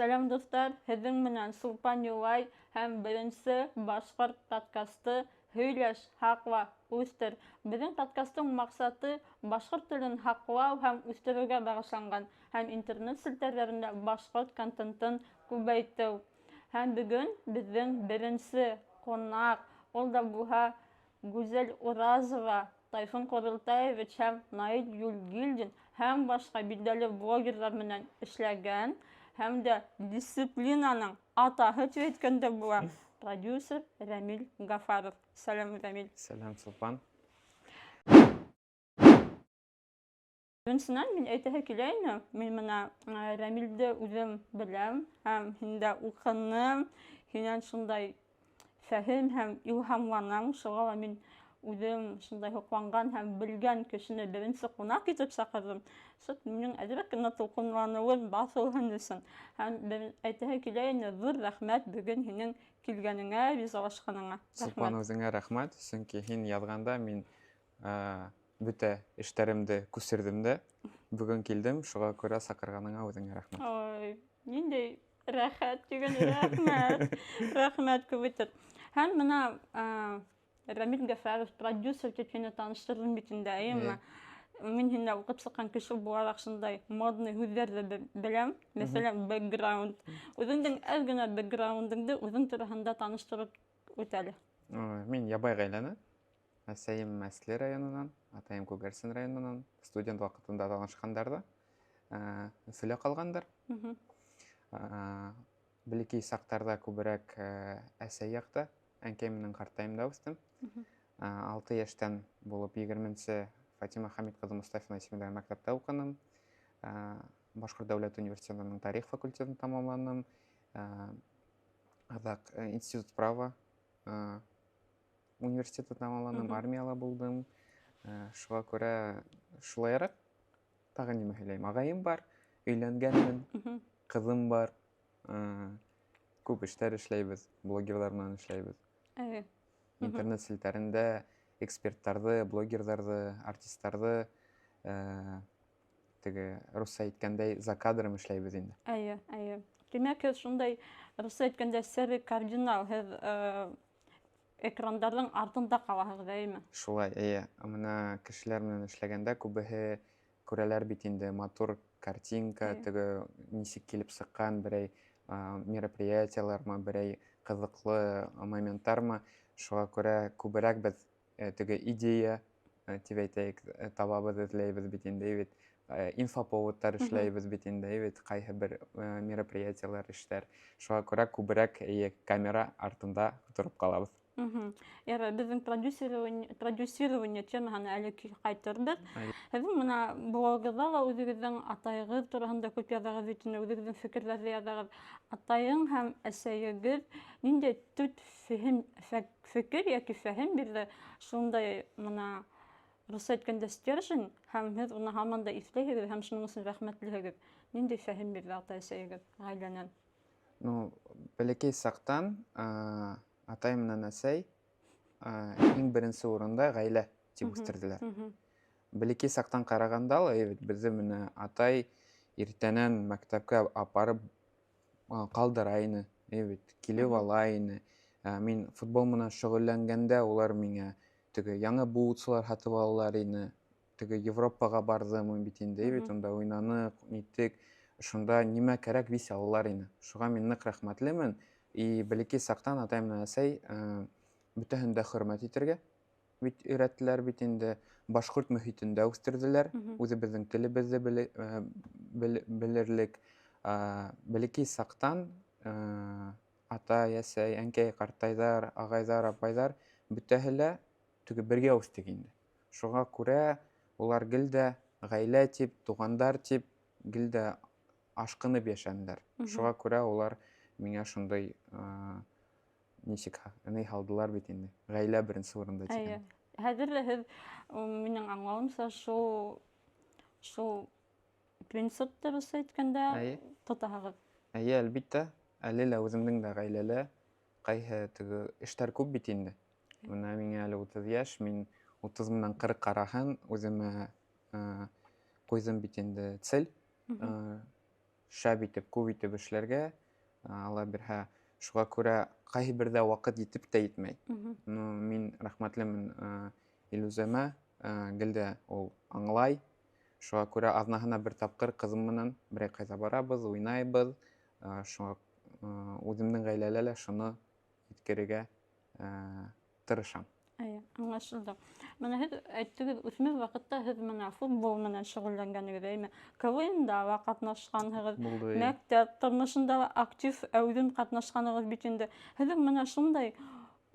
Сәләм, дуҫтар! Һеҙҙең менән Сулпан Юлай һәм беренсе башҡорт подкасты «Һөйләш, һаҡла, үҫтер». Беҙҙең подкастың маҡсаты башҡорт телен һаҡлау һәм үҫтереүгә бағышланған һәм интернет селтәрҙәрендә башҡорт контентын күбәйтеү. Һәм бөгөн беҙҙең беренсе ҡунаҡ, ул да булһа Гүзәл Уразова, Тайфун Ҡоролтаевич һәм Наил Юлгилдин һәм башҡа билдәле блогерҙар менән эшләгән һәм дә дисциплинаның атаһы тип әйткәндә була, продюсер Рәмил Гафаров. Сәләм, Рәмил. Сәләм, Сулпан. Беренсенән, мин әйтәһе килә ине, мин бына Рәмилде үҙем беләм һәм һиндә уҡыным, һинән шундай фәһем һәм илһамланам, шуға ла мин үҙем шундай һоҡланған һәм белгән кешене беренсе ҡунаҡ итеп саҡырҙым. Шул минең әҙерәк кенә тулҡынланыуым баҫылһын өсөн. Һәм әйтәһе килә ине, ҙур рәхмәт бөгөн һинең килгәнеңә, ризалашҡаныңа. Сулпан, үҙеңә рәхмәт, сөнки һин яҙғанда мин бөтә эштәремде күсерҙем дә бөгөн килдем, шуға күрә саҡырғаныңа үҙеңә рәхмәт. Ой, ниндәй рәхәт тигән, рәхмәт. Рәхмәт күп итеп. Һәм бына Рәмил Гәфәров, продюсер тип һине таныштырҙым бит инде, әйеме? Мин һиндә уҡып сыҡҡан кеше булараҡ шундай модный һүҙҙәрҙе беләм. Мәҫәлән, бэкграунд. Үҙеңдең әҙ генә бэкграундыңды үҙең тураһында таныштырып үт әле. Мин ябай ғаиләне. Әсәйем Мәсле районынан, атайым Күгәрсен районынан. Студент ваҡытында танышҡандар ҙа, Өфөлә ҡалғандар. Бәләкәй саҡтарҙа күберәк әсәй яҡта, әнкәй менән ҡартайымда үҫтем. 6 йәштән булып 20-нсе Фатима Хәмит ҡыҙы Мостафина исемендәге мәктәптә уҡыным. Башҡорт дәүләт университетының тарих факультетын тамамланым. Аҙаҡ институт права университетын тамамланым, армияла булдым. Шуға күрә шулайыраҡ тағы нимә һөйләйем? Ағайым бар, өйләнгәнмен, ҡыҙым бар. Күп эштәр эшләйбеҙ, блогерҙар менән эшләйбеҙ. Интернет селтәрендә эксперттарҙы, блогерҙарҙы, артистарҙы, теге русса әйткәндәй, за кадром эшләйбеҙ инде. Эйе, эйе. Тимәк, һеҙ шундай, русса әйткәндә, серый кардинал, һеҙ экрандарҙың артында ҡалаһығыҙ, әйеме? Шулай, эйе. Бына кешеләр менән эшләгәндә күбеһе күрәләр бит инде матур картинка, теге нисек килеп сыҡҡан берәй мероприятиялармы, берәй ҡыҙыҡлы моменттармы. Шуға күрә күберәк беҙ теге идея, тип әйтәйек, табабыҙ, эҙләйбеҙ бит инде, бит инфоповодтар эшләйбеҙ бит инде, бит ҡайһы бер мероприятиялар, эштәр. Шуға күрә күберәк, эйе, камера артында тороп ҡалабыҙ. Ярай, беҙҙең продюсирование темаһына әле ҡайтырбыҙ. Һеҙҙең бына блогығыҙҙа ла үҙегеҙҙең атайығыҙ тураһында күп яҙағыҙ бит инде, үҙегеҙҙең фекерҙәрҙе яҙағыҙ. Атайың һәм әсәйегеҙ ниндәй төп фекер йәки фәһем бирҙе? Шундай бына русса әйткәндә стержень, һәм һеҙ уны һаман да иҫләйһегеҙ һәм шуның өсөн рәхмәтлеһегеҙ. Ниндәй фәһем бирҙе атай-әсәйегеҙ ғаиләнән? Бәләкәй саҡтан, атай менән әсәй, иң беренсе урында ғаилә тип үҫтерҙеләр. Бәләкәй саҡтан ҡарағанда ла, бит беҙҙе менә атай иртәнән мәктәпкә апарып, ҡалдыра ине, бит килеп ала ине. Мин футбол менән шөғөлләнгәндә улар миңә теге яңы бутсалар һатып алалар ине. Теге Европаға барҙым бит инде, бит унда уйнаныҡ, ниттек. Шунда нимә кәрәк вис алалар ине. Шуға мин ныҡ рәхмәтлемен. И бәләкәй саҡтан атай менән әсәй, бөтәһен дә хөрмәт итергә бит өйрәттеләр бит инде. Башҡорт мөхитендә үҫтерҙеләр. Үҙебеҙҙең телебеҙҙе белерлек. Бәләкәй саҡтан, атай, әсәй, әнкәй, ҡартайҙар, ағайҙар, апайҙар бөтәһе лә теге бергә үҫтек инде. Шуға күрә улар гел дә ғаилә тип, туғандар тип гел дә ашҡынып йәшәнеләр. Шуға күрә улар миңә шундай, нисек ни һалдылар бит инде. Ғаилә беренсе урында тигән. Эйе. Хәҙер ҙә һеҙ, минең аңлауымса, шул принципты русса әйткәндә тотаһығыҙ. Эйе, әлбиттә. Әле лә үҙемдең дә ғаиләлә ҡайһы теге эштәр күп бит инде. Бына миңә әле 30 йәш, мин 30 менән 40 араһын үҙемә, ҡуйҙым бит инде цель. Шәп итеп, күп итеп эшләргә, Алла бирһә, шуға күрә ҡайһы берҙә ваҡыт етеп тә етмәй. Ну, мин рәхмәтлемен Илүзәмә, гел дә ул аңлай. Шуға күрә аҙнаһына бер тапҡыр ҡыҙым менән берәй ҡайҙа барабыҙ, уйнайбыҙ. Шуға үҙемдең ғаиләлә лә шуны еткерергә тырышам. Әйе, аңлашылды. Менә һеҙ әйттегеҙ, үҫмер ваҡытта һеҙ менә футбол менән шөғөлләнгәнегеҙ, әйме? КВН-да ла ҡатнашҡанһығыҙ, Булды. Мәктәп тормошонда ла актив әүҙем ҡатнашҡанығыҙ бит инде. Һеҙҙең менә шундай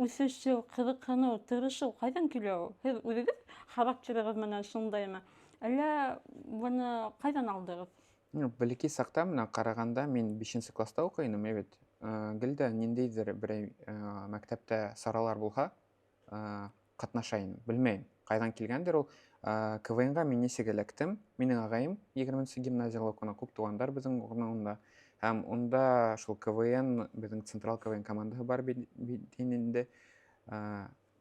үҫешеү, ҡыҙыҡһыныу, тырышыу ҡайҙан килә ул? Һеҙ үҙегеҙ характерығыҙ менән шундаймы? Әллә быны ҡайҙан алдығыҙ? Ну, бәләкәй саҡта менә ҡарағанда мин 5 класста уҡый инем, бит. Гел дә ниндәйҙер берәй мәктәптә саралар булһа, ҡатнаша инем. Белмәйем, ҡайҙан килгәндер ул. КВН-ға мин нисек эләктем? Минең ағайым 20-нсе гимназияла уҡына, күп туғандар беҙҙең унда. Һәм унда шул КВН, беҙҙең централ КВН командаһы бар бит инде.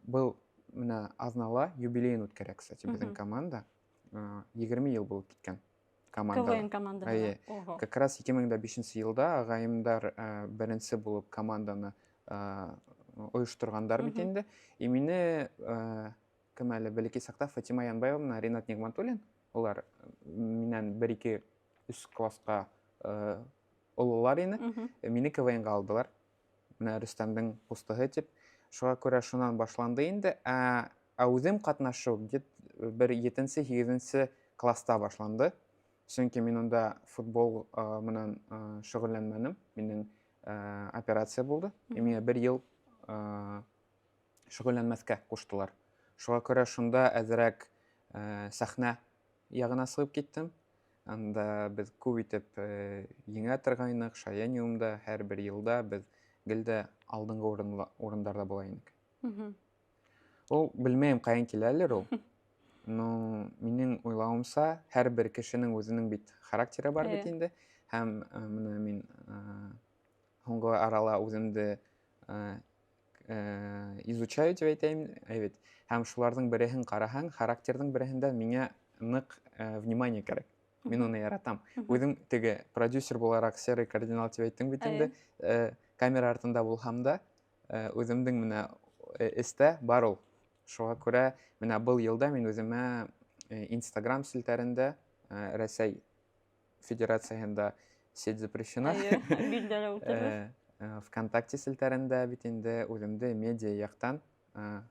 Был менә аҙнала юбилейын үткәрә, кстати, беҙҙең команда. 20 йыл булып киткән команда. КВН командаһы. Әйе. Как раз 2005 йылда ағайымдар беренсе булып команданы ойошторғандар бит инде. И мине кем әле бәләкәй саҡта Фатима Янбаева менән Ринат Ниғмәтуллин, улар минән 1-2-3 класҡа ололар ине. Мине КВН-ға алдылар. Менә Рөстәмдең ҡустыһы тип. Шуға күрә шунан башланды инде. Ә үҙем ҡатнашыу бер 7-8 класста башланды. Сөнки мин унда футбол менән шөғөлләнмәнем. Минең операция булды. И миңә бер йыл шөғөлләнмәҫкә ҡуштылар. Шуға күрә шунда әҙерәк сәхнә яғына сығып киттем. Анда беҙ күп итеп еңә торғайныҡ, Шаяниумда һәр бер йылда беҙ гел дә алдынғы урындарҙа була инек. Ул белмәйем ҡайҙан киләлер ул. Но минең уйлауымса, һәр бер кешенең үҙенең бит характеры бар бит инде. Һәм менә мин һуңғы арала үҙемде изучаю тип әйтәйем, әйбәт. Һәм шуларҙың береһен ҡараһаң, характерҙың береһендә миңә ныҡ внимание кәрәк. Мин уны яратам. Үҙем теге продюсер булараҡ серый кардинал тип әйттең бит инде. Камера артында булһам да, үҙемдең менә эстә бар ул. Шуға күрә менә был йылда мин үҙемә Instagram селтәрендә, Рәсәй Федерацияһында сеть запрещена. Әйе, билдәле ултырҙы. ВКонтакте селтәрендә бит инде үҙемде медиа яҡтан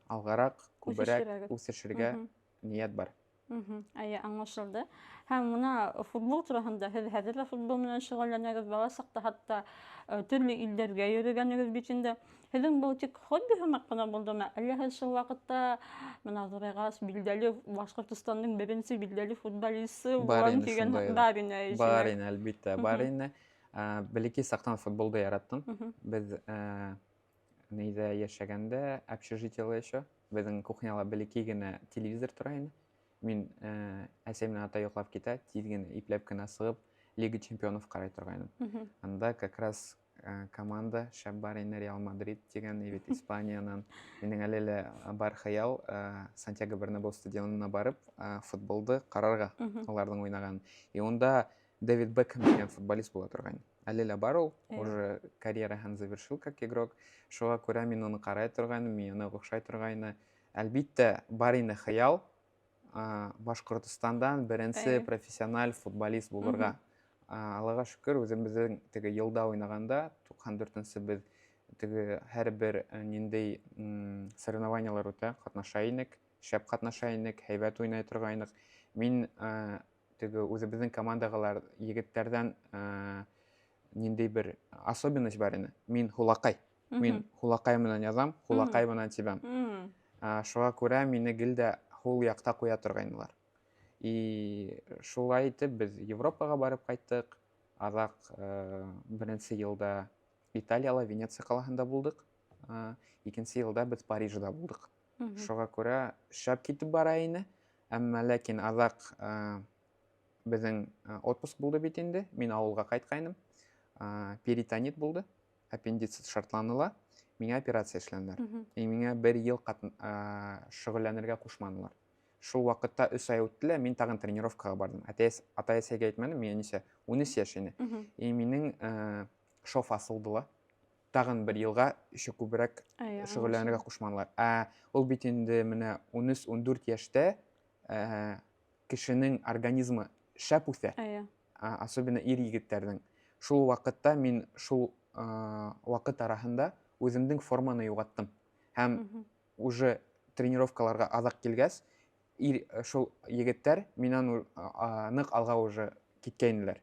алғараҡ, күберәк үҫешергә ниәт бар. Әйе, аңлашылды. Һәм мына футбол тураһында һеҙ хәҙер ҙә футбол менән шөғөлләнәгеҙ, бала саҡта хатта төрлө илдәргә йөрөгәнегеҙ бит инде. Һеҙҙең был тик хобби һымаҡ ҡына булдымы? Әллә һеҙ шул ваҡытта мына ҙурайғас билдәле Башҡортостандың беренсе билдәле футболисы Бар булам ине тигән шундай ҙа. бар ине, әйе, Бар шулай. ине, әлбиттә, бар ине. Бәләкәй саҡтан футболды яраттым. Беҙ нейҙә йәшәгәндә, общежитиела еще, беҙҙең кухняла бәләкәй генә телевизор тора ине. Мин әсәй менән атай йоҡлап китә, тиҙ генә ипләп кенә сығып Лига чемпионов ҡарай торғайным. Анда как раз команда шәп бар ине, Реал Мадрид тигән, и бит Испаниянан. Минең әле лә бар хыял Сантьяго Бернабеу стадионына барып, футболды ҡарарға, уларҙың уйнағанын. И унда Дэвид Бекхэм тигән футболист була торғайны. Әле лә бар ул, уже карьераһын завершил как игрок. Шуға күрә мин уны ҡарай торғайным, мин уны оҡшай торғайны. Әлбиттә, бар ине хыял, Башҡортостандан беренсе профессиональ футболист булырға. Аллаға шөкөр, үҙебеҙҙең теге йылда уйнағанда, туҡһан дүртенсе беҙ теге һәр бер ниндәй соревнованиялар үтә, ҡатнаша инек, шәп ҡатнаша инек, һәйбәт уйнай торғайныҡ. Мин теге үҙебеҙҙең командағалар егеттәрҙән ниндәй бер особенность бар ине. Мин һулаҡай. Мин һулаҡай менән яҙам, һулаҡай менән тибәм. Шуға күрә мине гел дә һул яҡта ҡуя торғайнылар. И шулай итеп беҙ Европаға барып ҡайттыҡ. Аҙаҡ беренсе йылда Италияла, Венеция ҡалаһында булдыҡ. Икенсе йылда беҙ Парижда булдыҡ. Шуға күрә шәп китеп бара ине. Әммә ләкин аҙаҡ беҙҙең отпуск булды бит инде. Мин ауылға ҡайтҡайным. Перитонит булды, аппендицит шартланы ла, миңә операция эшләнделәр. И миңә бер йыл шөғөлләнергә ҡушманылар. Шул ваҡытта 3 ай үтте лә, мин тағын тренировкаға барҙым. Атай-әсәйгә әйтмәнем, миңә нисә, 13 йәш ине. И минең шов асылды ла. Тағын бер йылға еще күберәк шөғөлләнергә ҡушманылар. Ә ул бит инде менә 13-14 йәштә кешенең организмы шәп үҫә. Особенно ир егеттәрҙең. Шул ваҡытта мин шул ваҡыт араһында үҙемдең форманы юғаттым. Һәм уже тренировкаларға аҙаҡ килгәс, шул егеттәр минән ныҡ алға уже киткәйнеләр.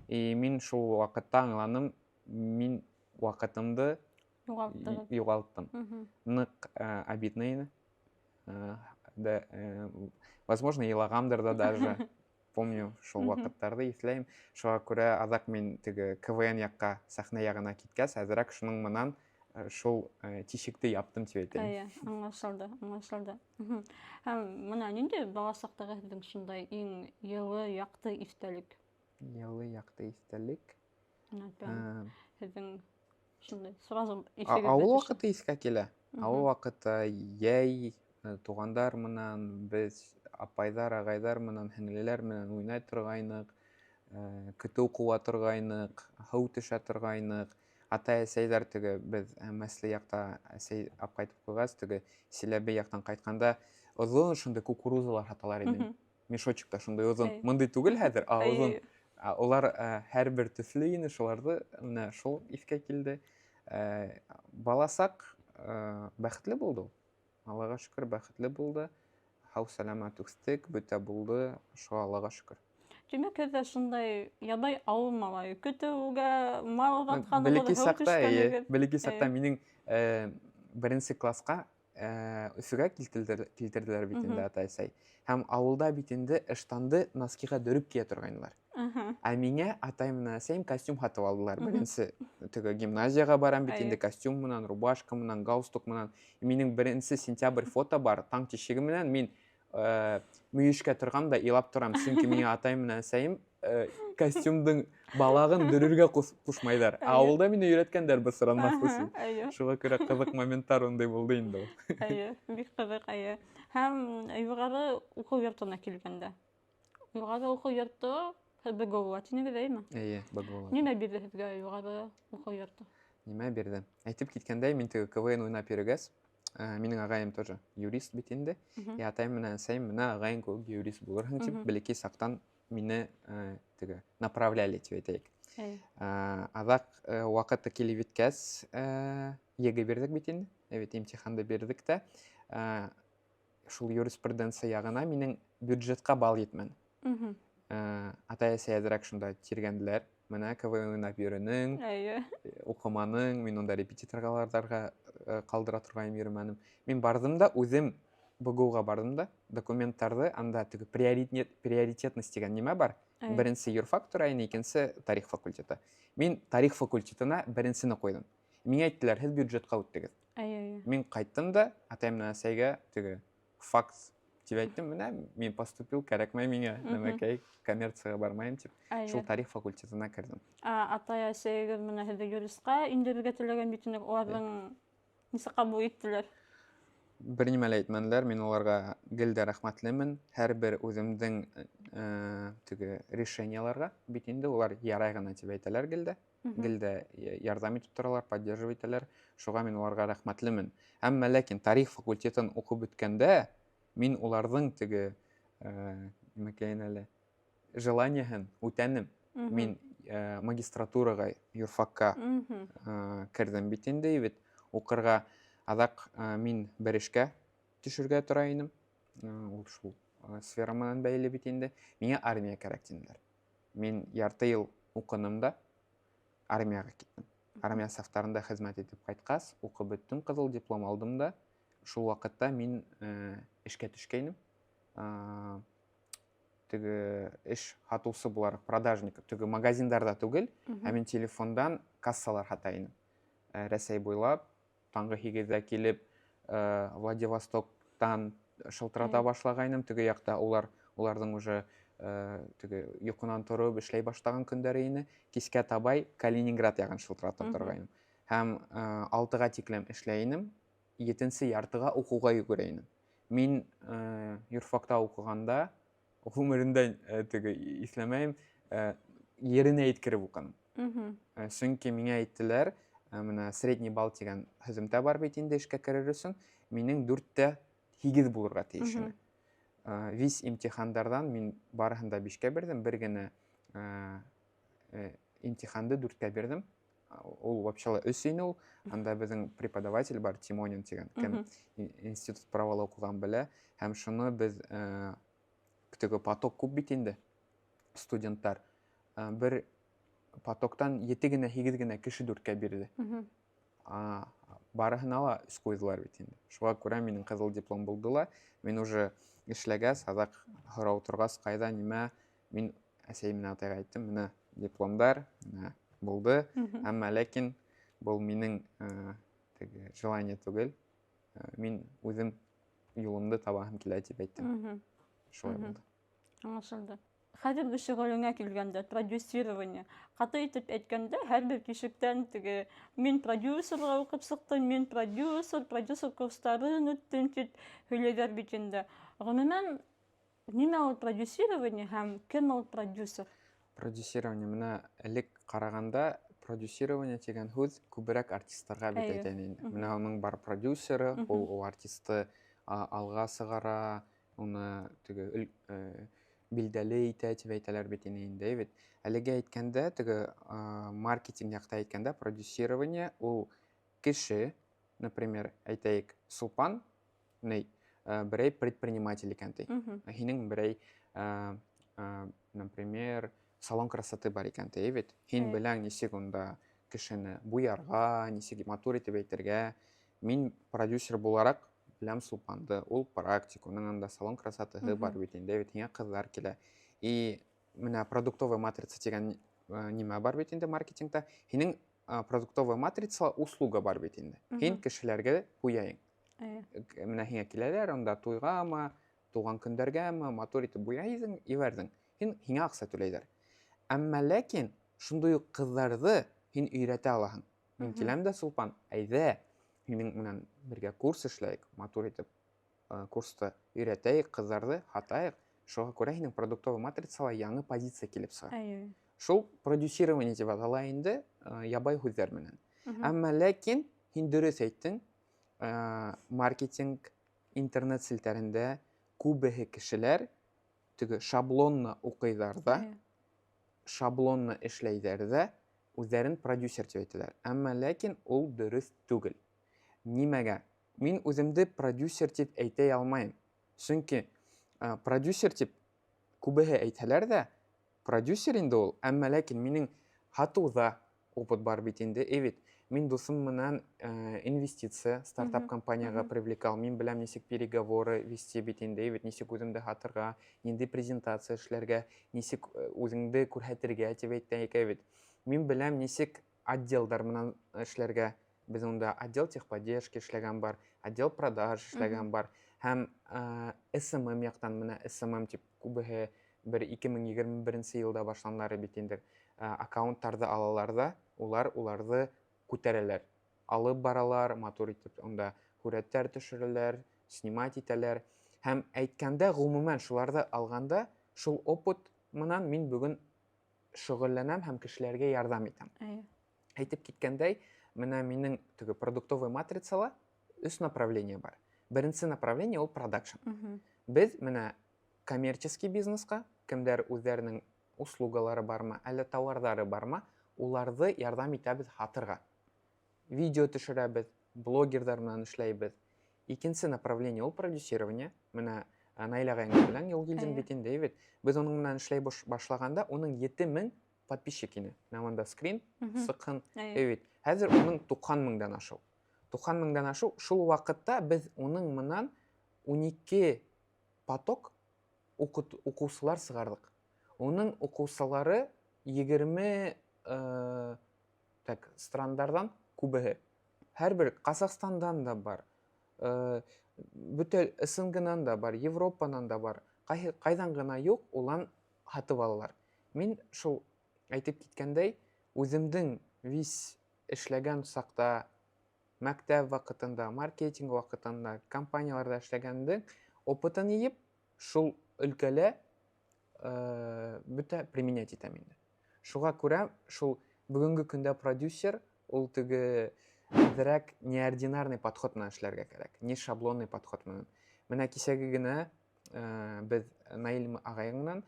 И мин шул ваҡытта аңланым, мин ваҡытымды юғалттым. Ныҡ обидно ине. Да, возможно, илағамдыр да даже. Помню, шул ваҡыттарҙы иҫләйем. Шуға күрә аҙаҡ мин теге КВН яҡҡа, сәхнә яғына киткәс, әҙерәк шуның менән шул тишекте яптым тип әйтәйем. Эйе, аңлашылды, аңлашылды. Һәм мына ниндәй бала саҡтағы һеҙҙең шундай иң йылы, яҡты иҫтәлек? Йылы, яҡты иҫтәлек. Һеҙҙең шундай сразу иҫегеҙгә Ауыл төшә. ваҡыты иҫкә килә. Ауыл ваҡыты йәй, туғандар менән, беҙ апайҙар, ағайҙар менән, һеңлеләр менән уйнай торғайныҡ, көтөү ҡыуа торғайныҡ, һыу төшә торғайныҡ. Атай-әсәйҙәр теге беҙ Мәсле яҡта әсәй алып ҡайтып ҡуйғас, теге Силәбе яҡтан ҡайтҡанда оҙон шундай кукурузалар һаталар ине. Мешочекта шундай оҙон. Мындай түгел хәҙер, а оҙон. Улар һәр бер төҫлө ине, шуларҙы менә шул иҫкә килде. Баласаҡ бәхетле булды ул. Аллаға шөкөр, бәхетле булды. Һау сәләмәт үҫтек, бөтә булды. Шуға Аллаға шөкөр. Тимәк, һеҙ ҙә шундай ябай ауыл малайы, көтөүгә мал оҙатҡанығыҙ, Бәләкәй һыу саҡта, эйе, төшкәнегеҙ. бәләкәй саҡта минең беренсе класҡа Өфөгә килтерҙеләр бит инде атай-әсәй. Һәм ауылда бит инде ыштанды носкиға дөрөп кейә торғайнылар. Ә миңә атай менән әсәйем костюм һатып алдылар. Беренсе теге гимназияға барам бит инде костюм менән, рубашка менән, галстук менән. Минең беренсе сентябрь фото бар, таң тишеге менән мин мөйөшкә торғам да илап торам, сөнки миңә атай менән әсәйем костюмдың балағын дөрөргә ҡушмайҙар. Ә ауылда мине өйрәткәндәр бысранмаҫ өсөн. Шуға күрә ҡыҙыҡ моменттар ундай булды инде ул. Эйе, бик ҡыҙыҡ, эйе. Һәм юғары уҡыу йортона килгәндә. Юғары уҡыу йорто һеҙ БГУ тинегеҙ, әйме? Эйе, БГУ. Нимә бирҙе һеҙгә юғары уҡыу йорто? Нимә бирҙе? Әйтеп киткәндәй, мин теге КВН уйнап йөрөгәс, минең ағайым тоже юрист бит инде. И атайым менән әсәйем, менә ағайың кеүек юрист булырһың тип, бәләкәй саҡтан мине теге направляли тип әйтәйек. Аҙаҡ ваҡыты килеп еткәс, ЕГЭ бирҙек бит инде. Эйе, имтиханды бирҙек тә, шул юриспруденция яғына минең бюджетҡа бал етмәне. Атай-әсәй әҙерәк шунда тиргәнделәр. Менә КВН уйнап йөрөнөң, уҡыманың, мин унда репетиторҙарға ҡалдыра торғайным, йөрөмәнем. Мин барҙым да, үҙем БГУ-ға барҙым да, документтарҙы анда теге приоритетность тигән нимә бар? Беренсе юрфак тора ине, икенсе тарих факультеты. Мин тарих факультетына беренсене ҡуйҙым. Миңә әйттеләр, һеҙ бюджетҡа үттегеҙ. Мин ҡайттым да, атайым менән әсәйгә теге факт тип әйттем, менә мин поступил, кәрәкмәй миңә, нәмәкәй, коммерцияға бармайым тип. Шул тарих факультетына керҙем. Атай әсәйегеҙ менә һеҙҙе юристҡа индерергә теләгән бит инде, уларҙың нисек ҡабул иттеләр? Бер нимә лә әйтмәнеләр, мин уларға гел дә рәхмәтлемен. Һәр бер үҙемдең теге решенияларға бит инде улар ярай ғына тип әйтәләр гел дә. Гел дә ярҙам итеп торалар, поддерживать итәләр. Шуға мин уларға рәхмәтлемен. Әммә ләкин тарих факультетын уҡып бөткәндә мин уларҙың теге нимәкәйен әле желанияһын үтәнем. Мин магистратураға, юрфакка, керҙем бит инде, бит уҡырға. Аҙаҡ мин бер эшкә төшөргә тора инем. Ул шул сфера менән бәйле бит инде. Миңә армия кәрәк тинеләр. Мин ярты йыл уҡыным да армияға киттем. Армия сафтарында хеҙмәт итеп ҡайтҡас, уҡып бөттөм, ҡыҙыл диплом алдым да. Шул ваҡытта мин эшкә төшкәйнем. Теге эш һатыусы булараҡ, продажник, теге магазиндарҙа түгел, ә мин телефондан кассалар һата инем. Рәсәй буйлап, таңғы һигеҙҙә килеп, Владивостоктан шылтырата башлағайным. Теге яҡта уларҙың уже теге йоҡонан тороп эшләй башлаған көндәре ине. Кискә табай Калининград яғын шылтырата торғайным. Һәм алтыға тиклем эшләй инем, етенсе яртыға уҡыуға йүгерә инем. Мин юрфакта уҡығанда ғүмеремдә теге иҫләмәйем, еренә еткереп уҡыным. Сөнки миңә әйттеләр, менә средний балл тигән һөҙөмтә бар бит инде эшкә керер өсөн, минең 4,8 булырға тейеш ине. Весь имтихандарҙан мин барыһын да 5-кә бирҙем, бер генә имтиханды 4-кә бирҙем. Ул вообще 3 ине ул. Анда беҙҙең преподаватель бар, Тимонин тигән, кем институт правала уҡыған белә. Һәм шуны беҙ теге поток күп бит инде студенттар. Бер потоктан 7 генә, 8 генә кеше 4-кә бирҙе. Барыһына ла 3 ҡуйҙылар бит инде. Шуға күрә минең ҡыҙыл диплом булды ла. Мин уже эшләгәс, аҙаҡ һорау торғас, ҡайҙа, нимә, мин әсәй менән атайға әйттем, менә дипломдар, менә булды. Әммә ләкин был минең теге желание түгел. Мин үҙем юлымды табаһым килә тип әйттем. Шулай булды. Аңлашылды. Хәҙерге шөғөлөңә килгәндә, продюсирование. Ҡаты итеп әйткәндә, һәр бер тишектән теге мин продюсерға уҡып сыҡтым, мин продюсер, продюсер курстарын үттем тип һөйләйҙәр бит инде. Ғөмүмән, нимә ул продюсирование һәм кем ул продюсер? Продюсирование, менә элек ҡарағанда продюсирование тигән һүҙ күберәк артисттарға бит әйтә инде. Менә уның бар продюсеры, ул артисты алға сығара, уны теге билдәле итә тип әйтәләр бит инде, бит. Әлегә әйткәндә, теге маркетинг яҡта әйткәндә, продюсирование ул кеше, например, әйтәйек, Сулпан, ней, берәй предприниматель икән ти. Һинең берәй, например, салон красоты бар икән ти, бит. Һин беләң нисек унда кешене буярға, нисек матур итеп әйтергә. Мин продюсер булараҡ беләм Сулпанды, ул практик, уның анда салон красотыһы бар бит инде, бит һиңә ҡыҙҙар килә. И менә продуктовая матрица тигән нимә бар бит инде маркетингта. Һинең продуктовая матрица услуга бар бит инде. Һин кешеләргә буяйың. Менә һиңә киләләр, унда туйғамы, тыуған көндәргәме, матур итеп буяйҙың, ебәрҙең. Һин һиңә аҡса түләйҙәр. Әммә ләкин шундай уҡ ҡыҙҙарҙы һин өйрәтә алаһың. Мин киләм дә, Сулпан, әйҙә, һинең менән бергә курс эшләйек, матур итеп курсты өйрәтәйек, ҡыҙҙарҙы һатайыҡ. Шуға күрә һинең продуктовый матрицала яңы позиция килеп сыға. Шул продюсирование тип атала инде, ябай һүҙҙәр менән. Әммә ләкин һин дөрөҫ әйттең, маркетинг интернет селтәрендә күбеһе кешеләр теге шаблонны уҡыйҙар ҙа, шаблонны эшләйҙәр ҙә, үҙҙәрен продюсер тип әйтәләр. Әммә ләкин ул дөрөҫ түгел. Нимәгә? Мин үҙемде продюсер тип әйтә алмайым. Сөнки продюсер тип күбеһе әйтһәләр ҙә, продюсер инде ул, әммә ләкин минең һатыуҙа опыт бар бит инде. Бит, мин дуҫым менән инвестиция стартап компанияға привлекал, мин беләм нисек переговоры вести бит инде, бит нисек үҙемде һатырға, ниндәй презентация эшләргә, нисек үҙеңде күрһәтергә тип әйтә бит. Мин беләм нисек отделдар менән эшләргә. Беҙ унда отдел техподдержки эшләгән бар, отдел продаж эшләгән бар. Һәм SMM яҡтан, менә SMM тип күбеһе бер 2021 йылда башланлары бит инде. Аккаунттарҙы алалар ҙа, улар уларҙы күтәрәләр. Алып баралар, матур итеп унда һүрәттәр төшөрәләр, снимать итәләр. Һәм әйткәндә, ғөмүмән, шуларҙы алғанда, шул опыт менән мин бөгөн шөғөлләнәм һәм кешеләргә ярҙам итәм. Әйтеп киткәндәй, менә минең теге продуктовый матрицала өс направление бар. Беренсе направление ул продакшн. Беҙ менә коммерческий бизнесҡа, кемдәр үҙҙәренең услугалары бармы, әллә тауарҙары бармы, уларҙы ярҙам итәбеҙ һатырға. Видео төшөрәбеҙ, блогерҙар менән эшләйбеҙ. Икенсе направление ул продюсирование. Менә Наилә ағайың белән Юлгилдин бит инде, бит. Беҙ уның менән эшләй башлағанда уның 7000 подписчик ине. Менә монда скрин сыҡһын. Бит. Хәҙер уның туҡһан меңдән ашыу. Туҡһан меңдән ашыу. Шул ваҡытта беҙ уның менән 12 поток уҡыусылар сығарҙыҡ. Уның уҡыусылары 20 так, страндарҙан күбеһе. Һәр бер Ҡаҙағстандан да бар, бөтә СНГнан да бар, Европанан да бар. Ҡайҙан ғына юҡ, улан һатып алалар. Мин шул әйтеп киткәндәй, үҙемдең вис эшләгән саҡта Мәктәп ваҡытында, маркетинг ваҡытында, компанияларҙа эшләгәндең опытын йыйып, шул өлкәлә бөтә применять итәм инде. Шуға күрә шул бөгөнгө көндә продюсер ул теге әҙерәк неординарный подход менән эшләргә кәрәк, не шаблонный подход менән. Менә кисәге генә беҙ Наил ағайың менән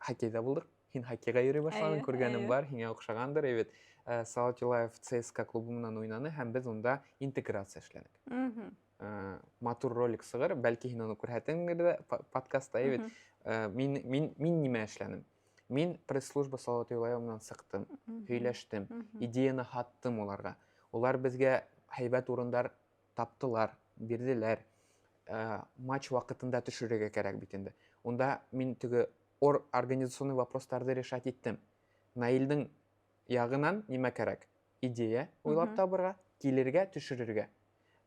хоккейҙа булдыҡ. Һин хоккейға йөрөй башланың, күргәнем бар, һиңә оҡшағандыр, бит. Салават Юлаев ЦСКА клубы менән уйнаны һәм беҙ унда интеграция эшләнек. Матур ролик сығыр, бәлки һин уны күрһәтеңдер ҙә подкастта, бит. Мин нимә эшләнем? Мин пресс-служба Салават Юлаева менән сыҡтым, һөйләштем, идеяны һаттым уларға. Улар беҙгә һәйбәт урындар таптылар, бирҙеләр. Матч ваҡытында төшөрөргә кәрәк бит инде. Унда мин теге организационный вопростарҙы решать иттем. Наилдең яғынан нимә кәрәк? Идея уйлап табырға, килергә, төшөрөргә.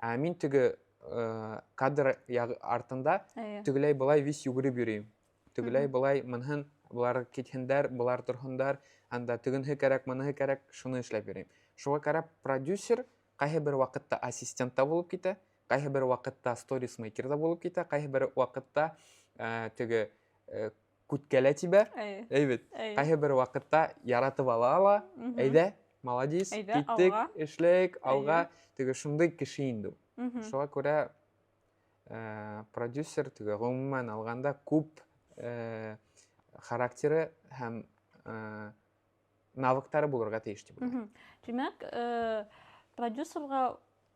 Ә мин теге кадр яғы артында тегеләй былай вис йүгереп йөрөйөм. Тегеләй былай мынһын, былар китһендәр, былар торһондар, анда тегенһе кәрәк, мыныһы кәрәк, шуны эшләп йөрөйөм. Шуға күрә продюсер ҡайһы бер ваҡытта ассистент та булып китә, ҡайһы бер ваҡытта сторисмейкер ҙа булып китә, ҡайһы бер ваҡытта теге күткә лә тибә, әйбит. Ҡайһы бер ваҡытта яратып ала ала, әйҙә, молодец, киттек, эшләйек, алға. Теге шундай кеше инде ул. Шуға күрә продюсер теге ғөмүмән алғанда күп характеры һәм навыктары булырға тейеш тип уйлайым. Тимәк, продюсерға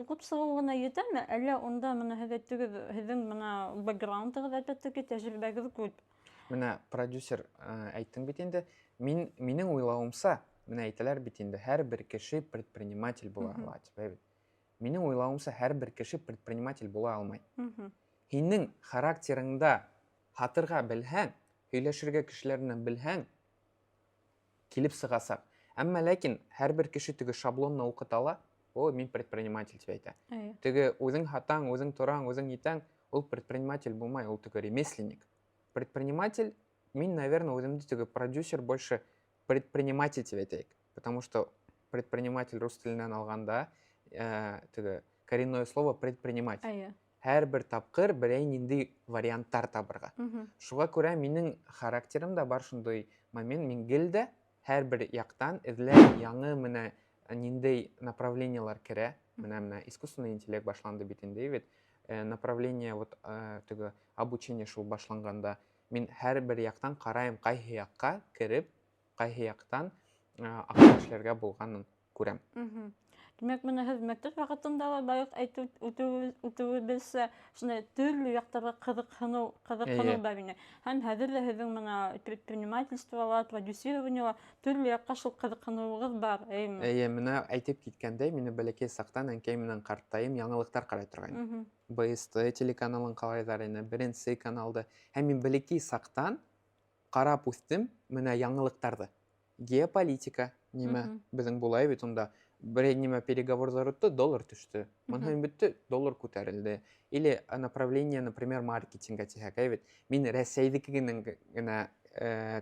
уҡып сығыу ғына етәме, әллә унда бына һеҙ әйттегеҙ, һеҙҙең бына бэкграундығыҙ, әлбиттә ки, тәжрибәгеҙ күп. Менә продюсер әйттең бит инде. Минең уйлауымса, менә әйтәләр бит инде, һәр бер кеше предприниматель була ала тип, әйбит. Минең уйлауымса, һәр бер кеше предприниматель була алмай. Һинең характерыңда һатырға белһәң, һөйләшергә кешеләр менән белһәң, килеп сығасаҡ. Әммә ләкин һәр бер кеше теге шаблонны уҡыта ала, о, мин предприниматель тип әйтә. Теге үҙең һатаң, үҙең тораң, үҙең итәң, ул предприниматель булмай, ул теге ремесленник. Предприниматель, мин, наверное, үҙемде теге продюсер больше предприниматель тип әйтәйек. Потому что предприниматель рус теленән алғанда, теге коренное слово предпринимать. Һәр бер тапҡыр берәй ниндәй варианттар табырға. Шуға күрә минең характерымда бар шундай момент, мин гел дә һәр бер яҡтан эҙләп яңы менә ниндәй направлениелар керә. Менә искусственный интеллект башланды бит инде, бит. Направление вот теге обучение шул башланғанда мин һәр бер яҡтан ҡарайым, ҡайһы яҡҡа кереп, ҡайһы яҡтан аҡса эшләргә булғанын күрәм. Тимәк, менә һеҙ мәктәп ваҡытында ла байыҡ әйтеп үтеүебеҙсә, шундай төрлө яҡтарға ҡыҙыҡһыныу бар ине. Һәм хәҙер ҙә һеҙҙең менә предпринимательствола, продюсированиела төрлө яҡҡа шул ҡыҙыҡһыныуығыҙ бар, эйме? Эйе, менә әйтеп киткәндәй, мине бәләкәй саҡтан әнкәй менән ҡартайым яңылыҡтар ҡарай торғайны. БСТ телеканалын ҡарайҙар ине, беренсе каналды. Һәм мин бәләкәй саҡтан ҡарап үҫтем менә яңылыҡтарҙы. Геополитика нимә беҙҙең була бит унда. Берәй нимә переговорҙар үтте, доллар төштө. Мынһын бөттө, доллар күтәрелде. Или направление, например, маркетинга тиһәк, әй бит. Мин Рәсәйҙеке генә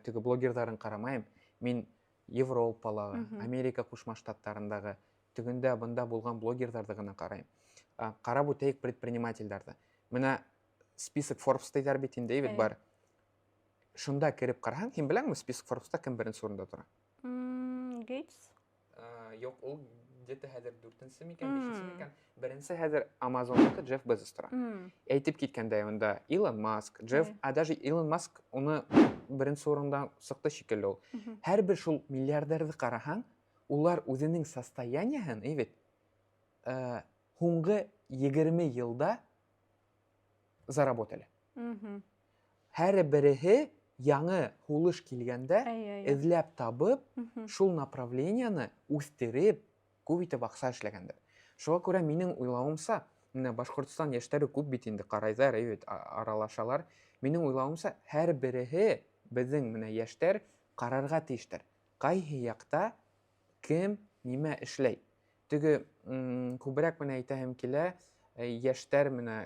теге блогерҙарын ҡарамайым. Мин Европалағы, Америка Ҡушма Штаттарындағы, тегендә бында булған блогерҙарҙы ғына ҡарайым. Ҡарап үтәйек предпринимательдәрҙе. Менә список Forbes тиҙәр бит инде, бит бар. Шунда кереп ҡараһаң, һин беләңме список Forbes-та кем беренсе урында тора? Гейтс. Юҡ, ул где-то хәҙер дүртенсе микән, бишенсе микән? Беренсе хәҙер Amazon-ныҡы Джефф Безос тора. Әйтеп киткәндәй, унда Илон Маск, Джефф, а даже Илон Маск уны беренсе урындан сыҡты шикелле ул. Һәр бер шул миллиардерҙы ҡараһаң, улар үҙенең состояниеһын, әй бит, һуңғы 20 йылда заработали. Һәр береһе яңы һулыш килгәндә эҙләп табып, шул направленияны үҫтереп, күп итеп аҡса эшләгәндәр. Шуға күрә минең уйлауымса, менә Башҡортостан йәштәре күп бит инде ҡарайҙар, әй бит, аралашалар. Минең уйлауымса, һәр береһе беҙҙең менә йәштәр ҡарарға тейештәр. Ҡайһы яҡта кем нимә эшләй. Теге, күберәк менә әйтәһем килә, йәштәр менә,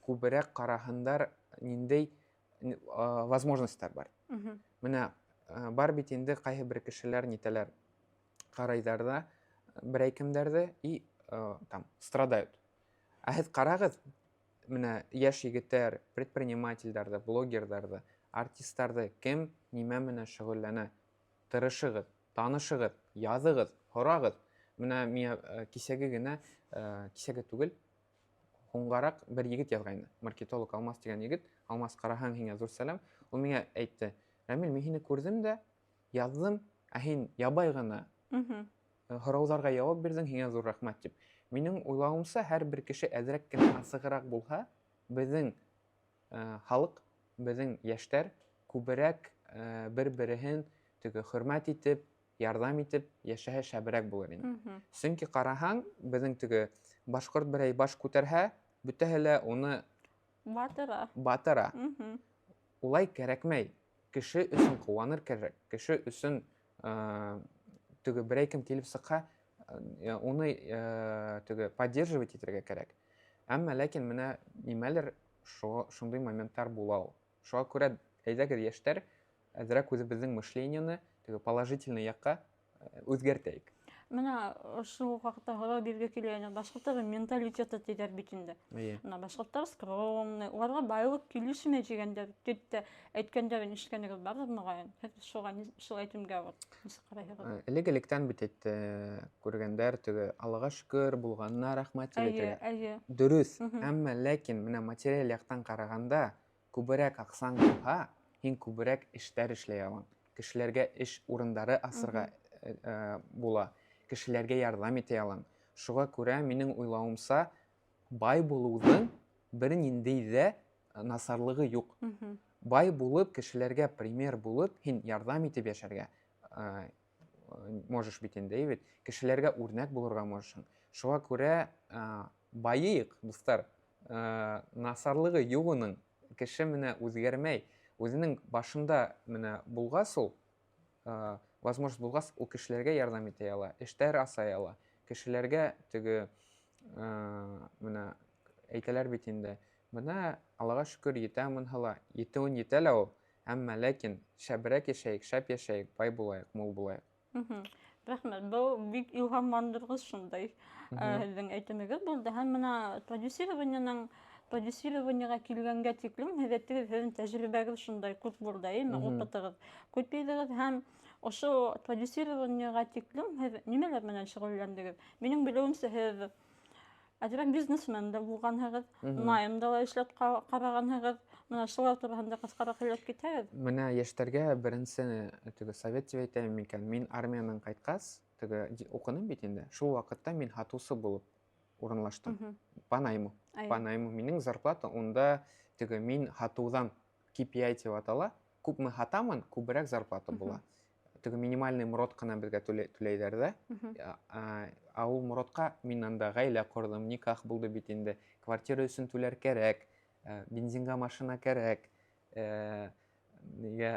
күберәк ҡараһындар ниндәй, возможностьтар бар. Менә, бар бит инде ҡайһы бер кешеләр нитәләр, ҡарайҙар ҙа, Берәй кемдәрҙе и там страдают. Ә һеҙ ҡарағыҙ, менә йәш егеттәр, предпринимательдәрҙе, блогерҙарҙы, артистарҙы, кем нимә менән шөғөлләнә. Тырышығыҙ, танышығыҙ, яҙығыҙ, һорағыҙ. Менә миңә кисәге генә, кисәге түгел, һуңғараҡ бер егет яҙғайны. Маркетолог Алмаз тигән егет. Алмаз, ҡараһаң, һиңә ҙур сәләм. Ул миңә әйтте: "Рәмил, мин һине күрҙем дә, яҙҙым, ә һин ябай ғына һорауҙарға яуап бирҙең, һиңә ҙур рәхмәт", тип. Минең уйлауымса, һәр бер кеше әҙерәк кенә асығыраҡ булһа, беҙҙең халыҡ, беҙҙең йәштәр күберәк бер-береһен теге хөрмәт итеп, ярҙам итеп йәшәһә, шәберәк булыр ине. Сөнки ҡараһаң, беҙҙең теге башҡорт берәй баш күтәрһә, бөтәһе лә уны батыра. Батыра. Улай кәрәкмәй. Кеше өсөн ҡыуаныр кәрәк. Кеше өсөн теге берәй кем килеп сыҡһа, уны теге поддерживать итергә кәрәк. Әммә ләкин менә нимәлер шундай моменттар була ул. Шуға күрә әйҙәгеҙ, йәштәр, әҙерәк үҙебеҙҙең мышлениены теге положительный яҡҡа үҙгәртәйек. Менә ошо ваҡытта һорау биргә килә ине. Башҡорттарҙың менталитеты тиҙәр бит инде. Менә башҡорттар скромный, уларға байлыҡ килешмәй тигәндәр, тип тә әйткәндәрен ишеткәнегеҙ барҙыр, моғайын. Һеҙ шуға шул әйтемгә вот нисек ҡарайһығыҙ? Элек-электән бит әйтте, күргәндәр теге Аллаға шөкөр, булғанына рәхмәт тип әйтергә. Эйе. Дөрөҫ, әммә ләкин менә материаль яҡтан ҡарағанда күберәк аҡсаң булһа, һин күберәк эштәр эшләй алаң. Кешеләргә эш урындары асырға була. Кешеләргә ярҙам итә алаң. Шуға күрә минең уйлауымса, бай булыуҙың бер ниндәй ҙә насарлығы юҡ. Бай булып, кешеләргә пример булып, һин ярҙам итеп йәшәргә можешь бит инде, бит. Кешеләргә үрнәк булырға можешь. Шуға күрә байыйыҡ, дуҫтар. Насарлығы юҡ уның. Кеше менә үҙгәрмәй. Үҙенең башында менә булғас ул, возможность булғас, ул кешеләргә ярҙам итә ала, эштәр асай ала. Кешеләргә теге, менә әйтәләр бит инде, менә Аллаға шөкөр, етә мынһала, етеүен етә лә ул, әммә ләкин шәберәк йәшәйек, шәп йәшәйек, бай булайыҡ, мул булайыҡ. Рәхмәт, был бик илһамландырғыс шундай, һеҙҙең әйтемегеҙ булды. Һәм менә продюсированиеға килгәнгә тиклем һеҙ әйттегеҙ, һеҙҙең тәжрибәгеҙ шундай күп булды, әйеме? Опытығыҙ күп бирҙегеҙ һәм ошо продюсированиеға тиклем һеҙ нимәләр менән шөғөлләндегеҙ? Минең белеүемсә, һеҙ әҙерәк бизнесмен дә булғанһығыҙ, наймда ла эшләп ҡарағанһығыҙ. Менә шулар тураһында ҡыҫҡараҡ һөйләп китһәгеҙ. Менә йәштәргә беренсе теге совет тип әйтәйем микән? Мин армиянан ҡайтҡас, теге уҡыным бит инде. Шул ваҡытта мин һатыусы булып урынлаштым. По найму. По найму. Минең зарплата унда теге мин һатыуҙан KPI тип атала. Күпме һатамын, күберәк зарплата була. Теге минимальный морот ҡына беҙгә түләйҙәр ҙә. Ә ул моротҡа мин анда ғаилә ҡорҙом, никах булды бит инде. Квартира өсөн түләр кәрәк, бензинға машина кәрәк, нигә,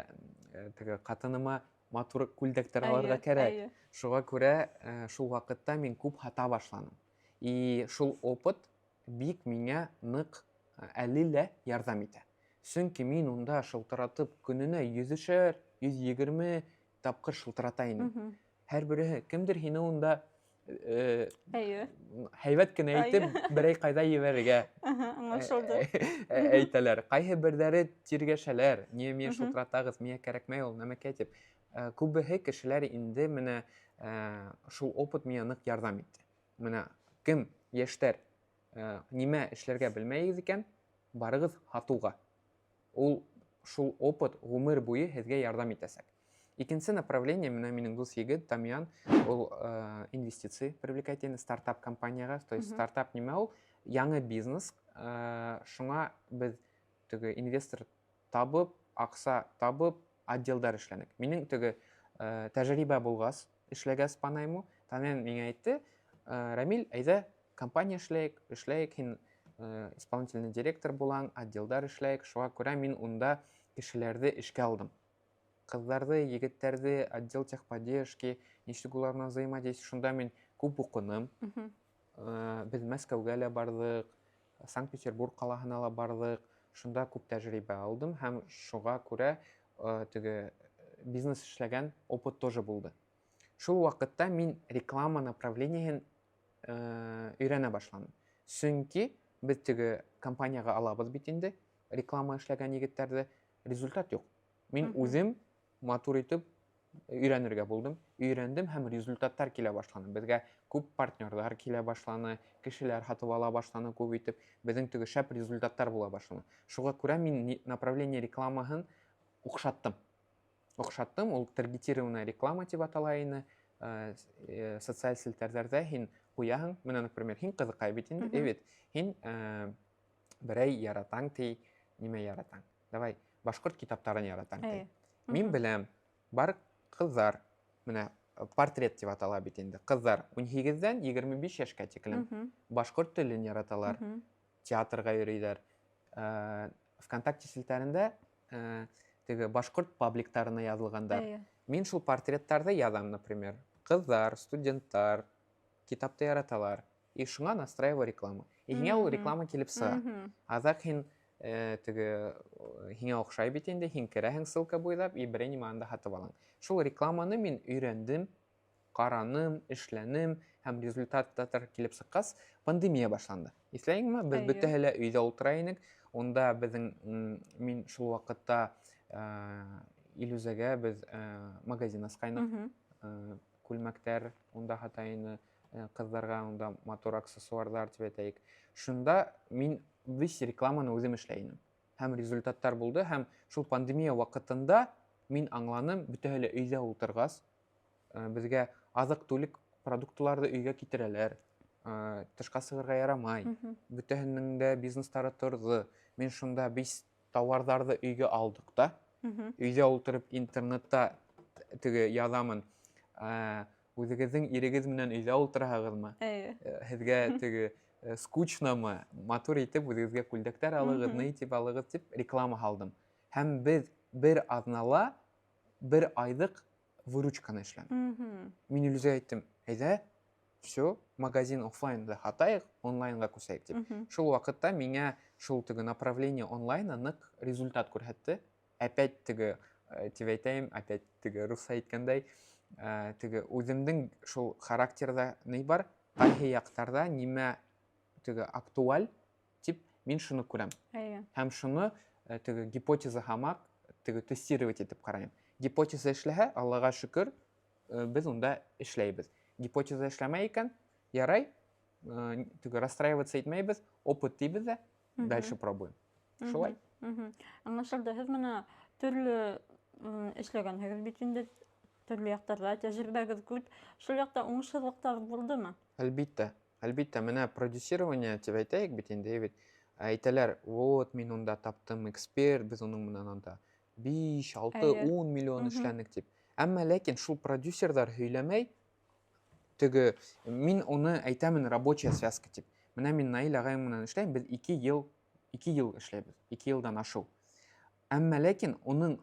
теге ҡатыныма матур күлдәктәр алырға кәрәк. Шуға күрә, шул ваҡытта мин күп һата башланым. И шул опыт бик миңә ныҡ, әле лә ярҙам итә. Сөнки мин унда шылтыратып көнөнә йөҙөшәр, 120 тапҡыр шылтырата инем. Һәр береһе кемдер һине унда, һәйбәт кенә әйтеп, берәй ҡайҙа ебәрергә, Аңлашылды. Әйтәләр. Ҡайһы берҙәре тиргәшәләр, ниңә миңә шылтыратағыҙ, миңә кәрәкмәй ул, нәмәкәй тип. Күбеһе кешеләр инде менә, шул опыт миңә ныҡ ярҙам итте. Менә кем йәштәр, нимә эшләргә белмәйегеҙ икән, барығыҙ һатыуға. Ул шул опыт ғүмер буйы һеҙгә ярҙам итәсәк. Икенсе направление, менә минең дуҫ егет Тамьян, ул, инвестиции привлекать итә стартап компанияға. То есть стартап нимә ул? Яңы бизнес, шуңа беҙ теге инвестор табып, аҡса табып, отделдар эшләнек. Минең теге, тәжрибә булғас, эшләгәс по найму, Тамьян миңә әйтте, Рамиль, әйҙә, компания эшләйек, эшләйек, һин, исполнительный директор булаң, отделдар эшләйек. Шуға күрә мин унда кешеләрҙе эшкә алдым. Ҡыҙҙарҙы, егеттәрҙе, отдел техподдержки, нисек улар менән взаимодействие. Шунда мин күп уҡыным. Беҙ Мәскәүгә лә барҙыҡ, Санкт-Петербург ҡалаһына ла барҙыҡ. Шунда күп тәжрибә алдым һәм шуға күрә, теге бизнес эшләгән опыт тоже булды. Шул ваҡытта мин реклама направлениеһын өйрәнә башланым. Сөнки беҙ теге компанияға алабыҙ бит инде реклама эшләгән егеттәрҙе, результат юҡ. Мин үҙем матур итеп өйрәнергә булдым. Өйрәндем һәм результаттар килә башланы. Беҙгә күп партнерҙар килә башланы, кешеләр һатып ала башланы күп итеп. Беҙҙең теге шәп результаттар була башланы. Шуға күрә мин направление рекламаһын оҡшаттым. Оҡшаттым, ул таргетированная реклама тип атала ине. Социаль селтәрҙәрҙә һин ҡуяһың, менә, например, һин ҡыҙыҡай бит инде, бит. Һин берәй яратаң ти, нимә яратаң? Давай, башҡорт китаптарын яратаң ти. Мин беләм, бар ҡыҙҙар, менә портрет тип атала бит инде. Ҡыҙҙар 18-дән 25 йәшкә тиклем башҡорт телен яраталар, театрға йөрөйҙәр. ВКонтакте селтәрендә теге башҡорт пабликтарына яҙылғандар. Мин шул портреттарҙы яҙам, например. Ҡыҙҙар, студенттар, китапты яраталар. И шуңа настраиваю рекламу. И һиңә ул реклама килеп сыға. Аҙаҡ һин теге һиңә оҡшай бит инде, һин керәһең ссылка буйлап и берәй нимә анда һатып алаң. Шул рекламаны мин өйрәндем, ҡараным, эшләнем һәм результаттар килеп сыҡҡас, пандемия башланды. Иҫләйһеңме? Беҙ бөтәһе лә өйҙә ултыра инек. Унда беҙҙең мин шул ваҡытта Илүзәгә беҙ магазин асҡайныҡ. Күлмәктәр унда һата ине, ҡыҙҙарға унда матур аксессуарҙар тип әйтәйек. Шунда мин весь рекламаны үҙем эшләй инем. Һәм результаттар булды, һәм шул пандемия ваҡытында мин аңланым, бөтәһе лә өйҙә ултырғас, беҙгә аҙыҡ-түлек продуктларҙы өйгә китерәләр, тышҡа сығырға ярамай, бөтәһенең дә бизнестары торҙо. Мин шунда бис тауарҙарҙы өйгә алдыҡ та, өйҙә ултырып интернетта теге яҙамын, үҙегеҙҙең ирегеҙ менән өйҙә ултыраһығыҙмы? Һеҙгә теге скучномы? Матур итеп үҙегеҙгә күлдәктәр алығыҙ, ни тип алығыҙ тип реклама һалдым. Һәм беҙ бер аҙнала бер айҙыҡ выручканы эшләнек. Мин Илүзәгә әйттем, әйҙә, все, магазин офлайнда һатайыҡ, онлайнға күсәйек тип. Шул ваҡытта миңә шул теге направление онлайна ныҡ результат күрһәтте. Опять теге тип әйтәйем, опять теге русса әйткәндәй, теге үҙемдең шул характерҙа ни бар, ҡайһы яҡтарҙа нимә теге актуаль тип мин шуны күрәм. Һәм шуны теге гипотеза һамаҡ теге тестировать итеп ҡарайым. Гипотеза эшләһә, Аллаға шөкөр, беҙ унда эшләйбеҙ. Гипотеза эшләмәй икән, ярай, теге расстраиваться итмәйбеҙ, опыт тибеҙ ҙә, дальше пробуем. Шулай. Аңлашылды. Һеҙ менә төрлө эшләгәнһегеҙ бит инде, төрлө яҡтарҙа тәжрибәгеҙ күп. Шул яҡта уңышһыҙлыҡтар булдымы? Әлбиттә. Әлбиттә, менә продюсирование тип әйтәйек бит инде, бит. Әйтәләр, вот мин унда таптым эксперт, беҙ уның менән анда 5, 6, 10 миллион эшләнек тип. Әммә ләкин шул продюсерҙар һөйләмәй, теге мин уны әйтәмен рабочая связка тип. Менә мин Наил ағайым менән эшләйем, беҙ 2 йыл, 2 йыл эшләйбеҙ, 2 йылдан ашыу. Әммә ләкин уның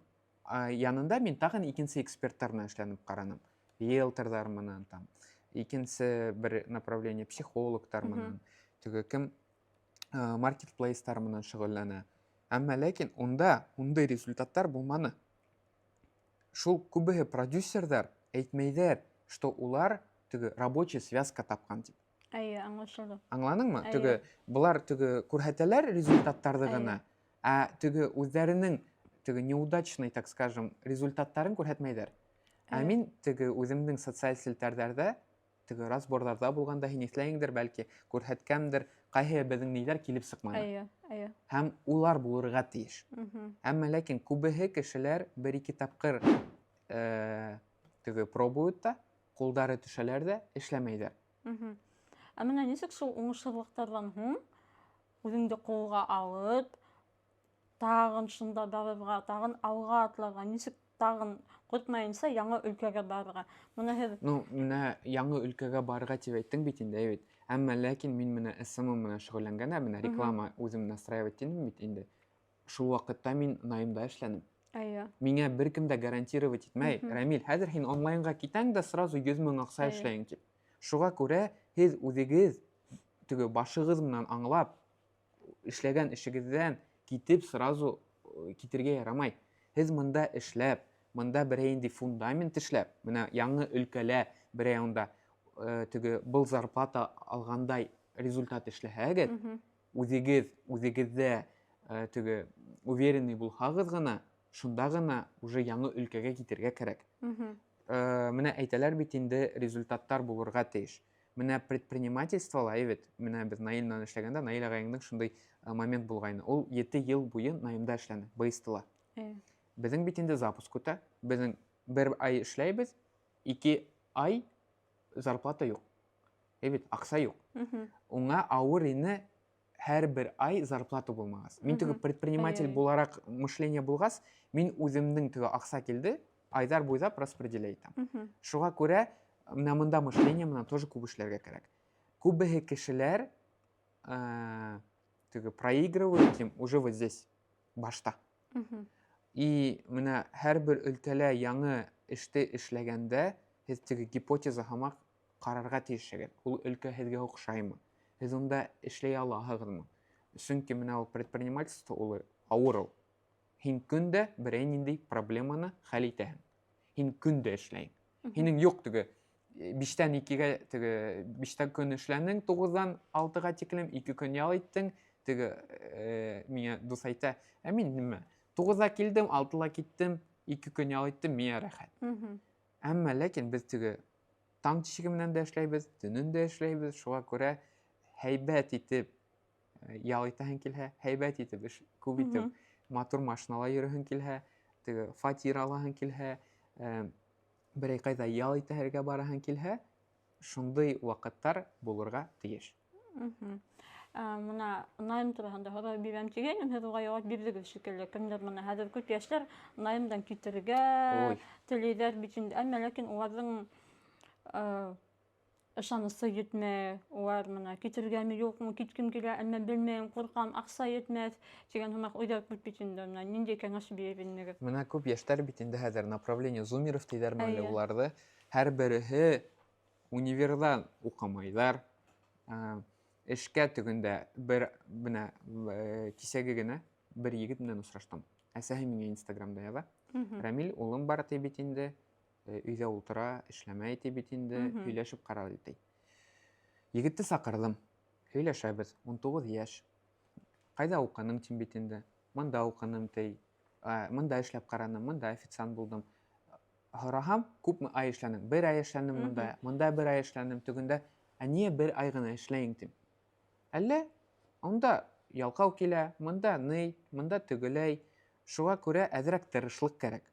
янында мин тағын икенсе эксперттар менән эшләнеп ҡараным. Риэлторҙар менән там, икенсе бер направление психологтар менән, теге кем маркетплейстар менән шөғөлләнә. Әммә ләкин унда ундай результаттар булманы. Шул күбеһе продюсерҙар әйтмәйҙәр, что улар теге рабочая связка тапҡан тип. Әйе, аңлашылды. Аңланыңмы? Әйе. Теге былар теге күрһәтәләр результаттарҙы ғына, ә теге үҙҙәренең теге неудачный, так скажем, результаттарын күрһәтмәйҙәр. Ә мин теге үҙемдең социаль селтәрҙәрҙә теге разборҙарҙа булғанда һин иҫләйһеңдер, бәлки күрһәткәндер, ҡайһы беҙҙең ниҙәр килеп сыҡманы. Әйе, әйе. Һәм улар булырға тейеш. Әммә ләкин күбеһе кешеләр бер-ике тапҡыр теге пробуют та, ҡулдары төшәләр ҙә, эшләмәйҙәр. Ә менә нисек шул уңышһыҙлыҡтарҙан һуң үҙеңде ҡулға алып, тағын шунда барырға, тағын алға атларға, нисек тағын ҡурҡмайынса яңы өлкәгә барырға? Бына һеҙ Ну, менә яңы өлкәгә барырға тип әйттең бит инде, әйбит. Әммә ләкин мин менә SMM менән шөғөлләнгәндә, менә реклама үҙем настраивать итәм бит инде. Шул ваҡытта мин наймда эшләнем. Миңә бер кем дә гарантировать итмәй. Рамил, хәҙер һин онлайнға китәң дә сразу 100 мең аҡса эшләйң тип. Шуға күрә һеҙ үҙегеҙ теге башығыҙ менән аңлап эшләгән эшегеҙҙән китеп сразу китергә ярамай. Һеҙ мында эшләп, Мында берәй инде фундамент эшләп, менә яңы өлкәлә берәй унда теге был зарплата алғандай результат эшләһәгеҙ, үҙегеҙ үҙегеҙҙә теге уверенный булһағыҙ ғына, шунда ғына уже яңы өлкәгә китергә кәрәк. Менә әйтәләр бит инде, результаттар булырға тейеш. Менә предпринимательствола бит, менә беҙ Наил менән эшләгәндә, Наил ағайыңдың шундай момент булғайны. Ул 7 йыл буйы наймда эшләне, БСТ-ла. Беҙҙең бит инде запуск үтә. Беҙҙең бер ай эшләйбеҙ, 2 ай зарплата юҡ. Бит, аҡса юҡ. Уңа ауыр ине һәр бер ай зарплата булмағас. Мин теге предприниматель булараҡ мышление булғас, мин үҙемдең теге аҡса килде, айҙар буйлап распределять итәм. Шуға күрә менә мында мышление менән тоже күп эшләргә кәрәк. Күбеһе кешеләр теге проигрывают им уже вот здесь, башта. И менә һәрбер өлкәлә яңы эште эшләгәндә һеҙ теге гипотеза һымаҡ ҡарарға тейешһегеҙ. Ул өлкә һеҙгә оҡшаймы? Һеҙ унда эшләй алаһығыҙмы? Сөнки менә ул предпринимательство ул ауыр ул. Һин көн дә берәй ниндәй проблеманы хәл итәһең. Һин көн дә эшләйһең. Һинең юҡ теге 5-тән 2-гә, теге 5-тә көн эшләнең, 9-дан 6-ға тиклем, 2 көн ял иттең, теге миңә дуҫ әйтә, ә мин нимә? 9-ҙа килдем, 6-ла киттем, 2 көн ял иттем, миңә рәхәт. Әммә ләкин беҙ теге таң тишеге менән дә эшләйбеҙ, төнөн дә эшләйбеҙ, шуға күрә һәйбәт итеп ял итәһең килһә, һәйбәт итеп эш күп итеп матур машинала йөрөһөң килһә, теге фатир алаһың килһә, берәй ҡайҙа ял итергә бараһың килһә, шундай ваҡыттар булырға тейеш. Мына найм тураһында һорау бирәм тигәйнем, һеҙ уға яуап бирҙегеҙ шикелле. Кемдер мына хәҙер күп йәштәр наймдан китергә теләйҙәр бит инде, әммә ләкин уларҙың ышанысы етмәй, улар мына китергәме юҡмы, киткем килә, әммә белмәйем, ҡурҡам, аҡса етмәҫ тигән һымаҡ уйҙар күп бит инде. Мына ниндәй кәңәш бирер инегеҙ? Мына күп йәштәр бит инде хәҙер направление зумеров тиҙәрме әле уларҙы. Һәр береһе универҙан уҡымайҙар. Эшкә төгөндә бер бына кисәге генә бер егет менән осраштым. Әсәһе миңә Инстаграмда яҙа. Рәмил, улым бар ти бит инде, өйҙә ултыра, эшләмәй ти бит инде, һөйләшеп ҡара әле ти. Егетте саҡырҙым. Һөйләшәбеҙ, 19 йәш. Ҡайҙа уҡының тим бит инде. Мында уҡыным ти. Мында эшләп ҡараным, мында официант булдым. Һораһам, күпме ай эшләнең? Бер ай эшләнем мында, мында бер ай эшләнем, тегендә. Ә ниңә бер ай ғына эшләйең тим. Әллә унда ялҡау килә, мында ни, мында тегеләй. Шуға күрә әҙерәк тырышлыҡ кәрәк.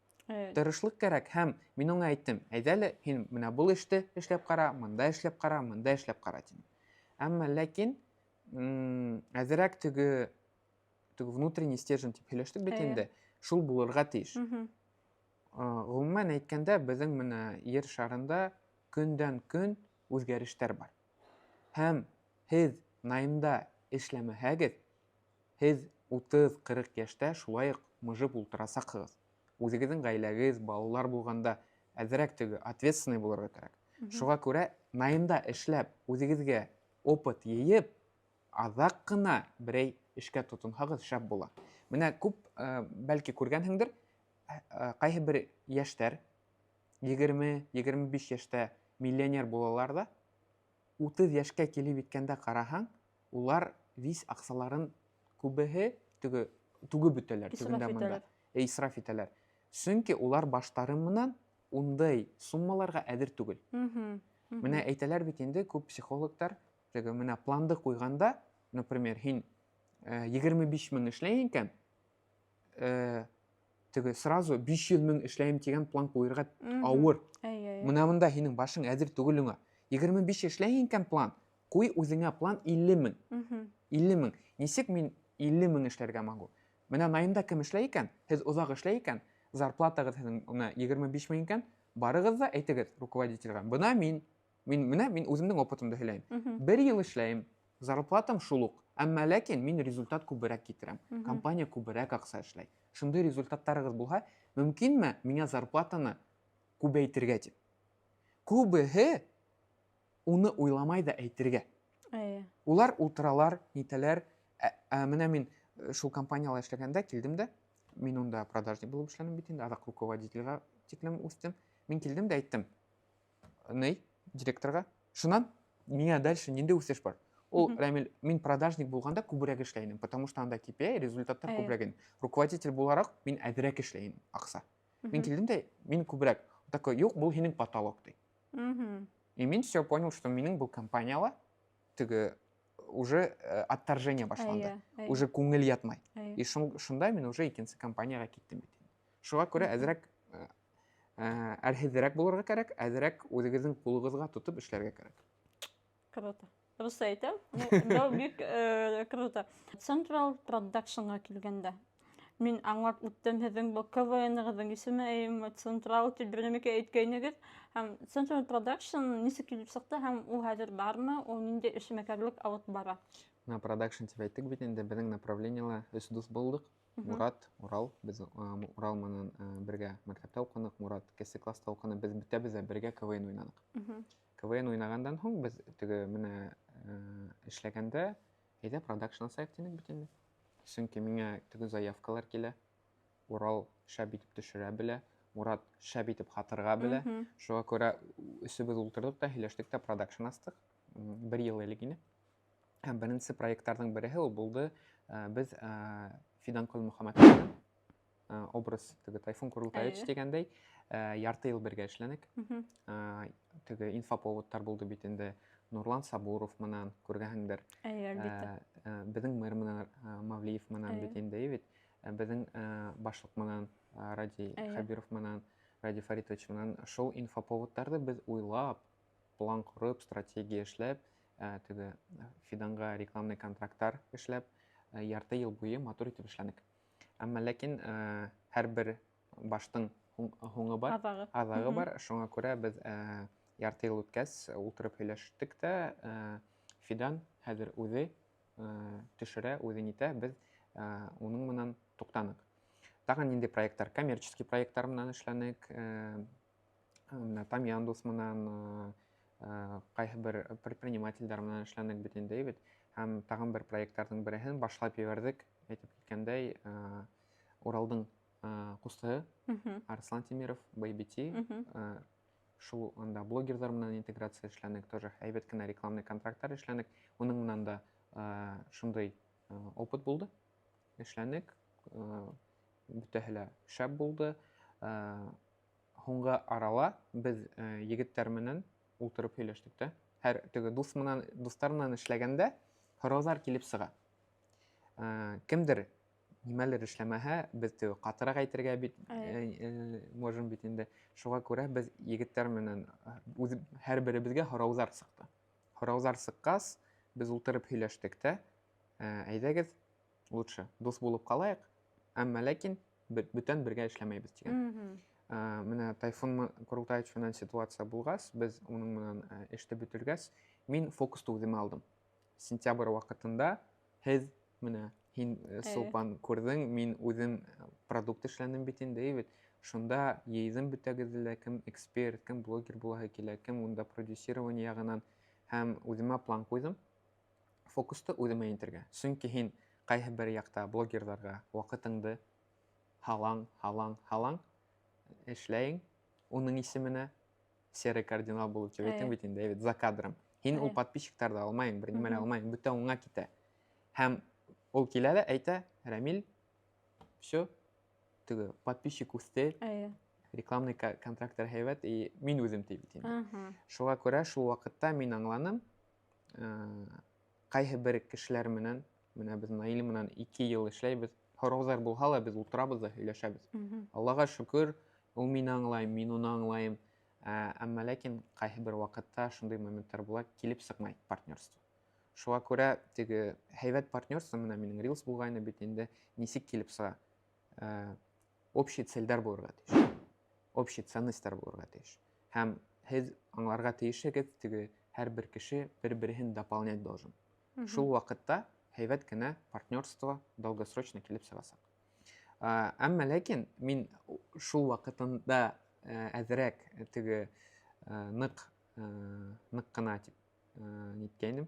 Тырышлыҡ кәрәк һәм мин уңа әйттем, әйҙә әле һин менә был эште эшләп ҡара, мында эшләп ҡара, мында эшләп ҡара тинем. Әммә ләкин әҙерәк теге внутренний стержень тип һөйләштек бит инде, шул булырға тейеш. Ғөмүмән әйткәндә, беҙҙең менә ер шарында көндән көн үҙгәрештәр бар. Һәм һеҙ наймда эшләмәһәгеҙ, һеҙ 30-40 йәштә шулай уҡ мыжып ултырасаҡһығыҙ. Үҙегеҙҙең ғаиләгеҙ, балалар булғанда әҙерәк теге ответственный булырға кәрәк. Шуға күрә наймда эшләп, үҙегеҙгә опыт йыйып, аҙаҡ ҡына берәй эшкә тотонһағыҙ шәп була. Менә күп, бәлки күргәнһеңдер, ҡайһы бер йәштәр 20-25 йәштә миллионер булалар ҙа, 30 йәшкә килеп еткәндә ҡараһаң, улар вис аҡсаларын күбеһе теге түгеп бөтәләр, Исраф тегендә мында. итәләр. Исраф итәләр. Сөнки улар баштары менән ундай суммаларға әҙер түгел. Менә әйтәләр бит инде күп психологтар, теге менә планды ҡуйғанда, например, һин 25 мең эшләйһең икән, теге сразу 500 мең эшләйем тигән план ҡуйырға ауыр. Әйе, әйе. Менә монда һинең башың әҙер түгел уңа. 25 эшләйһең икән план, ҡуй үҙеңә план 50 мең. 50 мең. Нисек мин 50 мең эшләргә могу? Менә наймда кем эшләй икән, һеҙ оҙаҡ эшләй икән, зарплатағыҙ һеҙҙең менә 25 мең икән, барығыҙ ҙа әйтегеҙ руководительгә. Бына мин менә мин үҙемдең опытымды һөйләйем. Бер йыл эшләйем, зарплатам шул уҡ, әммә ләкин мин результат күберәк китерәм. Компания күберәк аҡса эшләй. Шундай результаттарығыҙ булһа, мөмкинме миңә зарплатаны күбәйтергә тип? Күбеһе уны уйламай ҙа әйтергә. Улар ултыралар, нитәләр. Менә мин шул компанияла эшләгәндә килдем дә, Мин унда продажник булып эшләнем бит инде, аҙаҡ руководителгә тиклем үҫтем. Мин килдем дә әйттем. Ней, директорға. Шунан миңә дальше ниндәй үҫеш бар? Ул Рәмил, мин продажник булғанда күберәк эшләй инем, потому что анда KPI, результаттар күберәк ине. Руководитель булараҡ мин әҙерәк эшләй инем, аҡса. Мин килдем дә, мин күберәк. Такой, юҡ, был һинең потолок, ти. И мин все понял, что минең был компанияла теге уже отторжение башланды. Уже күңел ятмай. И шунда мин уже икенсе компанияға киттем бит. Шуға күрә әҙерәк әрһеҙерәк булырға кәрәк, әҙерәк үҙегеҙҙең ҡулығыҙға тотоп эшләргә кәрәк. Круто. Русса әйтәм. Ну, бик круто. Central Productionға килгәндә, мин аңлап үттем һеҙҙең был КВН-ығыҙҙың исеме әйеме, Central тип бер нәмәкәй әйткәйнегеҙ. Һәм Central Production нисек килеп сыҡты һәм ул хәҙер бармы, ул ниндәй эшмәкәрлек алып бара? На продакшн тип әйттек бит инде, беҙҙең направлениела өс дуҫ булдыҡ. Мурат, Урал, беҙ Урал менән бергә мәктәптә уҡыныҡ, Мурат кесе класста уҡыны, беҙ бөтәбеҙ ҙә бергә КВН уйнаныҡ. КВН уйнағандан һуң беҙ теге менә эшләгәндә әйҙә продакшн асайыҡ тинек бит инде. Сөнки миңә теге заявкалар килә. Урал шәп итеп төшөрә белә, Мурат шәп итеп һатырға белә. Шуға күрә өсөбөҙ ултырҙыҡ та, һөйләштек тә продакшн астыҡ. Бер йыл элек ине. Һәм беренсе проекттарҙың береһе ул булды, беҙ Фидан Ҡолмөхәмәтов менән, образ теге Тайфун Курултаевич тигәндәй, ярты йыл бергә эшләнек. Теге инфоповодтар булды бит инде. Нурлан Сабуров менән күргәнһеңдер. Әйе, әлбиттә. Беҙҙең мэр менән, Мавлиев менән бит инде, бит. Беҙҙең башлыҡ менән, Ради Хабиров менән, Ради Фаритович менән шул инфоповодтарҙы беҙ уйлап, план ҡороп, стратегия эшләп, теге Фиданға рекламный контракттар эшләп, ярты йыл буйы матур итеп эшләнек. Әммә ләкин һәр бер баштың һуңы бар, Аҙағы. аҙағы бар. Шуңа күрә беҙ ярты йыл үткәс ултырып һөйләштек тә, Фидан хәҙер үҙе төшөрә, үҙе нитә, беҙ уның менән туҡтаныҡ. Тағы ниндәй проекттар? Коммерческий проекттар менән эшләнек, менә Тамьян дуҫ менән, ҡайһы бер предпринимательдәр менән эшләнек бит инде, бит. Һәм тағын бер проекттарҙың береһен башлап ебәрҙек, әйтеп киткәндәй, Уралдың ҡустыһы Арслан Тимиров, Baby T, шул анда блогерҙар менән интеграция эшләнек, тоже һәйбәт кенә рекламный контракттар эшләнек. Уның менән дә шундай опыт булды. Эшләнек, бөтәһе лә шәп булды. Һуңғы арала беҙ егеттәр менән ултырып һөйләштек тә. Һәр теге дуҫ менән, дуҫтар менән эшләгәндә һорауҙар килеп сыға. Кемдер нимәлер эшләмәһә, беҙ теге ҡатыраҡ әйтергә бит, можем бит инде. Шуға күрә беҙ егеттәр менән, үҙ, һәр беребеҙгә һорауҙар сыҡты. Һорауҙар сыҡҡас, беҙ ултырып һөйләштек тә, әйҙәгеҙ, лучше дуҫ булып ҡалайыҡ, әммә ләкин бүтән бергә эшләмәйбеҙ тигән. Менә Тайфун Курултаевич менән ситуация булғас, беҙ уның менән эште бөтөргәс, мин фокусты үҙемә алдым. Сентябрь ваҡытында һеҙ менә һин, Сулпан, күрҙең, мин үҙем продукт эшләнем бит инде, бит. Шунда йыйҙым бөтәгеҙҙе лә, кем эксперт, кем блогер булаһы килә, кем унда продюсирование яғынан, һәм үҙемә план ҡуйҙым. Фокусты үҙемә интергә. Сөнки һин ҡайһы бер яҡта блогерҙарға ваҡытыңды һалаң, һалаң, һалаң эшләйең, уның исеменә серый кардинал булып тип әйттең бит инде, бит, за кадром. Һин ул подписчиктарҙы алмайың, бер нимә лә алмайың, бөтә уңа китә. Һәм ул килә лә әйтә, Рәмил, все, теге подписчик үҫте, рекламный контракттар һәйбәт, и мин үҙем ти бит инде. Шуға күрә шул ваҡытта мин аңланым, ҡайһы бер кешеләр менән, менә беҙ Наил менән 2 йыл эшләйбеҙ, һорауҙар булһа ла беҙ ултырабыҙ ҙа һөйләшәбеҙ. Аллаға шөкөр, ул мине аңлай, мин уны аңлайым. Әммә ләкин ҡайһы бер ваҡытта шундай моменттар була, килеп сыҡмай партнерство. Шуға күрә теге һәйбәт партнерство, менә минең рилс булғайны бит инде, нисек килеп сыға? Общий целдәр булырға тейеш, общий ценностьтар булырға тейеш. Һәм һеҙ аңларға тейешһегеҙ, теге һәр бер кеше бер-береһен дополнять должен. Шул ваҡытта һәйбәт кенә партнерство долгосрочно килеп сығасаҡ. Әммә ләкин мин шул ваҡытында, әҙерәк теге, ныҡ ҡына тип, ниткәйнем,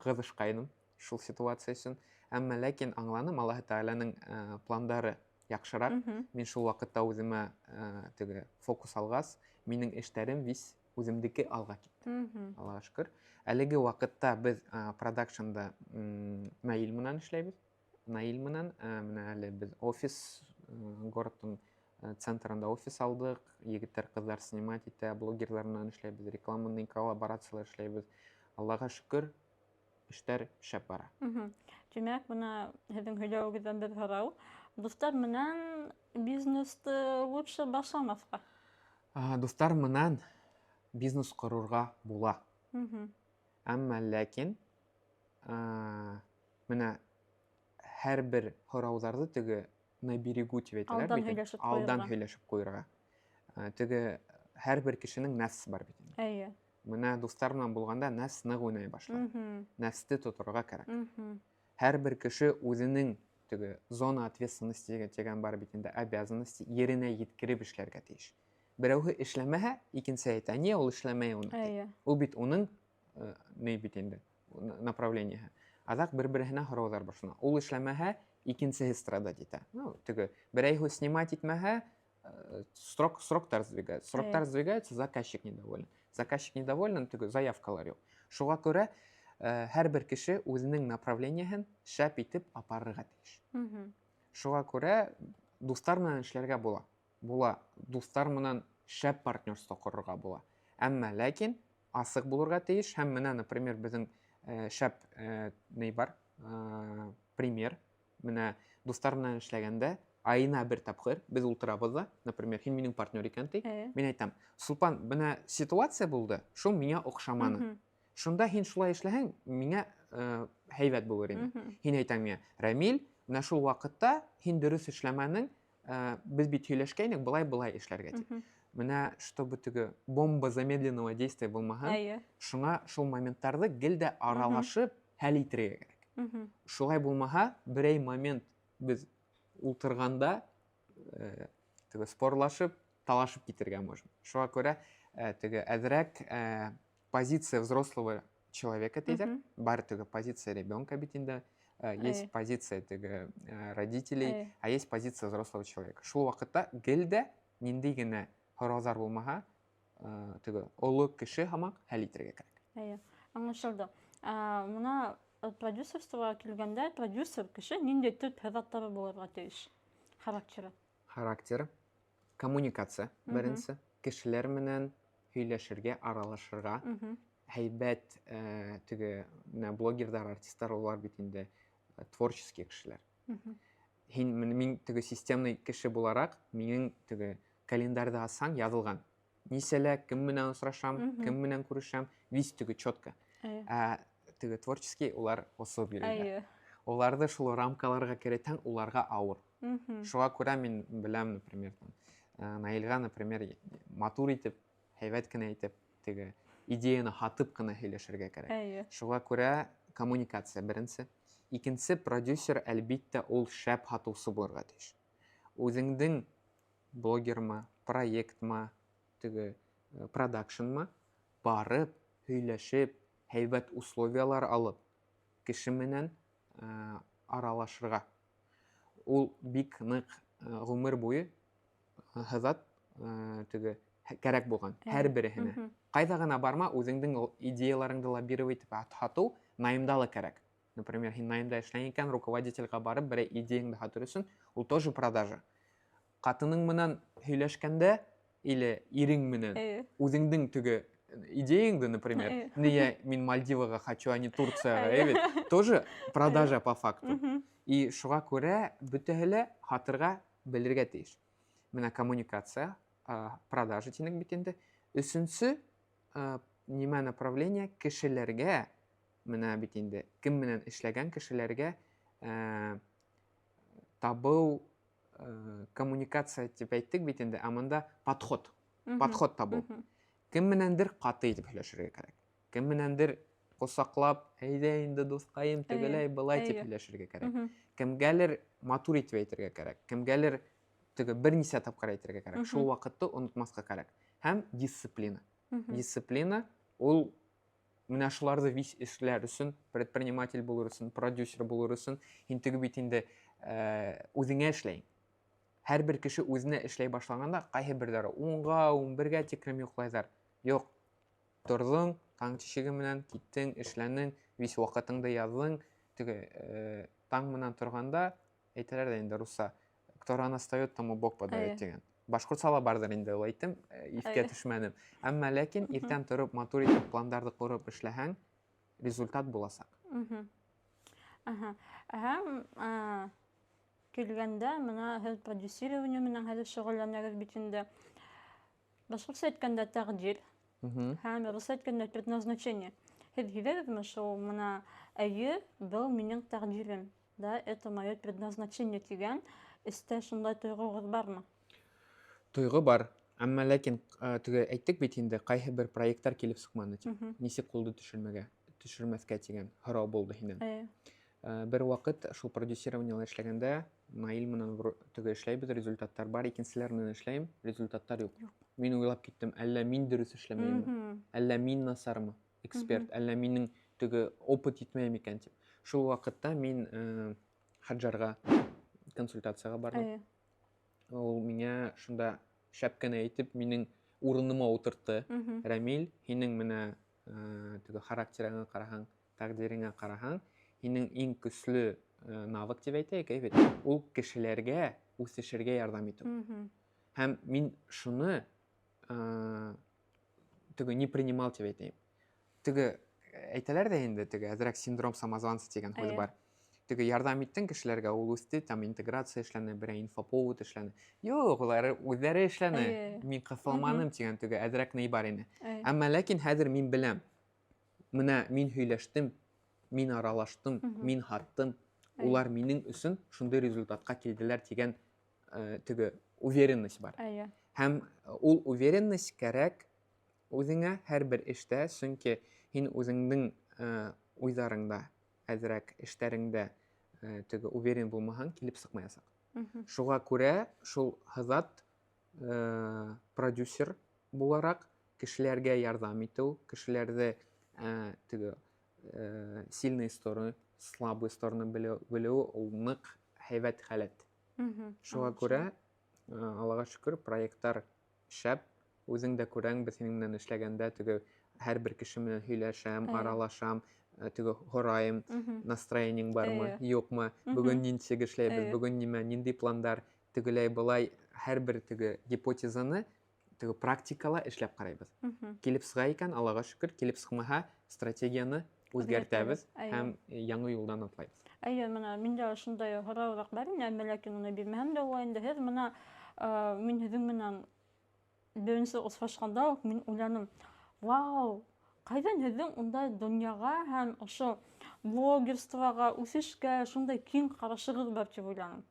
ҡыҙышҡайным. Шул ситуация өсөн. Әммә ләкин аңланым, Аллаһы Тәғәләнең пландары яҡшыраҡ. Мин шул ваҡытта үҙемә теге фокус алғас, минең эштәрем вис үҙемдеке алға китте. Аллаға шөкөр. Әлеге ваҡытта беҙ продакшнда Наил менән эшләйбеҙ. Наил менән менә әле беҙ офис городтың центрында офис алдыҡ, егеттәр, ҡыҙҙар снимать итә, блогерҙар менән эшләйбеҙ, рекламный коллаборациялар эшләйбеҙ. Аллаға шөкөр, эштәр шәп бара. Тимәк, бына һеҙҙең һөйләүегеҙҙән бер һорау. Дуҫтар менән бизнесты лучше башламаҫҡа? Дуҫтар менән бизнес ҡорорға була. Әммә ләкин менә һәр бер һорауҙарҙы теге на берегу тип әйтәләр Алдан бит инде. Һөйләшеп Алдан ҡуйырға. Һөйләшеп ҡуйырға. Теге һәр бер кешенең нәфс бар бит инде. Менә дуҫтар менән булғанда нәфс ныҡ уйнай башлай. Нәфсте тоторға кәрәк. Һәр бер кеше үҙенең теге зона ответственности тигән бар бит инде, обязанности еренә еткереп эшләргә тейеш. Берәүһе эшләмәһә, икенсе әйтә, ни ул эшләмәй уны, ти. Ул бит уның ни бит инде направлениеһы. Аҙаҡ бер-береһенә һорауҙар башлана. Ул эшләмәһә, икенсеһе страдать итә. Ну, теге берәйһе снимать итмәһә, сроктар сдвигаются. Сроктар сдвигаются, заказчик недоволен. Заказчик недоволен, теге заявкалар юҡ. Шуға күрә һәр бер кеше үҙенең направлениеһын шәп итеп апарырға тейеш. Шуға күрә дуҫтар менән эшләргә була. Була. Дуҫтар менән шәп партнерство ҡорорға була. Әммә ләкин асыҡ булырға тейеш һәм менә, например, беҙҙең шәп ни бар, пример. Менә дуҫтар менән эшләгәндә айына бер тапҡыр беҙ ултырабыҙ ҙа, например, һин минең партнер икән ти. Мин әйтәм, Сулпан, бына ситуация булды, шул миңә оҡшаманы. Шунда һин шулай эшләһәң, миңә һәйбәт булыр ине. Һин әйтәң миңә, Рәмил, менә шул ваҡытта һин дөрөҫ эшләмәнең, беҙ бит һөйләшкәйнек, былай-былай эшләргә тип. Менә чтобы теге бомба замедленного действия булмаһын, шуңа шул моменттарҙы гел дә аралашып хәл итергә кәрәк. Шулай булмаһа, берәй момент беҙ ултырғанда теге спорлашып, талашып китергә можем. Шуға күрә теге әҙерәк позиция взрослого человека тиҙәр. Бар теге позиция ребенка бит инде, есть позиция теге родителей, а есть позиция взрослого человека. Шул ваҡытта гел дә ниндәй генә һорауҙар булмаһа, теге оло кеше һымаҡ хәл итергә кәрәк. Эйе, аңлашылды. Мына продюсерствоға килгәндә, продюсер кеше ниндәй төп һыҙаттары булырға тейеш? Характеры. Характеры, коммуникация беренсе, кешеләр менән һөйләшергә, аралашырға, һәйбәт теге менә блогерҙар, артисттар улар бит инде творческий кешеләр. Һин мин теге системный кеше булараҡ, минең теге календарҙы асһаң яҙылған. Нисәлә кем менән осрашам, кем менән күрешәм, весь теге четко. Ә теге творческий улар осоп йөрөйҙәр. Уларҙы шул рамкаларға керетһәң, уларға ауыр. Шуға күрә мин беләм, например, там, Наилгә, например, матур итеп, һәйбәт кенә итеп, теге идеяны һатып ҡына һөйләшергә кәрәк. Шуға күрә коммуникация беренсе. Икенсе, продюсер әлбиттә ул шәп һатыусы булырға тейеш. Үҙеңдең блогерма, проектма, теге продакшнма барып, һөйләшеп, һәйбәт условиялар алып, кеше менән аралашырға. Ул бик ныҡ ғүмер буйы һыҙат теге кәрәк булған һәр береһенә. Ҡайҙа ғына барма, үҙеңдең ул идеяларыңды лоббировать итеп һатыу наймда ла кәрәк. Например, һин наймда эшләйң икән, руководительгә барып берәй идеяңды һатыр өсөн, ул тоже продажа. Ҡатының менән һөйләшкәндә или ирең менән үҙеңдең теге идеяңды, например, не я мин Мальдиваға хочу, а не Турцияға, бит, тоже продажа по факту. И шуға күрә бөтәһе лә һатырға белергә тейеш. Менә коммуникация, продажа тинек бит инде. Өсөнсө, нимә направление кешеләргә, менә бит инде кем менән эшләгән кешеләргә табыу, коммуникация тип әйттек бит инде, ә монда подход, подход табыу. Кем менәндер ҡаты итеп һөйләшергә кәрәк. Кем менәндер ҡосаҡлап, әйҙә инде дуҫҡайым, тегеләй, былай тип һөйләшергә кәрәк. Кемгәлер матур итеп әйтергә кәрәк. Кемгәлер теге бер нисә тапҡыр әйтергә кәрәк. Шул ваҡытты онотмаҫҡа кәрәк. Һәм дисциплина. Дисциплина ул Менә шуларҙы вис эшләр өсөн, предприниматель булыр өсөн, продюсер булыр өсөн, һин теге бит инде үҙеңә эшләй. Һәр бер кеше үҙенә эшләй башлағанда, ҡайһы берҙәре 10-ға, 11-гә тиклем йоҡлайҙар. Юҡ, торҙоң, таң тишеге менән киттең, эшләнең, вис ваҡытыңды яҙҙың. Теге таң менән торғанда, әйтәләр ҙә инде русса, кто рано встает, тому Бог подает тигән. Башҡортса ла барҙыр инде ул әйтем, иҫкә төшмәнем. Әммә ләкин иртән тороп, матур итеп пландарҙы ҡороп эшләһәң, результат буласаҡ. Һәм килгәндә, мына һеҙ продюсирование менән хәҙер шөғөлләнәгеҙ бит инде. Башҡортса әйткәндә тәҡдир, һәм русса әйткәндә предназначение. Һеҙ һиҙәгеҙме шул мына эйе, был минең тәҡдирем, да, это мое предназначение тигән эстә шундай тойғоғоҙ бармы? Тойғо бар, әммә ләкин теге әйттек бит инде, ҡайһы бер проекттар килеп сыҡманы тип. Нисек ҡулды төшөрмәҫкә тигән һорау булды һинән. Бер ваҡыт шул продюсированиела эшләгәндә Наил менән теге эшләйбеҙ, результаттар бар, икенселәр менән эшләйем, результаттар юҡ. Мин уйлап киттем, әллә мин дөрөҫ эшләмәйемме, әллә мин насармы, эксперт, әллә минең теге опыт етмәй микән тип. Шул ваҡытта мин Хаджарға консультацияға барҙым. Ул миңә шунда шәп кенә әйтеп, минең урыныма ултыртты. Рәмил, һинең менә теге характерыңа ҡараһаң, тәҡдиреңә ҡараһаң, һинең иң көслө навык тип әйтәйек, әй бит, ул кешеләргә үҫешергә ярҙам итеү. Һәм мин шуны теге не принимал тип әйтәйем. Теге әйтәләр ҙә инде, теге әҙерәк синдром самозванца тигән һүҙ бар. Теге ярҙам иттең кешеләргә, ул үҫте, там интеграция эшләне, берәй инфоповод эшләне. Юҡ, улар үҙҙәре эшләне. Мин ҡыҫылманым тигән теге әҙерәк ни бар ине. Әммә ләкин хәҙер мин беләм. Менә мин һөйләштем, мин аралаштым, мин һаттым. Улар минең өсөн шундай результатҡа килделәр тигән теге уверенность бар. Һәм ул уверенность кәрәк үҙеңә һәр бер эштә, сөнки һин үҙеңдең уйҙарыңда, әҙерәк эштәреңдә теге уверен булмаһаң, килеп сыҡмаясаҡ. Шуға күрә шул һыҙат продюсер булараҡ кешеләргә ярҙам итеү, кешеләрҙе теге сильные стороны, слабые стороны белеү ул ныҡ һәйбәт халәт. Шуға күрә, Аллаға шөкөр, проекттар шәп. Үҙең дә күрәң, беҙ һинең менән эшләгәндә теге һәр бер кеше менән һөйләшәм, аралашам, теге һорайым, настроениең бармы, юҡмы, бөгөн нисек эшләйбеҙ, бөгөн нимә, ниндәй пландар, тегеләй былай һәр бер теге гипотезаны теге практикала эшләп ҡарайбыҙ. Килеп сыға икән, Аллаға шөкөр, килеп сыҡмаһа, стратегияны үҙгәртәбеҙ һәм яңы юлдан атлайбыҙ. Эйе, мына миндә ошондай һорауҙар бар ине, әммә ләкин уны бирмәһәм дә була инде. Һеҙ мына мин һеҙҙең менән беренсе осрашҡанда уҡ мин уйланым, вау, ҡайҙан һеҙҙең ундай донъяға һәм ошо блогерствоға, үҫешкә шундай киң ҡарашығыҙ бар тип уйланым.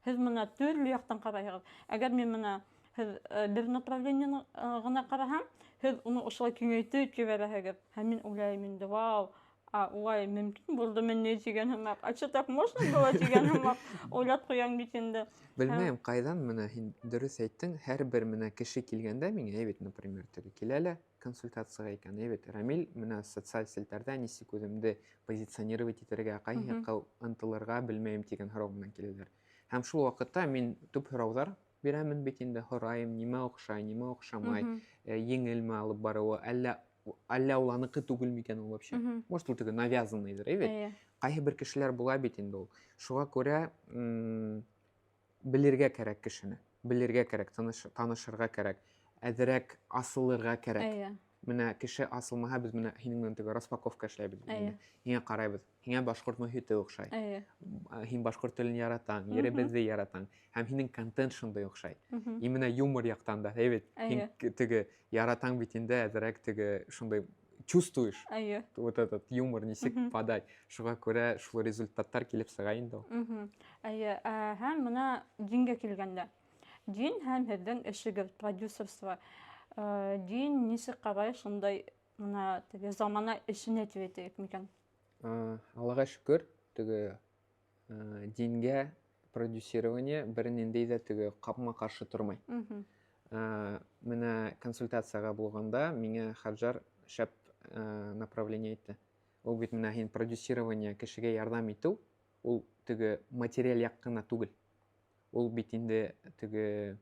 Һеҙ мына төрлө яҡтан ҡарайһығыҙ. Әгәр мин мына һеҙ бер направлениены ғына ҡараһам, һеҙ уны ошолай киңәйтеп ебәрәһегеҙ. Һәм мин уйлайым инде, вау, а улай мөмкин булдымы ни тигән һымаҡ. А что так можно было тигән һымаҡ уйлап ҡуям бит инде. Белмәйем, ҡайҙан менә һин дөрөҫ әйттең, һәр бер менә кеше килгәндә миңә, әй бит, например, теге килә лә консультацияға икән, әй бит, Рамил, менә социаль селтәрҙә нисек үҙемде позиционировать итергә, ҡайһы яҡҡа ынтылырға белмәйем тигән һорау менән киләләр. Һәм шул ваҡытта мин төп һорауҙар бирәмен бит инде, һорайым, нимә оҡшай, нимә оҡшамай, еңелме алып барыуы, әллә ул аныҡы түгел микән ул вообще. Может, ул теге навязанныйҙыр, әй бит? Ҡайһы бер кешеләр була бит инде ул. Шуға күрә, белергә кәрәк кешене, белергә кәрәк, танышырға кәрәк, әҙерәк асылырға кәрәк. Менә кеше асылмаһа, беҙ менә һинең менән теге распаковка эшләйбеҙ инде. Һиңә ҡарайбыҙ, һиңә башҡорт мөхите оҡшай. Һин башҡорт телен яратаң, еребеҙҙе яратаң, һәм һинең контент шундай оҡшай. И менә юмор яҡтан да, әй бит, һин теге яратаң бит инде, әҙерәк теге шундай чувствуешь. Вот этот юмор нисек подать. Шуға күрә шул результаттар килеп сыға инде ул. Эйе, һәм мына дингә килгәндә. Дин һәм һеҙҙең эшегеҙ, продюсерство. Дин нисек ҡарай шундай мына теге замана эшенә тип әйтәйек микән? Аллаға шөкөр, теге дингә продюсирование бер ниндәй ҙә теге ҡапма-ҡаршы тормай. Менә консультацияға булғанда миңә Хаджар шәп направление әйтте. Ул бит менә һин продюсирование, кешегә ярҙам итеү, ул теге материаль яҡ ҡына түгел. Ул бит инде теге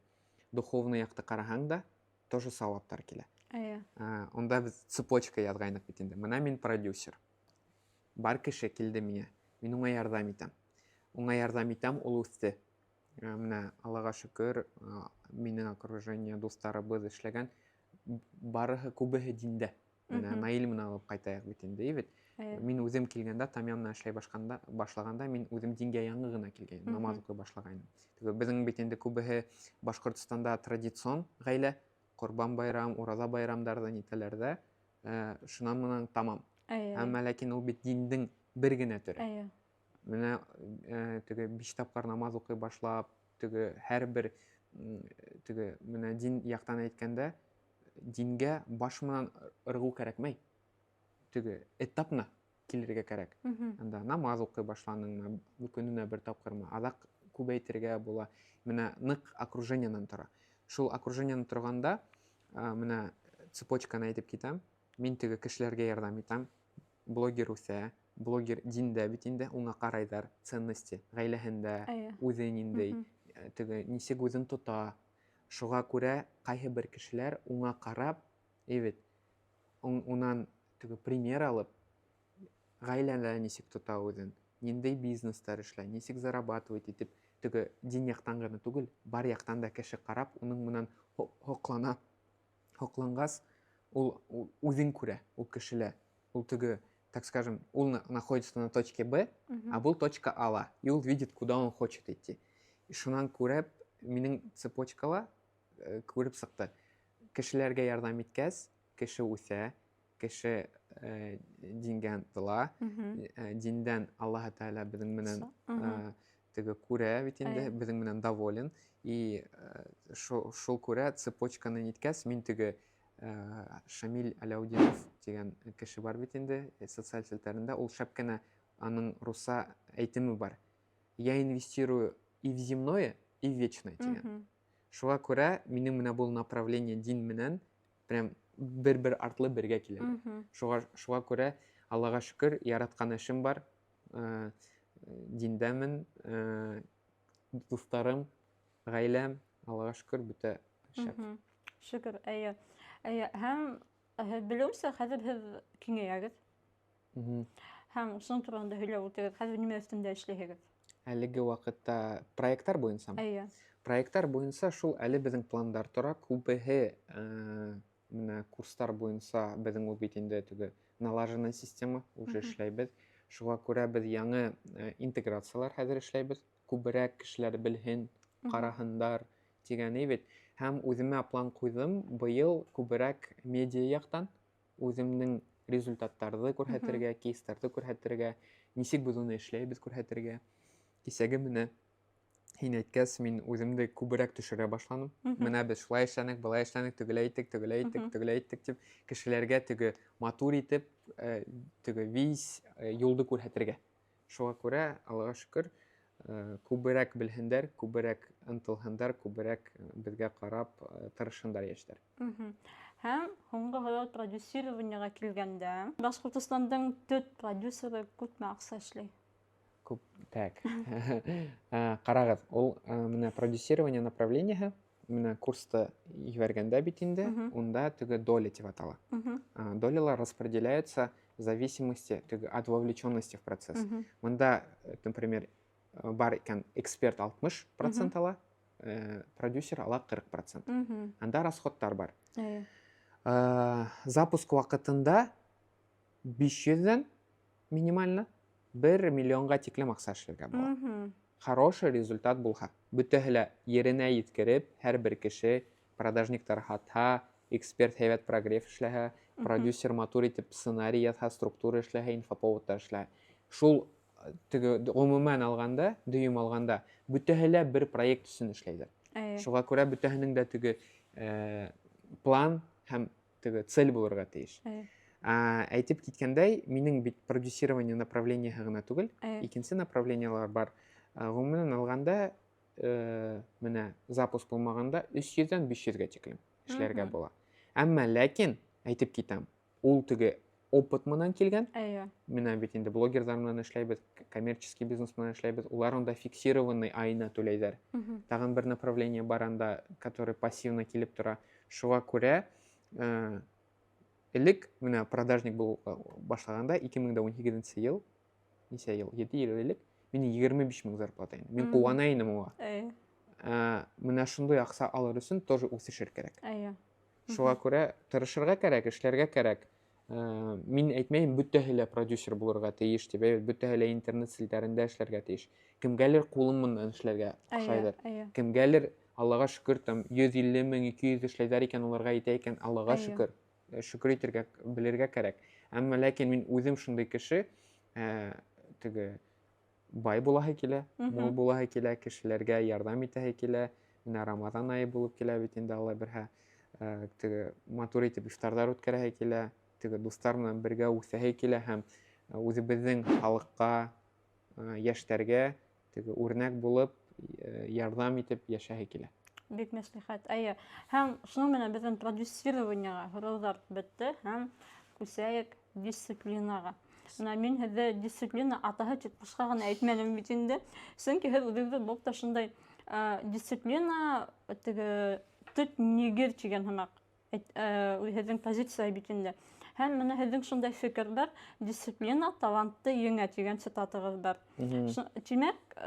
духовный яҡты ҡараһаң да, тоже сауаптар килә. Унда беҙ цепочка яҙғайныҡ бит инде. Мына мин продюсер. Бар кеше килде миңә. Мин уңа ярҙам итәм. Уңа ярҙам итәм, ул үҫте. Менә Аллаға шөкөр, минең окружение, дуҫтарыбыҙ эшләгән, барыһы күбеһе диндә. Менә Наил менән алып ҡайтайыҡ бит инде, бит. Мин үҙем килгәндә, Тамьян менән эшләй башлағанда, мин үҙем дингә яңы ғына килгәйнем, намаҙ уҡый башлағайным. Теге беҙҙең бит инде күбеһе Башҡортостанда традицион ғаилә, Ҡорбан байрам, Ураҙа байрамдарҙы нитәләр ҙә, шунан менән тамам. Әммә ләкин ул бит диндең бер генә төрө. Менә теге 5 тапҡыр намаҙ уҡый башлап, теге һәр бер, теге менә дин яҡтан әйткәндә, дингә баш менән ырғыу кәрәкмәй. Теге этапна килергә кәрәк. Анда намаҙ уҡый башланыңмы, көнөнә бер тапҡырмы, аҙаҡ күбәйтергә була. Менә ныҡ окружениенан тора. Шул окружениенан торғанда, менә цепочканы әйтеп китәм. Мин теге кешеләргә ярҙам итәм. Блогер үҫә, блогер диндә бит инде, уңа ҡарайҙар, ценности, ғаиләһендә, үҙе ниндәй, теге нисек үҙен тота. Шуға күрә ҡайһы бер кешеләр уңа ҡарап, бит, унан теге пример алып, ғаиләлә нисек тота үҙен, ниндәй бизнестар эшләй, нисек зарабатывать итеп, теге дин яҡтан ғына түгел, бар яҡтан да кеше ҡарап, уның менән һоҡлана. Һоҡланғас, ул үҙен күрә, ул кешелә. Ул теге, так скажем, ул находится на точке Б, а был точка А, и ул видит, куда он хочет идти. И шунан күреп, минең цепочкала күреп сыҡты. Кешеләргә ярҙам иткәс, кеше үҫә, кеше дингә ынтыла, диндән Аллаһы Тәғәлә беҙҙең менән, теге күрә бит инде, беҙҙең менән доволен. И шул күрә цепочканы ниткәс, мин теге Шамиль Аляутдинов тигән кеше бар бит инде, социаль селтәрендә, ул шәп кенә аның русса әйтеме бар. Я инвестирую и в земное, и в вечное тигән. Шуға күрә минең менә был направление дин менән прям бер-бер артлы бергә килә. Шуға күрә Аллаға шөкөр, яратҡан эшем бар. Диндәмен, дуҫтарым, ғаиләм, Аллаға шөкөр, бөтә шәп. Шөкөр, әйе. Әйе, һәм белеүемсә, хәҙер һеҙ киңәйәгеҙ. Һәм шуның тураһында һөйләп үтегеҙ. Хәҙер нимә өҫтөндә эшләйһегеҙ? Әлеге ваҡытта проекттар буйынсамы? Әйе. Проекттар буйынса шул әле беҙҙең пландар тора. Күбеһе менә курстар буйынса беҙҙең ул бит инде теге налаженная система уже эшләйбеҙ. Шуға күрә беҙ яңы интеграциялар хәҙер эшләйбеҙ. Күберәк кешеләр белһен, ҡараһындар тигән бит. Һәм үҙемә план ҡуйҙым, быйыл күберәк медиа яҡтан үҙемдең результаттарҙы күрһәтергә, кейстарҙы күрһәтергә, нисек беҙ уны эшләйбеҙ күрһәтергә. Кисәге менә һин әйткәс, мин үҙемде күберәк төшөрә башланым. Менә беҙ шулай эшләнек, былай эшләнек, тегеләй иттек, тегеләй иттек, тегеләй иттек тип кешеләргә теге матур итеп, теге весь юлды күрһәтергә. Шуға күрә, Аллаға шөкөр, күберәк белһендәр, күберәк ынтылһындар, күберәк беҙгә ҡарап тырышһындар йәштәр. Һәм һуңғы һорау продюсированиеға килгәндә, Башҡортостандың төп продюсеры күпме аҡса эшләй? Күп, так. Ҡарағыҙ, ул менә продюсирование направлениеһы, менә курсты ебәргәндә бит инде, унда теге доля тип атала. Долялар распределяются в зависимости теге от вовлеченности в процесс. Мында, например, бар икән эксперт алтмыш процент ала, продюсер ала ҡырыҡ процент. Анда расходтар бар. Запуск ваҡытында биш йөҙҙән минимально бер миллионға тиклем аҡса эшләргә була. Хороший результат булһа. Бөтәһе лә еренә еткереп, һәр бер кеше продажниктар һатһа, эксперт һәйбәт прогрев эшләһә, продюсер матур итеп сценарий яҙһа, структура эшләһә, инфоповодтар эшләһә. Шул теге ғөмүмән алғанда, дөйөм алғанда, бөтәһе лә бер проект өсөн эшләйҙәр. Шуға күрә бөтәһенең дә теге план һәм теге цель булырға тейеш. Әйтеп киткәндәй, минең бит продюсирование направлениеһы ғына түгел, икенсе направлениелар бар. Ғөмүмән алғанда, менә запуск булмағанда өс йөҙҙән биш йөҙгә тиклем эшләргә була. Әммә ләкин әйтеп китәм, ул теге опыт менән килгән. Әйе. Менә бит инде блогерҙар менән эшләйбеҙ, коммерческий бизнес менән эшләйбеҙ. Улар унда фиксированный айына түләйҙәр. Тағын бер направление бар анда, который пассивно килеп тора. Шуға күрә, элек менә продажник булып башлағанда 2018 йыл, нисә йыл, 7 йыл элек минең 25 мең зарплата ине. Мин ҡыуана инем уға. Менә шундай аҡса алыр өсөн тоже үҫешер кәрәк. Шуға күрә тырышырға кәрәк, эшләргә кәрәк. Мин әйтмәйем, бөтәһе лә продюсер булырға тейеш тип, әйбәт, бөтәһе лә интернет селтәрендә эшләргә тейеш. Кемгәлер ҡулың менән эшләргә оҡшайҙыр. Кемгәлер, Аллаға шөкөр, там 150 мең, 200 эшләйҙәр икән, уларға итә икән, Аллаға шөкөр. Шөкөр итергә белергә кәрәк. Әммә ләкин мин үҙем шундай кеше, теге бай булаһы килә, мул булаһы килә, кешеләргә ярҙам итәһе килә. Менә Рамаҙан айы булып килә бит инде, Алла бирһә, теге матур итеп ифтарҙар үткәрәһе килә, теге дуҫтар менән бергә үҫәһе килә һәм үҙебеҙҙең халыҡҡа, йәштәргә теге үрнәк булып, ярҙам итеп йәшәһе килә. Бик мәслихәт. Әйе. Һәм шуның менән беҙҙең продюсированиеға һорауҙар бөттө һәм күсәйек дисциплинаға. Бына мин һеҙҙе дисциплина атаһы тип бушҡа ғына әйтмәнем бит инде. Сөнки һеҙ үҙегеҙҙе был та шундай, дисциплина теге төп нигеҙ тигән һымаҡ һеҙҙең позиция бит инде. Һәм бына һеҙҙең шундай фекер бар, дисциплина талантты еңә тигән цитатығыҙ бар. Тимәк,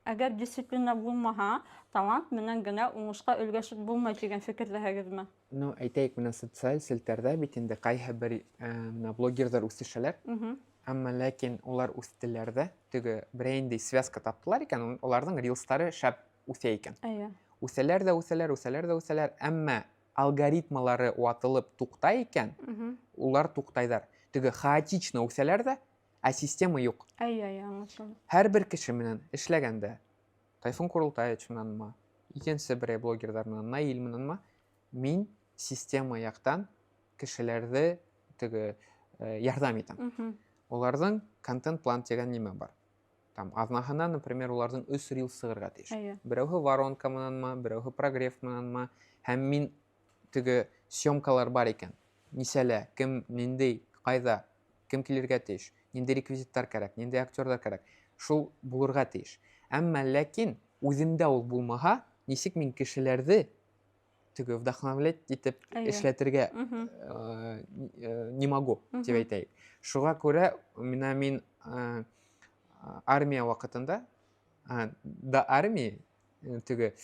әгәр дисциплина булмаһа, талант менән генә уңышҡа өлгәшеп булмай тигән фекерҙәһегеҙме? Ну, әйтәйек, менә социаль селтәрҙә бит инде ҡайһы бер, менә блогерҙар үҫешәләр. Әммә ләкин улар үҫтеләр ҙә, теге берәй ниндәй связка таптылар икән, уларҙың рилстары шәп үҫә икән. Үҫәләр ҙә үҫәләр, үҫәләр ҙә үҫәләр, әммә алгоритмалары ватылып туҡтай икән, улар туҡтайҙар. Теге хаотично үҫәләр ҙә, ә система юҡ. Әйе, әйе, аңлашылды. Һәр бер кеше менән эшләгәндә, Тайфун Курултаевич менәнме, икенсе берәй блогерҙар менән, Наил менәнме, мин система яҡтан кешеләрҙе теге, ярҙам итәм. Уларҙың контент-план тигән нимә бар? Там аҙнаһына, например, уларҙың өс рилс сығырға тейеш. Берәүһе воронка менәнме, берәүһе прогрев менәнме, һәм мин теге съемкалар бар икән. Нисәлә, кем, ниндәй, ҡайҙа, кем килергә тейеш, ниндәй реквизиттар кәрәк, ниндәй актерҙар кәрәк. Шул булырға тейеш. Әммә ләкин үҙемдә ул булмаһа, нисек мин кешеләрҙе теге вдохновлять итеп эшләтергә, не могу, тип әйтәйек. Шуға күрә менә мин, армия ваҡытында, до армии, теге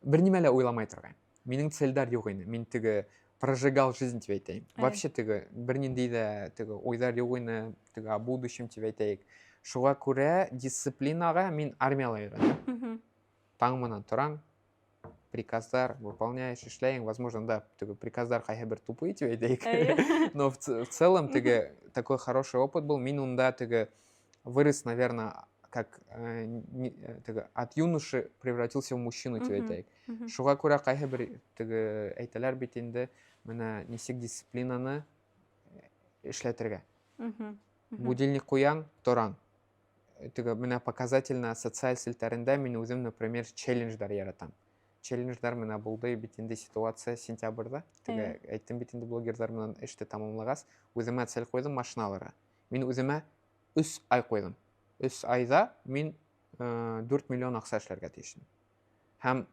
бер нимә лә уйламай торғайным. Минең цельдәр юҡ ине. Мин теге прожигал жизнь тип әйтәйем. Вообще теге бер ниндәй ҙә теге уйҙар юҡ ине, теге о будущем тип әйтәйек. Шуға күрә дисциплинаға мин армияла өйрәндем. Таң менән торам, приказдар выполняешь, эшләйең, возможно, да, теге приказдар ҡайһы бер тупые тип әйтәйек. Но в целом теге такой хороший опыт был. Мин унда теге вырос, наверное, как, не, теге от юноши превратился в мужчину тип әйтәйек. Шуға күрә ҡайһы бер теге әйтәләр бит инде, менә нисек дисциплинаны эшләтергә. Будильник ҡуяң, торам. Теге менә показательно социаль селтәрендә мин үҙем, например, челлендждар яратам. Челлендждар менә булды бит инде ситуация сентябрҙә. Теге әйттем бит инде блогерҙар менән эште тамамлағас, үҙемә цель ҡуйҙым машина алырға. Мин үҙемә өс ай ҡуйҙым. Өс айҙа мин, 4 миллион аҡса эшләргә тейешмен. Һәм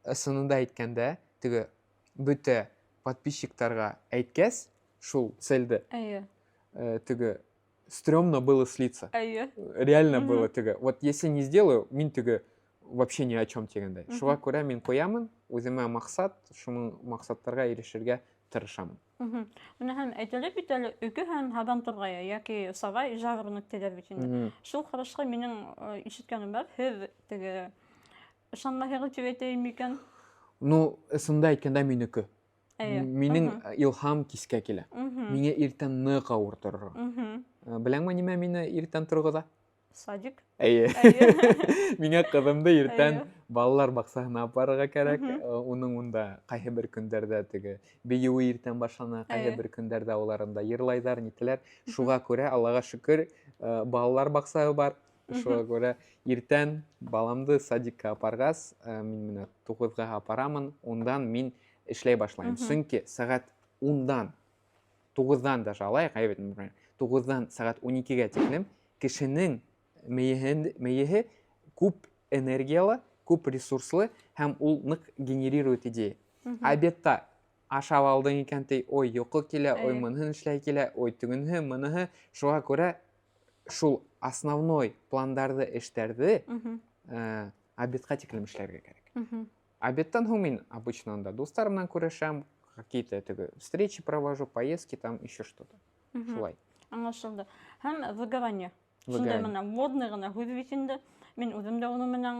ысынында әйткәндә, теге бөтә подписчиктарға әйткәс, шул цельде, теге стрёмно было слиться. Реально было теге. Вот если не сделаю, мин теге вообще ни о чем тигәндәй. Шуға күрә мин ҡуямын, үҙемә маҡсат, шуның маҡсаттарға ирешергә тырышамын. Менә һәм әйтелә бит әле, өкө һәм һабан турғайы йәки сова и жаворонок тиҙәр бит инде. Шул ҡарашҡа минең, ишеткәнем бар. Һеҙ теге ышанмайһығыҙ тип әйтәйем микән? Ну, ысында әйткәндә мин өкө. Минең илһам кискә килә. Миңә иртән ныҡ ауыр торорға. Беләңме нимә мине иртән торғоҙа? Садик. Әйе. Миңә ҡыҙымды иртән балалар баҡсаһына апарырға кәрәк. Уның унда ҡайһы бер көндәрҙә теге бейеүе иртән башлана, ҡайһы бер көндәрҙә улар унда йырлайҙар, нителәр. Шуға күрә, Аллаға шөкөр, балалар баҡсаһы бар. Шуға күрә иртән баламды садикка апарғас, мин менә туғыҙға апарамын, ундан мин эшләй башлайым. Сөнки сәғәт ундан 9-дан даже алайыҡ, әйбәт, например, 9-дан сәғәт 12-гә тиклем кешенең мейеһе күп энергиялы, күп ресурслы һәм ул ныҡ генерирует идея. Обедта ашап алдың икән, ти, ой, йоҡо килә, ой, мыныһын эшләй килә, ой, тегенеһе, мыныһы. Шуға күрә шул основной пландарҙы, эштәрҙе обедҡа тиклем эшләргә кәрәк. Обедтан һуң мин обычно унда дуҫтар менән күрешәм, какие-то теге встречи провожу, поездки там, еще что-то. Шулай. Аңлашылды. Һәм выгорание. Шундай менә модный ғына һүҙ бит инде. Мин үҙем дә уның менән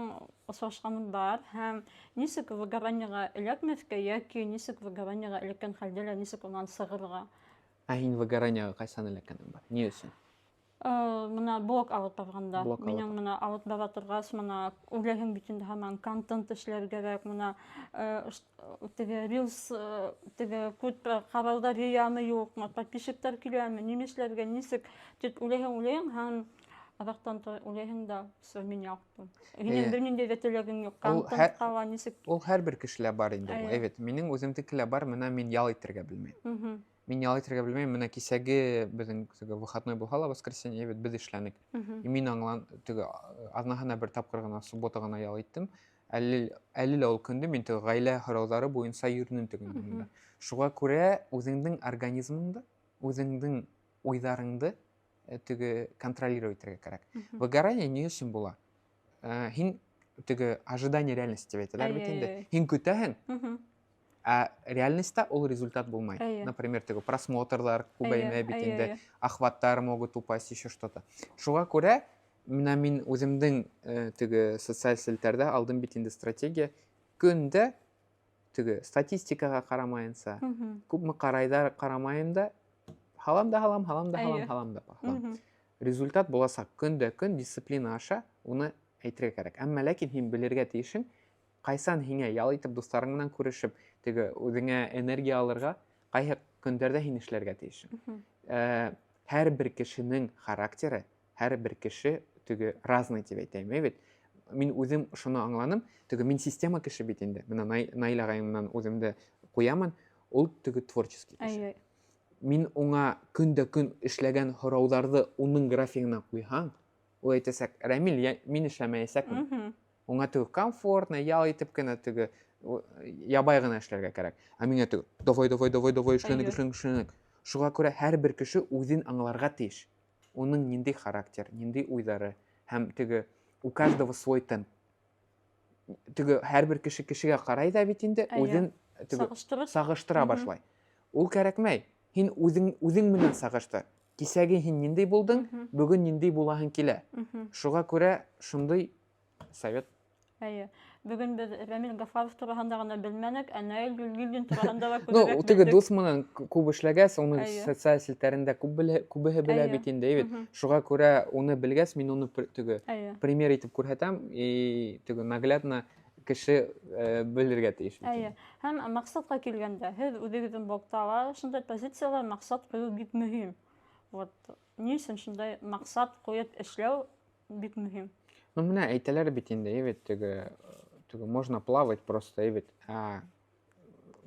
осрашҡаным бар. Һәм нисек выгораниеға эләкмәҫкә йәки нисек выгораниеға эләккән хәлдә лә нисек унан сығырға? Ә һин выгораниеға ҡайсан эләккәнең бар? Ни өсөн? Мына блог алып барғанда, минең мына алып бара торғас, мына уйлайһың бит инде һаман контент эшләр кәрәк, мына теге рилс, теге күп ҡарауҙар йыямы юҡмы, подписчиктар киләме, нимә эшләргә, нисек тип уйлайһың, уйлайһың һәм аҙаҡтан уйлайһың да, всё, мин яҡтым. Һинең бер ниндәй ҙә теләгең юҡ, контентҡа ла нисек. Ул һәр бер кешелә бар инде ул. Әйбәт, минең үҙемдеке лә бар, мына мин ял итергә белмәйем. Мин ял итергә белмәйем, менә кисәге беҙҙең теге выходной булһа ла, воскресенье, әйбәт, беҙ эшләнек. И мин аңлан, теге аҙнаһына бер тапҡыр ғына, суббота ғына ял иттем. Әле лә ул көндө мин теге ғаилә һорауҙары буйынса йөрөнөм теге. Шуға күрә үҙеңдең организмыңды, үҙеңдең уйҙарыңды теге контролировать итергә кәрәк. Выгорание ни өсөн була? Һин теге ожидание реальности тип әйтәләр бит инде. Һин көтәһең, ә реальностьта ул результат булмай. Например, теге просмотрлар күбәймәй бит инде, охваттар могут упасть, еще что-то. Шуға күрә менә мин үҙемдең теге социаль селтәрҙә алдым бит инде стратегия. Көндә теге статистикаға ҡарамайынса, күпме ҡарайҙар ҡарамайым да, һалам да һалам, һалам да һалам, һалам да һалам. Результат буласаҡ. Көндә көн дисциплина аша уны әйтергә кәрәк. Әммә ләкин һин белергә тейешең, ҡайсан һиңә ял итеп, дуҫтарың менән күрешеп, теге үҙеңә энергия алырға, ҡайһы көндәрҙә һин эшләргә тейешең. Һәр бер кешенең характеры, һәр бер кеше теге разный тип әйтәйем, әй бит. Мин үҙем шуны аңланым, теге мин система кеше бит инде. Мына Наил ағайым менән үҙемде ҡуямын, ул теге творческий кеше. Мин уңа көндә көн эшләгән һорауҙарҙы уның графигына ҡуйһаң, ул әйтәсәк, Рәмил, мин эшләмәйәсәкмен. Уңа теге комфортно, ял итеп кенә теге ябай ғына эшләргә кәрәк. Ә миңә теге давай, давай, давай, давай, эшләнек, эшләнек, эшләнек. Шуға күрә һәр бер кеше үҙен аңларға тейеш. Уның ниндәй характер, ниндәй уйҙары һәм теге у каждого свой темп. Теге һәр бер кеше кешегә ҡарай ҙа бит инде, үҙен теге сағыштыра башлай. Ул кәрәкмәй. Һин үҙең менән сағыштыр. Кисәге һин ниндәй булдың, бөгөн ниндәй булаһың килә. Шуға күрә шундай совет. Әйе. Бөгөн беҙ Рәмил Ғафаров тураһында ғына белмәнек, ә Наил Гөлгилдин тураһында ла күберәк. Ну, теге дуҫ менән күп эшләгәс, уның социаль селтәрендә күбеһе белә бит инде, әйбәт. Шуға күрә уны белгәс, мин уны теге пример итеп күрһәтәм, и теге наглядно кеше белергә тейеш. Әйе. Һәм маҡсатҡа килгәндә, һеҙ үҙегеҙҙең блогта ла шундай позициялар, маҡсат ҡуйыу бик мөһим. Вот, ни өсөн шундай маҡсат ҡуйып эшләү бик мөһим? Ну, менә әйтәләр бит инде, әйбәт, теге можно плавать просто, әйбәт. Ә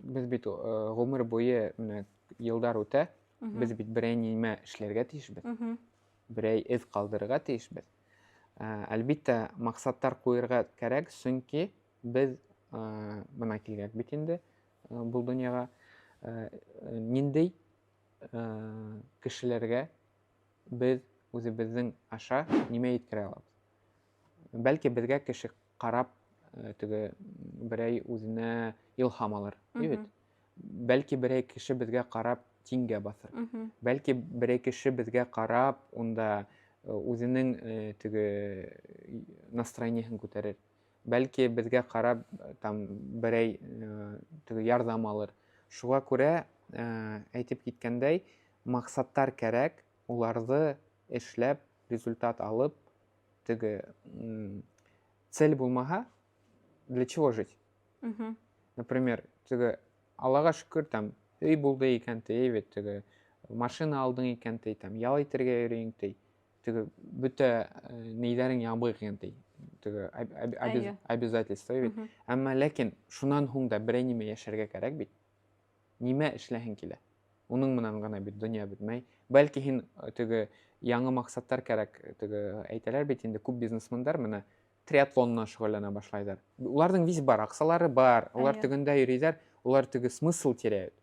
беҙ бит ғүмер буйы менә йылдар үтә, беҙ бит берәй нимә эшләргә тейешбеҙ, берәй эҙ ҡалдырырға тейешбеҙ. Әлбиттә, маҡсаттар ҡуйырға кәрәк, сөнки беҙ бына килгәк бит инде был донъяға, ниндәй кешеләргә беҙ үҙебеҙҙең аша нимә еткерә алабыҙ. Бәлки беҙгә кеше ҡарап теге берәй үҙенә илһам алыр, бит. Бәлки берәй кеше беҙгә ҡарап тиңгә баҫыр. Бәлки берәй кеше беҙгә ҡарап унда үҙенең теге настроениеһын күтәрер. Бәлки беҙгә ҡарап там берәй теге ярҙам алыр. Шуға күрә әйтеп киткәндәй, маҡсаттар кәрәк, уларҙы эшләп, результат алып, теге цель булмаһа, для чего жить? Например, теге Аллаға шөкөр, там өй булды икән, ти, бит, теге машина алдың икән, ти, там ял итергә йөрөйһөң, ти, теге бөтә нейҙәрең ябыҡ икән, ти, теге обязательство бит. Әммә ләкин шунан һуң да берәй нимә йәшәргә кәрәк бит. Нимә эшләһең килә? Уның менән генә бит донъя бөтмәй. Бәлки һин теге яңы маҡсаттар кәрәк, теге әйтәләр бит инде, күп бизнесмендар менә триатлон менән шөгыльләнә башлайҙар. Уларҙың виз бар, аҡсалары бар, улар тегендә йөрөйҙәр, улар теге смысл теряют.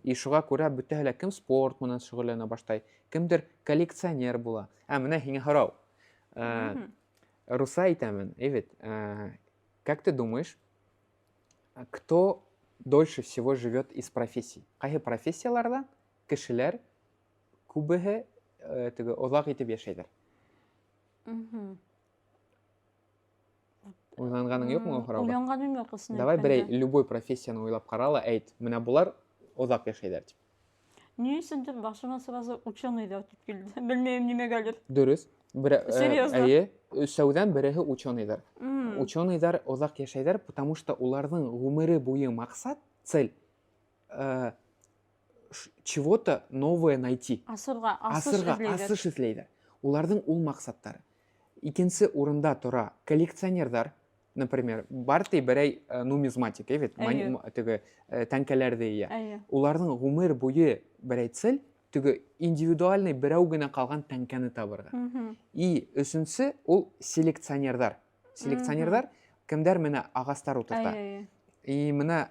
И шуға күрә бөтәһе лә кем спорт менән шөгыльләнә башлай, кемдер коллекционер була. Ә менә һиңә һорау. Руса әйтәмен, әйбәт. Как ты думаешь, кто дольше всего живет из профессий? Ҡайһы профессияларҙа кешеләр күбеһе теге оҙаҡ итеп йәшәйҙәр? Уйланғаның юҡмы ул һорауға? Уйланғаным юҡ, ысын Давай берәй любой профессияны уйлап ҡара ла әйт, менә болар оҙаҡ йәшәйҙәр тип. Ни өсөндөр башыма сразу ученыйҙар тип килде. Белмәйем нимәгәлер. Дөрөҫ. Серьезно? Эйе, өсәүҙән береһе ученыйҙар. Ученыйҙар оҙаҡ йәшәйҙәр, потому что уларҙың ғүмере буйы маҡсат, цель, чего-то новое найти. Асырға, асыш Асырға, эҙләйҙәр. Асыш эҙләйҙәр. Уларҙың ул маҡсаттары. Икенсе урында тора коллекционерҙар, например, бар ти берәй нумизматик, әйбәт, теге тәңкәләрҙе йыя. Уларҙың ғүмер буйы берәй цель, теге индивидуальный берәү генә ҡалған тәңкәне табырға. И өсөнсө ул селекционерҙар. Селекционерҙар кемдәр менә ағастар ултырта. И менә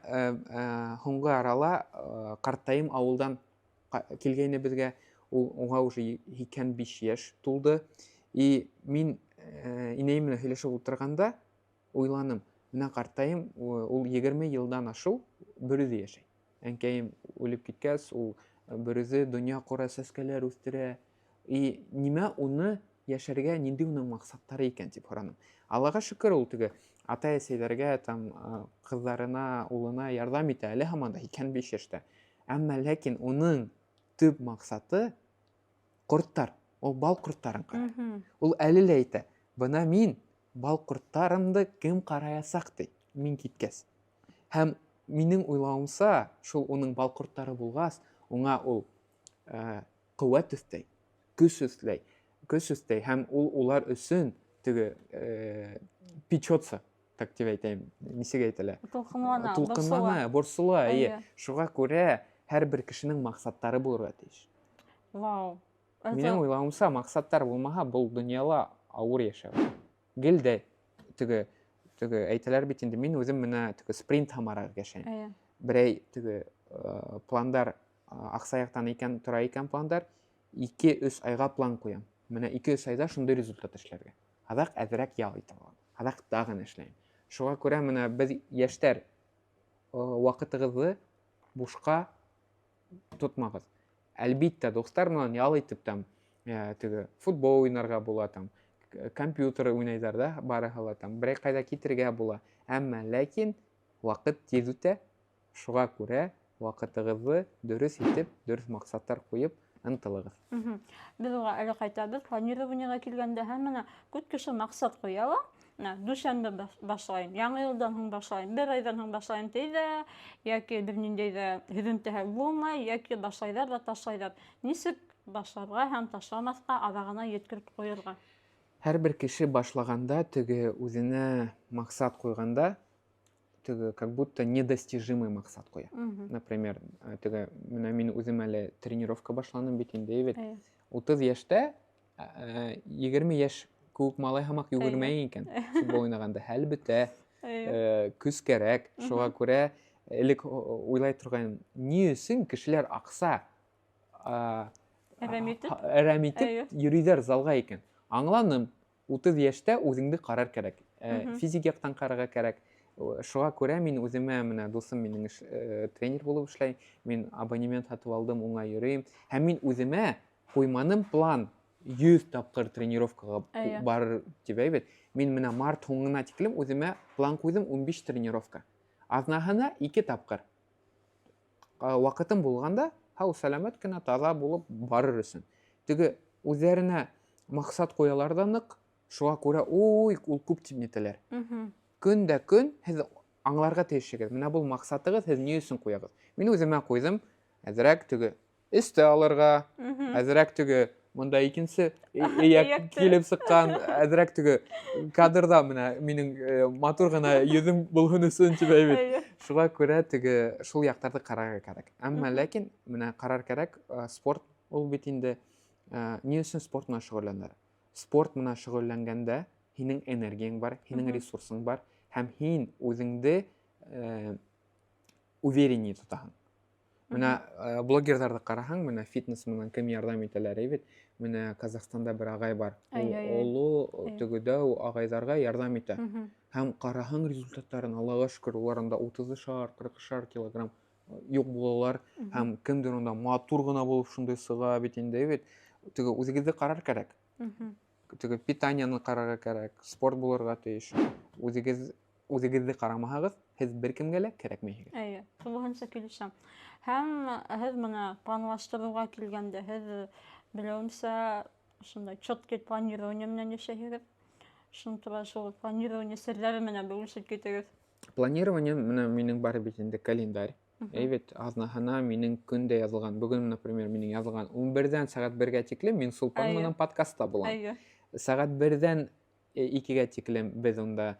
һуңғы арала ҡартайым ауылдан килгәйне беҙгә, ул уға уже 85 йәш тулды. И мин инәйем менән һөйләшеп ултырғанда уйланым, менә ҡартайым, ул 20 йылдан ашыу бер үҙе йәшәй. Әнкәйем үлеп киткәс, ул бер үҙе донъя ҡора, сәскәләр үҫтерә. И нимә уны йәшәргә, ниндәй уның маҡсаттары икән тип һораным. Аллаға шөкөр, ул теге атай-әсәйҙәргә, ҡыҙҙарына, улына ярҙам итә әле һаман да 85 йәштә. Әммә ләкин уның төп маҡсаты ҡорттар. Ул бал ҡорттарын ҡарай. Ул әле лә әйтә, бына мин бал ҡорттарымды кем ҡараясаҡ ти, мин киткәс. Һәм минең уйлауымса, шул уның бал ҡорттары булғас, уңа ул ҡеүәт өҫтәй, көс өҫтәй, көс өҫтәй һәм ул улар өсөн теге печется, так тип әйтәйем, нисек әйтелә? Тулҡынлана, Тулҡынлана, борсола. борсола, эйе. Шуға күрә һәр бер кешенең маҡсаттары булырға тейеш. Вау. Это Минең уйлауымса, маҡсаттар булмаһа, был донъяла ауыр йәшәү. Гел дә теге әйтәләр бит инде, мин үҙем менә теге спринт һамараҡ йәшәйем. Берәй теге пландар аҡса яҡтан икән, тора икән пландар, ике-өс айға план ҡуям. Менә ике-өс айҙа шундай результат эшләргә. Аҙаҡ әҙерәк ял итеп алам. Аҙаҡ тағын эшләйем. Шуға күрә менә беҙ йәштәр ваҡытығыҙҙы бушҡа тотмағыҙ. Әлбиттә, дуҫтар менән ял итеп там теге футбол уйнарға була, там компьютер уйнайҙар да, барыһы ла там берәй ҡайҙа китергә була. Әммә ләкин ваҡыт тиҙ үтә. Шуға күрә ваҡытығыҙҙы дөрөҫ итеп, дөрөҫ маҡсаттар ҡуйып ынтылығыҙ. Беҙ уға әле ҡайтабыҙ. Планированиеға килгәндә һәм менә күп кеше маҡсат ҡуя ла. Менә дүшәмбе башлайым, яңы йылдан һуң башлайым, бер айҙан һуң башлайым ти ҙә, йәки бер ниндәй ҙә һөҙөмтәһе булмай, йәки башлайҙар ҙа ташлайҙар. Нисек башларға һәм ташламаҫҡа, аҙағына еткереп ҡуйырға? Һәр бер кеше башлағанда, теге үҙенә маҡсат ҡуйғанда, теге как будто недостижимый маҡсат ҡуя. Например, теге менә мин үҙем әле тренировка башланым бит инде, әйбәт. 30 йәштә, 20 йәш кеүек малай һымаҡ йүгермәй икән. Футбол уйнағанда хәл бөтә, көс кәрәк. Шуға күрә элек уйлай торған, ни өсөн кешеләр аҡса, Әрәм итеп? әрәм итеп йөрөйҙәр залға икән. Аңланым, 30 йәштә үҙеңде ҡарар кәрәк. Физик яҡтан ҡарарға кәрәк. Шуға күрә мин үҙемә, менә дуҫым минең тренер булып эшләй, мин абонемент һатып алдым, уңа йөрөйөм. Һәм мин үҙемә ҡуйманым план 100 тапҡыр тренировкаға барыр тип әйбәт. Мин менә март һуңына тиклем үҙемә план ҡуйҙым 15 тренировка. Аҙнаһына 2 тапҡыр. Ваҡытым булғанда, һау сәләмәт кенә таҙа булып барыр өсөн. Теге үҙҙәренә маҡсат ҡуялар ҙа ныҡ, шуға күрә, ой, ул күп тип нитәләр. Көн дә көн һеҙ аңларға тейешһегеҙ. Менә был маҡсатығыҙ һеҙ ни өсөн ҡуяғыҙ? Мин үҙемә ҡуйҙым, әҙерәк теге өҫтә алырға, әҙерәк теге Монда икенсе эйәк килеп сыҡҡан, әҙерәк теге кадрҙа менә минең матур ғына йөҙөм булһын өсөн тип әйбит. Шуға күрә теге шул яҡтарҙы ҡарарға кәрәк. Әммә ләкин менә ҡарар кәрәк, спорт ул бит инде ни өсөн спорт менән шөғөлләнәләр? Спорт менән шөғөлләнгәндә һинең энергияң бар, һинең ресурсың бар һәм һин үҙеңде увереннее тотаһың. Менә блогерҙарҙы ҡараһаң, менә фитнес менән кем ярҙам итәләр, бит. Менә Казахстанда бер ағай бар. Ул оло теге дәү ағайҙарға ярҙам итә. Һәм ҡараһаң результаттарын, Аллаға шөкөр, улар анда 30-шар, 40-шар килограмм юҡ булалар. Һәм кемдер унда матур ғына булып шундай сыға бит инде, бит. Теге үҙегеҙҙе ҡарар кәрәк. Теге питанияны ҡарарға кәрәк, спорт булырға тейеш. Үҙегеҙ үҙегеҙҙе ҡарамаһағыҙ, һеҙ бер кемгә лә кәрәкмәйһегеҙ. Эйе, тулыһынса килешәм. Һәм һеҙ менә планлаштырыуға килгәндә, һеҙ белеүемсә ошондай четкий планирование менән йәшәйһегеҙ. Шуны тура шул планирование серҙәре менән бүлешеп китегеҙ. Планирование менә минең бар бит инде календарь. Әйбәт, аҙнаһына минең көн дә яҙылған. Бөгөн, например, минең яҙылған 11-дән сәғәт 1-гә тиклем мин Сулпан менән подкастта булам. Сәғәт 1-дән 2-гә тиклем беҙ унда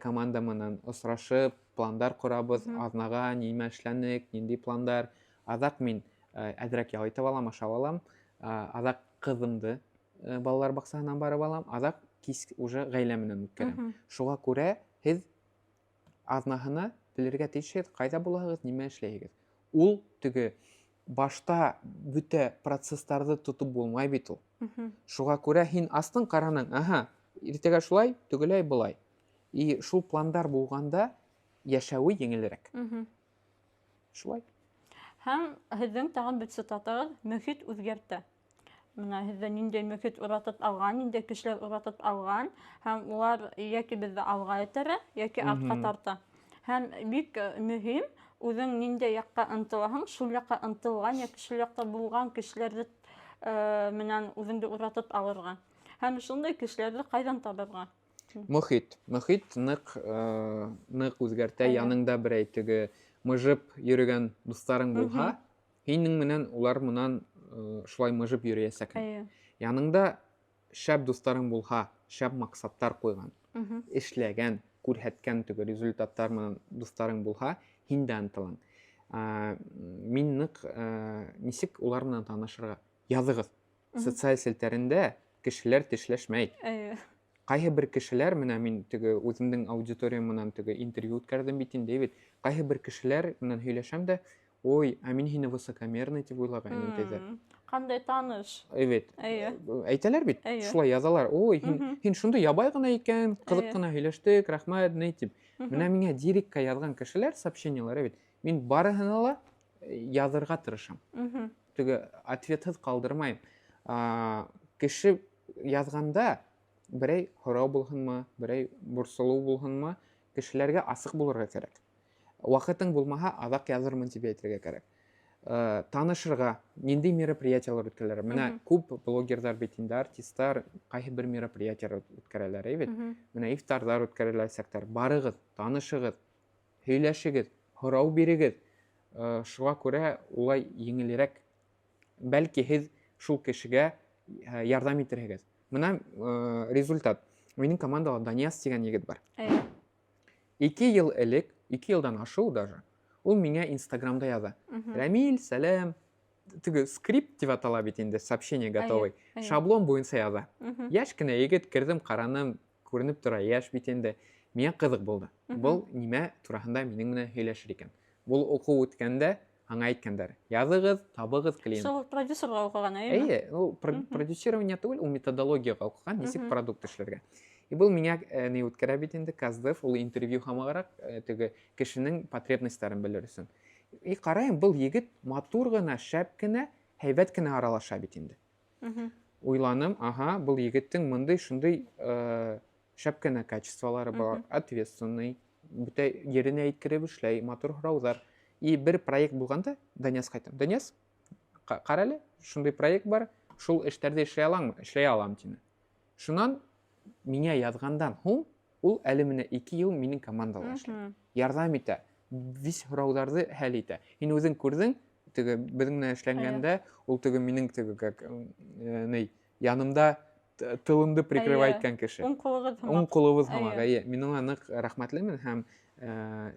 команда менән осрашып, пландар ҡорабыҙ, аҙнаға нимә эшләнек, ниндәй пландар. Аҙаҡ мин әҙерәк ял итеп алам, ашап алам. Аҙаҡ ҡыҙымды балалар баҡсаһынан барып алам, аҙаҡ кис уже ғаилә менән үткәрәм. Шуға күрә һеҙ аҙнаһына белергә тейешһегеҙ, ҡайҙа булаһығыҙ, нимә эшләйһегеҙ. Ул теге башта бөтә процесстарҙы тотоп булмай бит ул. Шуға күрә һин астың, ҡараның, аһа, иртәгә шулай, тегеләй былай. И шул пландар булғанда йәшәүе еңелерәк. Шулай. Һәм һеҙҙең тағын бер цитатағыҙ: мөхит үҙгәртә. Менә һеҙҙә ниндәй мөхит уратып алған, ниндәй кешеләр уратып алған, һәм улар йәки беҙҙе алға этәрә, йәки артҡа тарта. Һәм бик мөһим, үҙең ниндәй яҡҡа ынтылаһың, шул яҡҡа ынтылған йәки шул яҡта булған кешеләрҙе менән үҙеңде уратып алырға. Һәм шундай кешеләрҙе ҡайҙан табырға? Мөхит. Мөхит ныҡ ныҡ үҙгәртә. Яныңда берәй теге мыжып йөрөгән дуҫтарың булһа, һинең менән улар менән шулай мыжып йөрөйәсәк. Яныңда шәп дуҫтарың булһа, шәп маҡсаттар ҡуйған, эшләгән, күрһәткән теге результаттар менән дуҫтарың булһа, һин дә ынтылаң. Мин ныҡ нисек улар менән танышырға? Яҙығыҙ. Социаль селтәрендә кешеләр тешләшмәй. Ҡайһы бер кешеләр, менә мин теге үҙемдең аудиториям менән теге интервью үткәрҙем бит инде, бит. Ҡайһы бер кешеләр менән һөйләшәм дә, ой, ә мин һине высокомерный тип уйлағайным, тиҙәр. Ҡандай таныш. Әйбәт. Әйтәләр бит, шулай яҙалар. Ой, һин шундай ябай ғына икән, ҡыҙыҡ ҡына һөйләштек, рәхмәт, ни тип. Менә миңә директка яҙған кешеләр, сообщениелар, бит. Мин барыһына ла яҙырға тырышам. Теге ответһыҙ ҡалдырмайым. Кеше яҙғанда берәй һорау булһынмы, берәй борсолоу булһынмы, кешеләргә асыҡ булырға кәрәк. Ваҡытың булмаһа, аҙаҡ яҙырмын тип әйтергә кәрәк. Танышырға, ниндәй мероприятиялар үткәрәләр. Менә күп блогерҙар бит инде, артисттар ҡайһы бер мероприятиялар үткәрәләр, әй бит. Менә ифтарҙар үткәреләсәктәр. Барығыҙ, танышығыҙ, һөйләшегеҙ, һорау бирегеҙ. Шуға күрә улай еңелерәк. Бәлки һеҙ шул кешегә ярҙам итерһегеҙ. Менә результат. Минең командала Данияс тигән егет бар. 2 йыл элек, 2 йылдан ашыу даже, ул миңә Инстаграмда яҙа. Рәмил, сәләм. Теге скрипт тип атала бит инде, сообщение готовый. Шаблон буйынса яҙа. Йәш кенә егет, керҙем, ҡараным, күренеп тора, йәш бит инде. Миңә ҡыҙыҡ булды. Был нимә тураһында минең менән һөйләшер икән. Был уҡыу үткәндә аңа әйткәндәр: яҙығыҙ, табығыҙ клиент. Шул продюсерға уҡыған, әйеме? Эйе, ул продюсирование түгел, ул методологияға уҡыған, нисек продукт эшләргә. И был миңә ни үткәрә бит инде, кастдев, ул интервью һамағыраҡ, теге кешенең потребностьтарын белер өсөн. И ҡарайым, был егет матур ғына, шәп кенә, һәйбәт кенә аралаша бит инде. Уйланым, ага, был егеттең мындай шундай шәп кенә качестволары бар, ответственный, бөтә еренә еткереп эшләй, матур һорауҙар. И бер проект булғанда, Даниясҡа әйтәм: Данияс, ҡара әле, шундай проект бар, шул эштәрҙе эшләй алаңмы? Эшләй алам, тине. Шунан миңә яҙғандан һуң, ул әле менә 2 йыл минең командала эшләй. Ярҙам итә, весь һорауҙарҙы хәл итә. Һин үҙең күрҙең, Теге беҙҙең менән эшләнгәндә, ул теге минең теге как ни янымда тылымды прикрывать иткән кеше. Уң ҡулығыҙ һымаҡ. Уң ҡулыбыҙ һымаҡ, әйе. Мин уңа ныҡ рәхмәтлемен һәм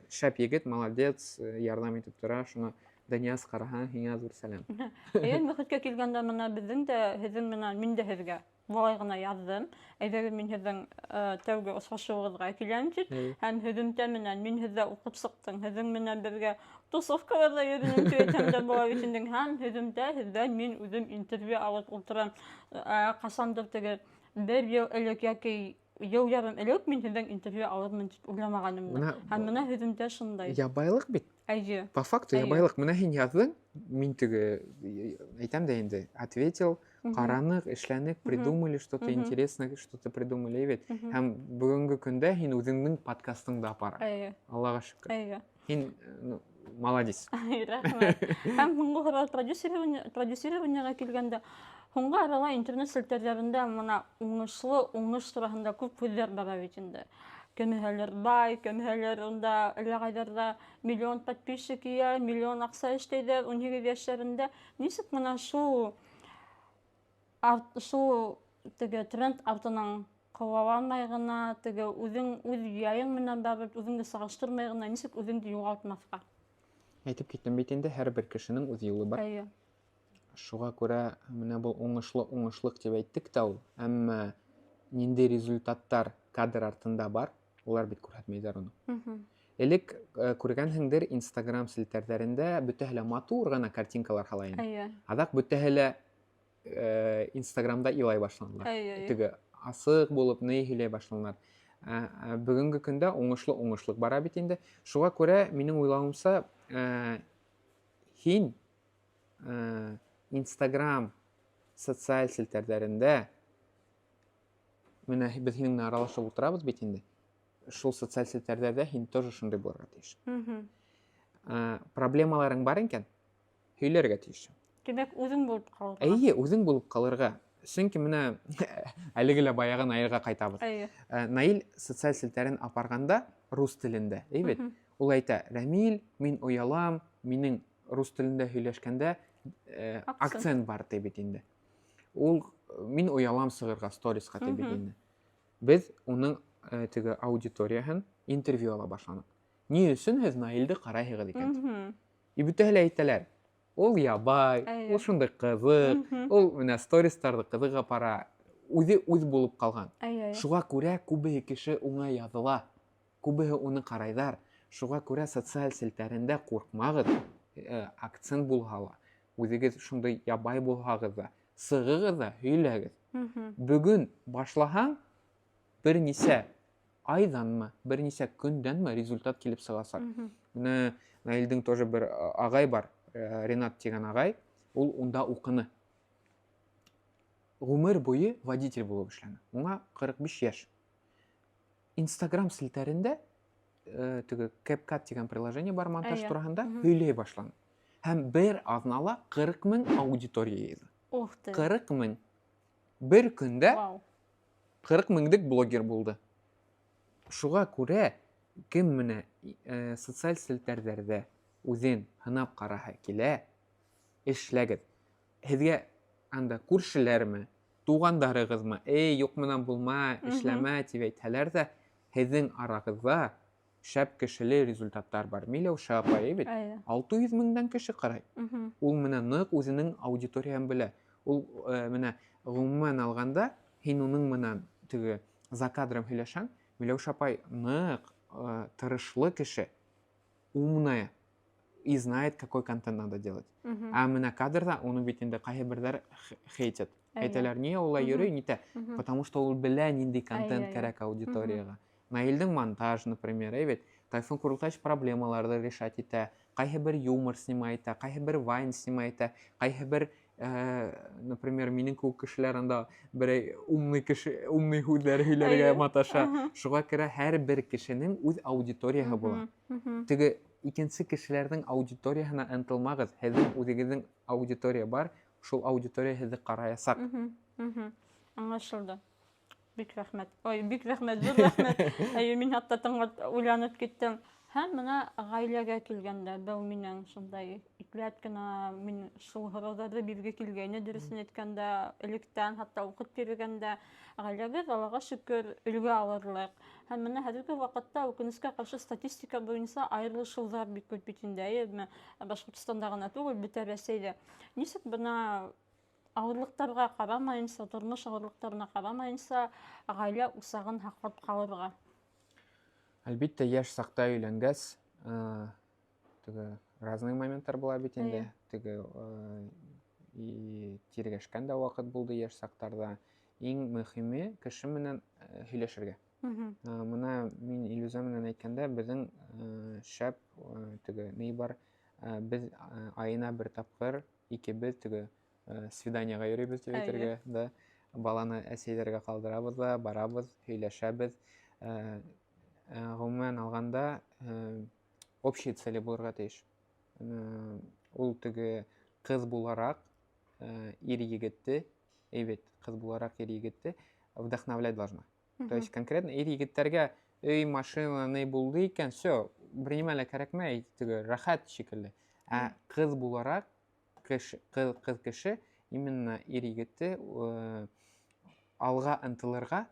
шәп егет, молодец, ярҙам итеп тора. Шуңа Данияз ҡараһаң, һиңә ҙур сәләм. Әйе, мөхиткә килгәндә мына беҙҙең дә һеҙҙең менән мин дә һеҙгә былай ғына яҙҙым. Әйҙәгеҙ, мин һеҙҙең тәүге осрашыуығыҙға киләм тип. Һәм һөҙөмтә менән мин һеҙҙә уҡып сыҡтым. Һеҙҙең менән бергә тусовкаларҙа йөрөнөм тип әйтһәм дә була бит инде. Һәм һөҙөмтә һеҙҙән мин үҙем интервью алып ултырам. Ҡасандыр теге бер йыл элек йәки йыл ярым элек мин һеҙҙән интервью алырмын тип уйламағаным. Һәм мына һөҙөмтә шундай. Ябайлыҡ бит. Әйе. По факту ябайлыҡ. Мына һин яҙҙың, мин теге әйтәм дә инде, ответил, ҡараныҡ, эшләнек, придумали что-то интересное, что-то придумали бит. Һәм бөгөнгө көндә һин үҙеңдең подкастыңды апара. Әйе. Аллаға шөкөр. Әйе. Һин, ну, молодец. Рәхмәт. Һәм һуңғы һорау продюсированиеға килгәндә, һуңғы арала интернет селтәрҙәрендә мына уңышлы уңыш тураһында күп һүҙҙәр бара бит инде. Кемеһәлер бай, кемеһәлер унда әллә ҡайҙарҙа миллион подписчик йыя, миллион аҡса эшләйҙәр 18 йәштәрендә. Нисек мына шул шул теге тренд артынан ҡыуаламай ғына, теге үҙең үҙ яйың менән барып, үҙеңде сағыштырмай ғына, нисек үҙеңде юғалтмаҫҡа? Әйтеп киттем бит инде, һәр бер кешенең үҙ юлы бар. Әйе. Шуға күрә менә был уңышлы уңышлыҡ тип әйттек тә ул, әммә ниндәй результаттар кадр артында бар, улар бит күрһәтмәйҙәр уны. Элек күргәнһеңдер, Инстаграм селтәрҙәрендә бөтәһе лә матур ғына картинкалар һала ине. Әйе. Аҙаҡ бөтәһе лә Инстаграмда илай башланылар. Әйе. Теге асыҡ булып ни һөйләй башланылар. Бөгөнгө көндә уңышлы уңышлыҡ бара бит инде. Шуға күрә минең уйлауымса, һин Инстаграм социаль селтәрҙәрендә менә беҙ һинең менән аралашып ултырабыҙ бит инде. Шул социаль селтәрҙәрҙә һин тоже шундай булырға тейеш. Проблемаларың бар икән, һөйләргә тейеш. Тимәк, үҙең булып ҡалырға. Эйе, үҙең булып ҡалырға. Сөнки менә әлеге лә баяғы Наилгә ҡайтабыҙ. Эйе. Наил социаль селтәрен апарғанда рус телендә, әй бит? Ул әйтә, Рәмил, мин оялам, минең рус телендә һөйләшкәндә акцент бар ти бит инде. Ул мин оялам сығырға сторисҡа ти бит инде. Беҙ уның теге аудиторияһын интервью ала башланыҡ. Ни өсөн һеҙ Наилде ҡарайһығыҙ икән? И бөтәһе лә әйтәләр. Ул ябай, ул шундай ҡыҙыҡ, ул менә стористарҙы ҡыҙыҡ апара, үҙе үҙ булып ҡалған. Шуға күрә күбеһе кеше уңа яҙыла, күбеһе уны ҡарайҙар. Шуға күрә социаль селтәрендә ҡурҡмағыҙ, акцент булһа ла, үҙегеҙ шундай ябай булһағыҙ ҙа, сығығыҙ ҙа, һөйләгеҙ. Бөгөн башлаһаң, бер нисә айҙанмы, бер нисә көндәнме результат килеп сығасаҡ. Менә Наилдең тоже бер ағай бар, Ренат тигән ағай, ул унда уҡыны. Ғүмер буйы водитель булып эшләне. Уңа 45 йәш. Инстаграм селтәрендә теге CapCut тигән приложение бар монтаж тураһында һөйләй башланы. Һәм бер аҙнала 40 мең аудитория йыйҙы. Ух ты. 40 мең. Бер көндә 40 меңдек блогер булды. Шуға күрә кем менә социаль селтәрҙәрҙә үҙен һынап ҡараһы килә, эшләгеҙ. Һеҙгә анда күршеләрме, туғандарығыҙмы, эй, юҡ менән булма, эшләмә тип әйтһәләр ҙә, һеҙҙең арағыҙҙа шәп кешеле результаттар бар. Миләүшә апай бит 600 меңдән кеше ҡарай. Ул менә ныҡ үҙенең аудиторияһын белә. Ул менә ғөмүмән алғанда, һин уның менән теге за кадром һөйләшәң, Миләүшә апай ныҡ тырышлы кеше, умная и знает, какой контент надо делать. А менә кадрҙа уны бит инде ҡайһы берҙәр хейтят. Әйтәләр, ни улай йөрөй, ни тә. Потому что ул белә ниндәй контент кәрәк аудиторияға. Наилдең монтаж, например, әй бит, Тайфун Ҡоролтач проблемаларҙы решать итә, ҡайһы бер юмор снимай итә, ҡайһы бер вайн снимай итә, ҡайһы бер, например, минең кеүек кешеләр анда берәй умный кеше, умный һүҙҙәр һөйләргә маташа. Шуға күрә һәр бер кешенең үҙ аудиторияһы була. Теге икенсе кешеләрҙең аудиторияһына ынтылмағыҙ, һеҙҙең үҙегеҙҙең аудитория бар, шул аудитория һеҙҙе ҡараясаҡ. Аңлашылды. Бик рәхмәт. Ой, бик рәхмәт, ҙур рәхмәт. Әйе, мин хатта тыңлап уйланып киттем. Һәм бына ғаиләгә килгәндә, был минең шундай ипләп кенә мин шул һорауҙарҙы бирге килгәйне, дөрөҫөн әйткәндә, электән хатта уҡып йөрөгәндә ғаиләбеҙ, Аллаға шөкөр, өлгө алырлыҡ. Һәм бына хәҙерге ваҡытта, үкенескә ҡаршы, статистика буйынса айырылышыуҙар бик күп бит инде, әйеме? Башҡортостанда ғына түгел, бөтә Рәсәйҙә. Нисек бына ауырлыҡтарға ҡарамайынса, тормош ауырлыҡтарына ҡарамайынса, ғаилә усағын һаҡлап ҡалырға? Әлбиттә, йәш саҡта өйләнгәс, теге разный моменттар була бит инде. Теге и тиргәшкән дә ваҡыт булды йәш саҡтарҙа. Иң мөһиме кеше менән һөйләшергә. Бына мин Илюза менән әйткәндә, беҙҙең шәп теге ни бар, беҙ айына бер тапҡыр икебеҙ теге свиданиеға йөрөйбөҙ тип әйтергә, да. Баланы әсәйҙәргә ҡалдырабыҙ ҙа, барабыҙ, һөйләшәбеҙ. Ғөмүмән алғанда, общие цели булырға тейеш. Ул теге ҡыҙ булараҡ ир егетте, әйбәт, ҡыҙ булараҡ ир егетте вдохновлять должна. То есть конкретно ир егеттәргә өй, машина ни булды икән, все, бер нимә лә кәрәкмәй, теге рәхәт шикелле. Ә ҡыҙ булараҡ, ҡыҙ кеше именно ир егетте алға ынтылырға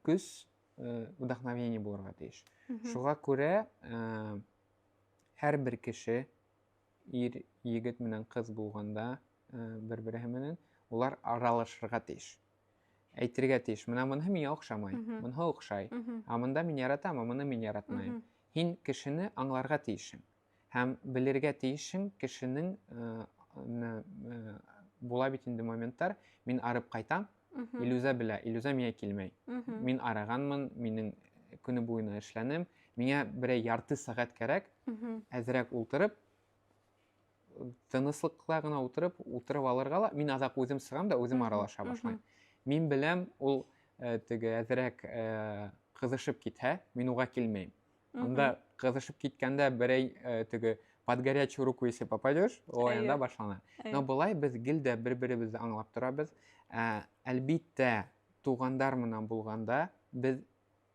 көс, вдохновение булырға тейеш. Шуға күрә һәр бер кеше ир егет менән ҡыҙ булғанда бер-береһе менән улар аралашырға тейеш. Әйтергә тейеш. Бына быныһы миңә оҡшамай, быныһы оҡшай. Ә бында мин яратам, ә быны мин яратмайым. Һин кешене аңларға тейешһең. Һәм белергә тейешһең кешенең менә, була бит инде моменттар, мин арып ҡайтам, Илюза белә, Илюза миңә килмәй. Мин арығанмын, минең көнө буйына эшләнем, миңә берәй ярты сәғәт кәрәк, әҙерәк ултырып, тыныслыҡта ғына ултырып, ултырып алырға ла, мин аҙаҡ үҙем сығам да үҙем аралаша башлайым. Мин беләм, ул теге әҙерәк ҡыҙышып китһә, мин уға килмәйем. Анда ҡыҙышып киткәндә берәй теге под горячую руку если попадешь, ой, анда башлана. Но былай беҙ гел дә бер-беребеҙҙе аңлап торабыҙ. Әлбиттә, туғандар менән булғанда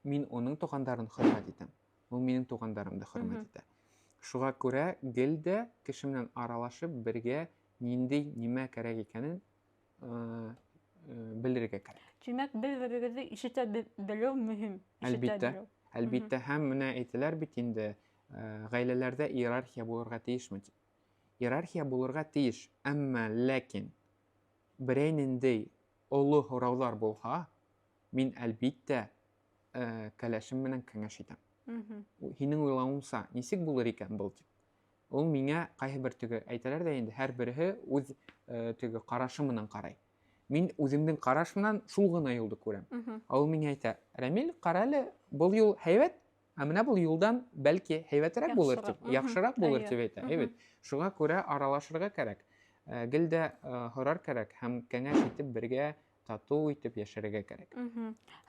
мин уның туғандарын хөрмәт итәм. Ул минең туғандарымды хөрмәт итә. Шуға күрә гел дә кеше менән аралашып бергә ниндәй нимә кәрәк икәнен белергә кәрәк. Тимәк, бер-берегеҙҙе ишетә белеү мөһим. Ишетә Әлбиттә. белеү. Әлбиттә, һәм менә әйтәләр бит инде, ғаиләләрҙә иерархия булырға тейешме тип. Иерархия булырға тейеш, әммә ләкин берәй ниндәй оло һорауҙар булһа, мин әлбиттә кәләшем менән кәңәш итәм. Һинең уйлауыңса, нисек булыр икән был тип. Ул миңә ҡайһы бер теге әйтәләр ҙә инде, һәр береһе үҙ теге ҡарашы менән ҡарай. Мин үҙемдең ҡараш менән шул ғына юлды күрәм. Ә ул миңә әйтә, Рәмил, ҡара әле, был юл һәйбәт, ә менә был юлдан бәлки һәйбәтерәк булыр Яҡшыраҡ. тип, яҡшыраҡ булыр тип әйтә. Әйбәт. Шуға күрә аралашырға кәрәк. Гел дә һорар кәрәк һәм кәңәш итеп бергә татыу итеп йәшәргә кәрәк.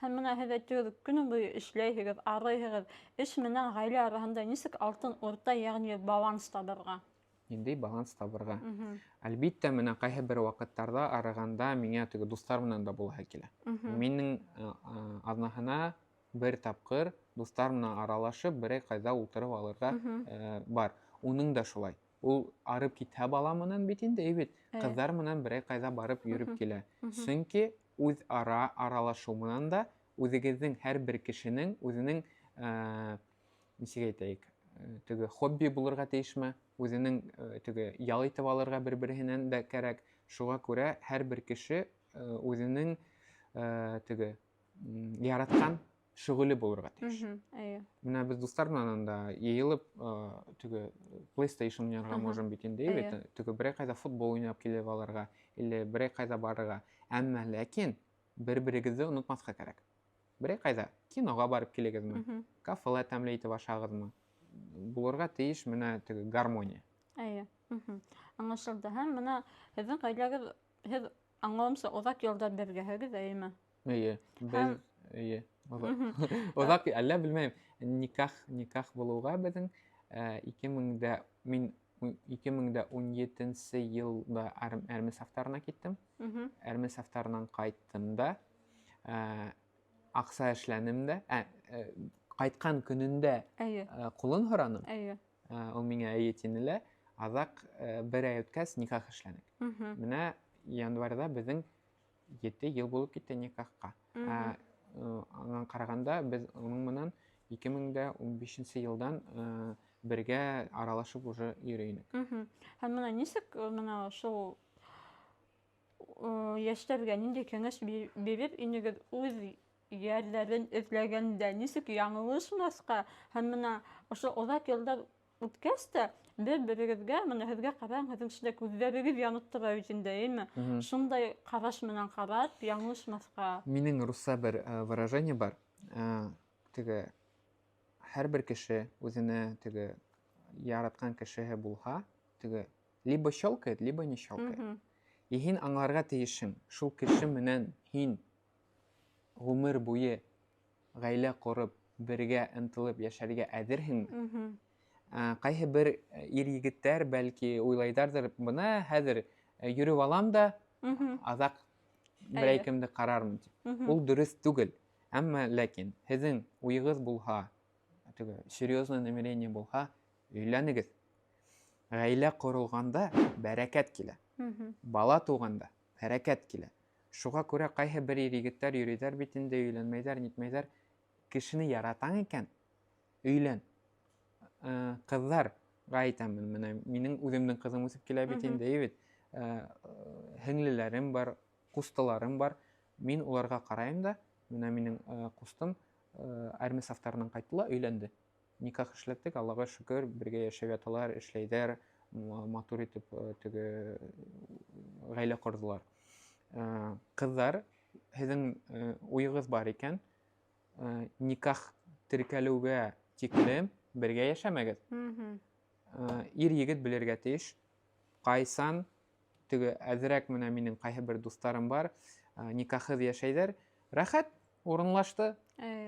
Һәм менә һеҙ әйттегеҙ, көнө буйы эшләйһегеҙ, арыйһығыҙ. Эш менән ғаилә араһында нисек алтын урта, йәғни баланс табырға? Ниндәй баланс табырға? Әлбиттә, менә ҡайһы бер ваҡыттарҙа арығанда миңә теге дуҫтар менән дә булаһы килә. Минең аҙнаһына бер тапҡыр дуҫтар менән аралашып, берәй ҡайҙа ултырып алырға, бар. Уның да шулай. Ул арып китһә бала менән бит инде, әйбәт. Ҡыҙҙар менән берәй ҡайҙа барып йөрөп килә. Сөнки үҙ ара аралашыу менән дә үҙегеҙҙең һәр бер кешенең үҙенең, нисек әйтәйек, теге хобби булырға тейешме, үҙенең теге ял итеп алырға бер-береһенән дә кәрәк. Шуға күрә һәр бер кеше үҙенең теге яратҡан шөғөлө булырға тейеш. Әйе. Менә беҙ дуҫтар менән анда йыйылып, теге PlayStation уйнарға можем бит инде, бит, теге берәй ҡайҙа футбол уйнап килеп алырға или берәй ҡайҙа барырға. Әммә ләкин бер-берегеҙҙе онотмаҫҡа кәрәк. Берәй ҡайҙа киноға барып килегеҙме, кафела тәмле итеп ашағыҙмы, булырға тейеш менә теге гармония. Әйе. Аңлашылды. Һәм менә һеҙҙең ғаиләгеҙ, һеҙ аңлауымса оҙаҡ йылдар бергәһегеҙ, әйеме? Эйе, беҙ, Һәм эйе, оҙаҡ. Оҙаҡ, әллә белмәйем, никах булыуға беҙҙең ике мең дә, мин ике мең дә ун етенсе йылда әрме сафтарына киттем. Әрме сафтарынан ҡайттым да, аҡса эшләнем дә, Ҡайтҡан көнөндә Әйе. ҡулын һораным. Әйе. Ул миңә эйе тине лә, аҙаҡ бер ай үткәс никах эшләнек. Менә январҙа беҙҙең 7 йыл булып китте никахҡа. Аңа ҡарағанда беҙ уның менән 2015 йылдан бергә аралашып уже йөрөй инек. Һәм бына нисек бына шул йәштәргә ниндәй кәңәш бирер инегеҙ үҙ йәрҙәрен эҙләгәндә, нисек яңылышмаҫҡа? Һәм бына ошо оҙаҡ йылдар үткәс тә бер-берегеҙгә, бына һеҙгә ҡарам, һеҙҙең шундай күҙҙәрегеҙ янып тора бит инде, әйеме? Шундай ҡараш менән ҡарап, яңылышмаҫҡа. Минең русса бер выражение бар. Теге һәр бер кеше үҙенә теге яратҡан кешеһе булһа, теге либо щелкает, либо не щелкает. И һин аңларға тейешһең, шул кеше менән һин ғүмер буйы ғаилә ҡороп, бергә ынтылып йәшәргә әҙерһеңме? Ҡайһы бер ир егеттәр бәлки уйлайҙарҙыр, бына хәҙер йөрөп алам да, аҙаҡ берәй кемде ҡарармын тип. Ул дөрөҫ түгел. Әммә ләкин һеҙҙең уйығыҙ булһа, теге серьезное намерение булһа, өйләнегеҙ. Ғаилә ҡоролғанда бәрәкәт килә. Бала тыуғанда бәрәкәт килә. Шуға күрә ҡайһы бер ир егеттәр йөрөйҙәр бит инде, өйләнмәйҙәр, нитмәйҙәр. Кешене яратаң икән, өйлән. Ҡыҙҙарға әйтәмен, менә минең үҙемдең ҡыҙым үҫеп килә бит инде, әйе бит. Һеңлеләрем бар, ҡустыларым бар. Мин уларға ҡарайым да, менә минең ҡустым, армия сафтарынан ҡайтты ла, өйләнде. Никах эшләттек, Аллаға шөкөр, бергә йәшәп яталар, эшләйҙәр, матур итеп, теге ғаилә ҡорҙолар. Ҡыҙҙар, һеҙҙең уйығыҙ бар икән, никах теркәлеүгә тиклем бергә йәшәмәгеҙ. Ир егет белергә тейеш, ҡайсан теге әҙерәк менә минең ҡайһы бер дуҫтарым бар, никахһыҙ йәшәйҙәр, рәхәт, урынлашты.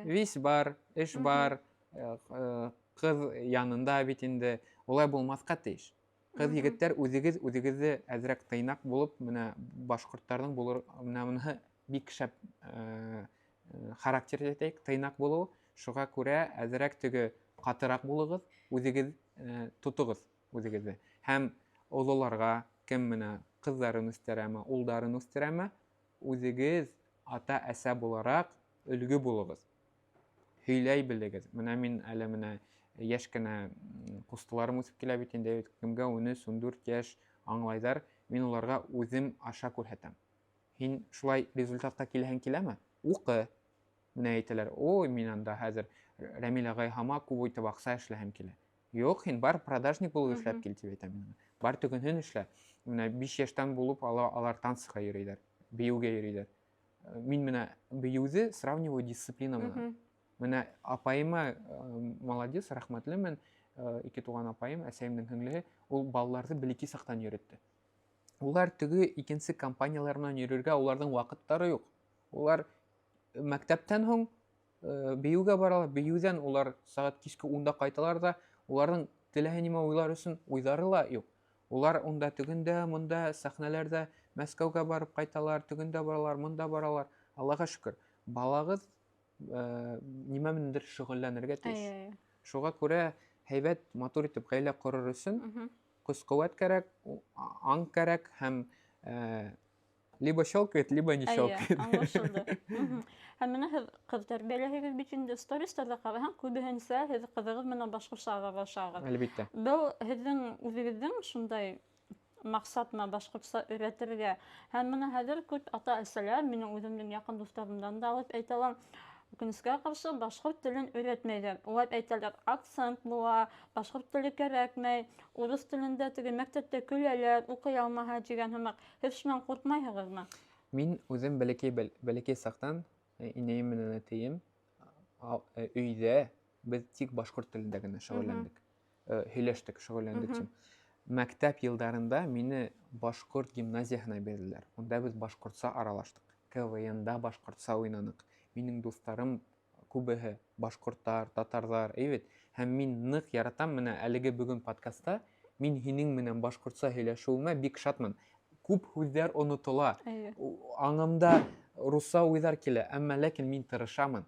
Вис бар, эш бар, ҡыҙ янында бит инде, улай булмаҫҡа тейеш. Ҡыҙ егеттәр үҙегеҙ, үҙегеҙҙе әҙерәк тыйнаҡ булып, менә башҡорттарҙың булыр, менә быныһы бик шәп характер әйтәйек, тыйнаҡ булыу. Шуға күрә әҙерәк теге ҡатыраҡ булығыҙ, үҙегеҙ тотоғоҙ үҙегеҙҙе. Һәм ололарға, кем менә ҡыҙҙарын үҫтерәме, улдарын үҫтерәме, үҙегеҙ ата-әсә булараҡ өлгө булығыҙ. Һөйләй белегеҙ. Менә мин әле менә йәш кенә ҡустыларым үҫеп килә бит инде, кемгә ун өс, ун дүрт йәш аңлайҙар, мин уларға үҙем аша күрһәтәм. Һин шулай результатҡа киләһең киләме? Уҡы. Менә әйтәләр, ой, мин анда хәҙер Рәмил ағай һамаҡ күп итеп аҡса эшләһем килә. Юҡ, һин бар продажник булып эшләп кил тип әйтәм мин. Бар төгөнһөн эшлә. Менә 5 йәштән булып алар танцыға йөрөйҙәр, бейеүгә йөрөйҙәр. Мин менә бейеүҙе сравниваю дисциплина менән. Менә апайыма молодец, рәхмәтлемен, ике туған апайым, әсәйемдең һеңлеһе, ул балаларҙы бәләкәй саҡтан йөрөттө. Улар теге икенсе компаниялар менән йөрөргә уларҙың ваҡыттары юҡ. Улар мәктәптән һуң бейеүгә баралар, бейеүҙән улар сәғәт киске унда ҡайталар ҙа, уларҙың теләһә нимә уйлар өсөн уйҙары ла юҡ. Улар унда тегендә, монда сәхнәләрҙә Мәскәүгә барып ҡайталар, тегендә баралар, монда баралар. Аллаға шөкөр, балағыҙ нимә менәндер шөғөлләнергә тейеш. Шуға күрә һәйбәт, матур итеп ғаилә ҡорор өсөн көс-ҡеүәт кәрәк, аң кәрәк һәм либо щелкает, либо не щелкает. Аңлашылды. Һәм менә һеҙ ҡыҙ тәрбиәләйһегеҙ бит инде, стористарҙа ҡараһаң, күбеһенсә һеҙ ҡыҙығыҙ менән башҡортса аралашағыҙ. Әлбиттә. Был һеҙҙең үҙегеҙҙең шундай маҡсатма башҡортса өйрәтергә. Һәм бына хәҙер күп ата-әсәләр, минең үҙемдең яҡын дуҫтарымдан да алып әйтә алам, үкенескә ҡаршы башҡорт телен өйрәтмәйҙәр. Улар әйтәләр, акцент була, башҡорт теле кәрәкмәй, урыҫ телендә теге мәктәптә көләләр, уҡый алмаһа тигән һымаҡ. Һеҙ шунан ҡурҡмайһығыҙмы? Мин үҙем бәләкәй саҡтан инәйем менән әтейем, өйҙә беҙ тик башҡорт телендә генә шөғөлләндек. Һөйләштек, шөғөлләндек тим. Мәктәп йылдарында мине башҡорт гимназияһына бирҙеләр. Унда беҙ башҡортса аралаштыҡ. К В Н-да башҡортса уйнаныҡ. Минең дуҫтарым күбеһе башҡорттар, татарҙар, әй бит. Һәм мин ныҡ яратам, менә әлеге бөгөн подкастта мин һинең менән башҡортса һөйләшеүемә бик шатмын. Күп һүҙҙәр онотола. Аңымда русса уйҙар килә, әммә ләкин мин тырышамын.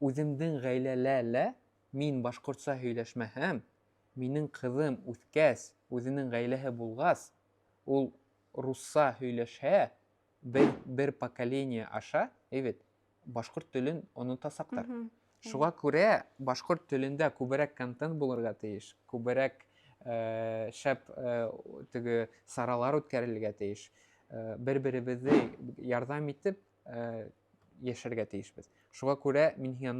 Үҙемдең ғаиләлә лә мин башҡортса һөйләшмәһәм, минең ҡыҙым үҫкәс, үҙенең ғаиләһе булғас, ул русса һөйләшһә, бер поколение аша, әйбәт, башҡорт телен онотасаҡтар. Шуға күрә башҡорт телендә күберәк контент булырға тейеш, күберәк шәп теге саралар үткәрелергә тейеш. Бер-беребеҙҙе ярҙам итеп йәшәргә тейешбеҙ. Шуға күрә мин һиңә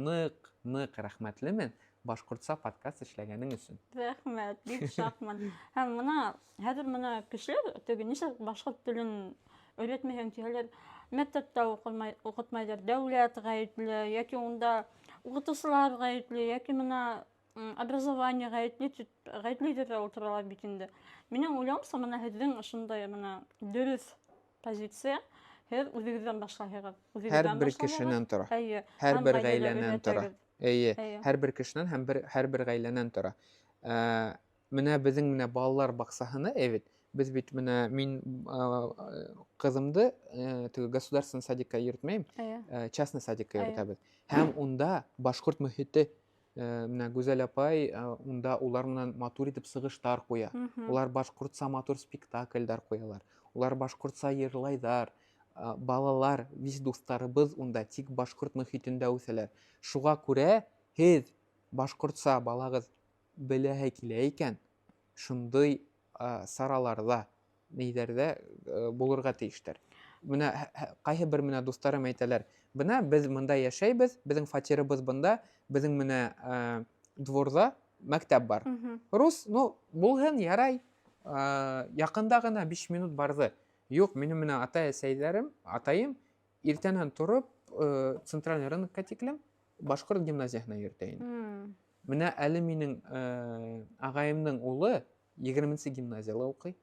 ныҡ рәхмәтлемен башҡортса подкаст эшләгәнең өсөн. Рәхмәт, бик шатмын. Һәм мына хәҙер мына кешеләр теге нисек башҡорт телен өйрәтмәйһең тиһәләр, мәктәптә уҡытмайҙар, дәүләт ғәйепле, йәки унда уҡытыусылар ғәйепле, йәки мына образование ғәйепле тип ғәйепле тип ултыралар бит инде. Минең уйлауымса, мына һеҙҙең ошондай мына дөрөҫ позиция, һеҙ үҙегеҙҙән башлайһығыҙ. Һәр бер кешенән тора. Һәр бер ғаиләнән тора. Эйе, һәр бер кешенән һәм һәр бер ғаиләнән тора. Менә беҙҙең менә балалар баҡсаһына, әйбәт, беҙ бит менә мин ҡыҙымды теге государственный садикка йөрөтмәйем, частный садикка йөрөтәбеҙ. Һәм унда башҡорт мөхите, менә Гүзәл апай унда улар менән матур итеп сығыштар ҡуя. Улар башҡортса матур спектакльдар ҡуялар. Улар башҡортса йырлайҙар. Балалар, вис дуҫтарыбыҙ унда тик башҡорт мөхитендә үҫәләр. Шуға күрә һеҙ башҡортса балағыҙ беләһе килә икән, шундай сараларҙа, нейҙәрҙә булырға тейештәр. Менә ҡайһы бер менә дуҫтарым әйтәләр, бына беҙ бында йәшәйбеҙ, беҙҙең фатирыбыҙ бында, беҙҙең менә дворҙа мәктәп бар. Рус, ну, булһын, ярай, яҡында ғына 5 минут барҙы. Юҡ, минең менә атай-әсәйҙәрем, атайым иртәнән тороп, центральный рынокка тиклем башҡорт гимназияһына йөрөтә ине. Менә әле минең ағайымдың улы 20-нсе гимназияла уҡый.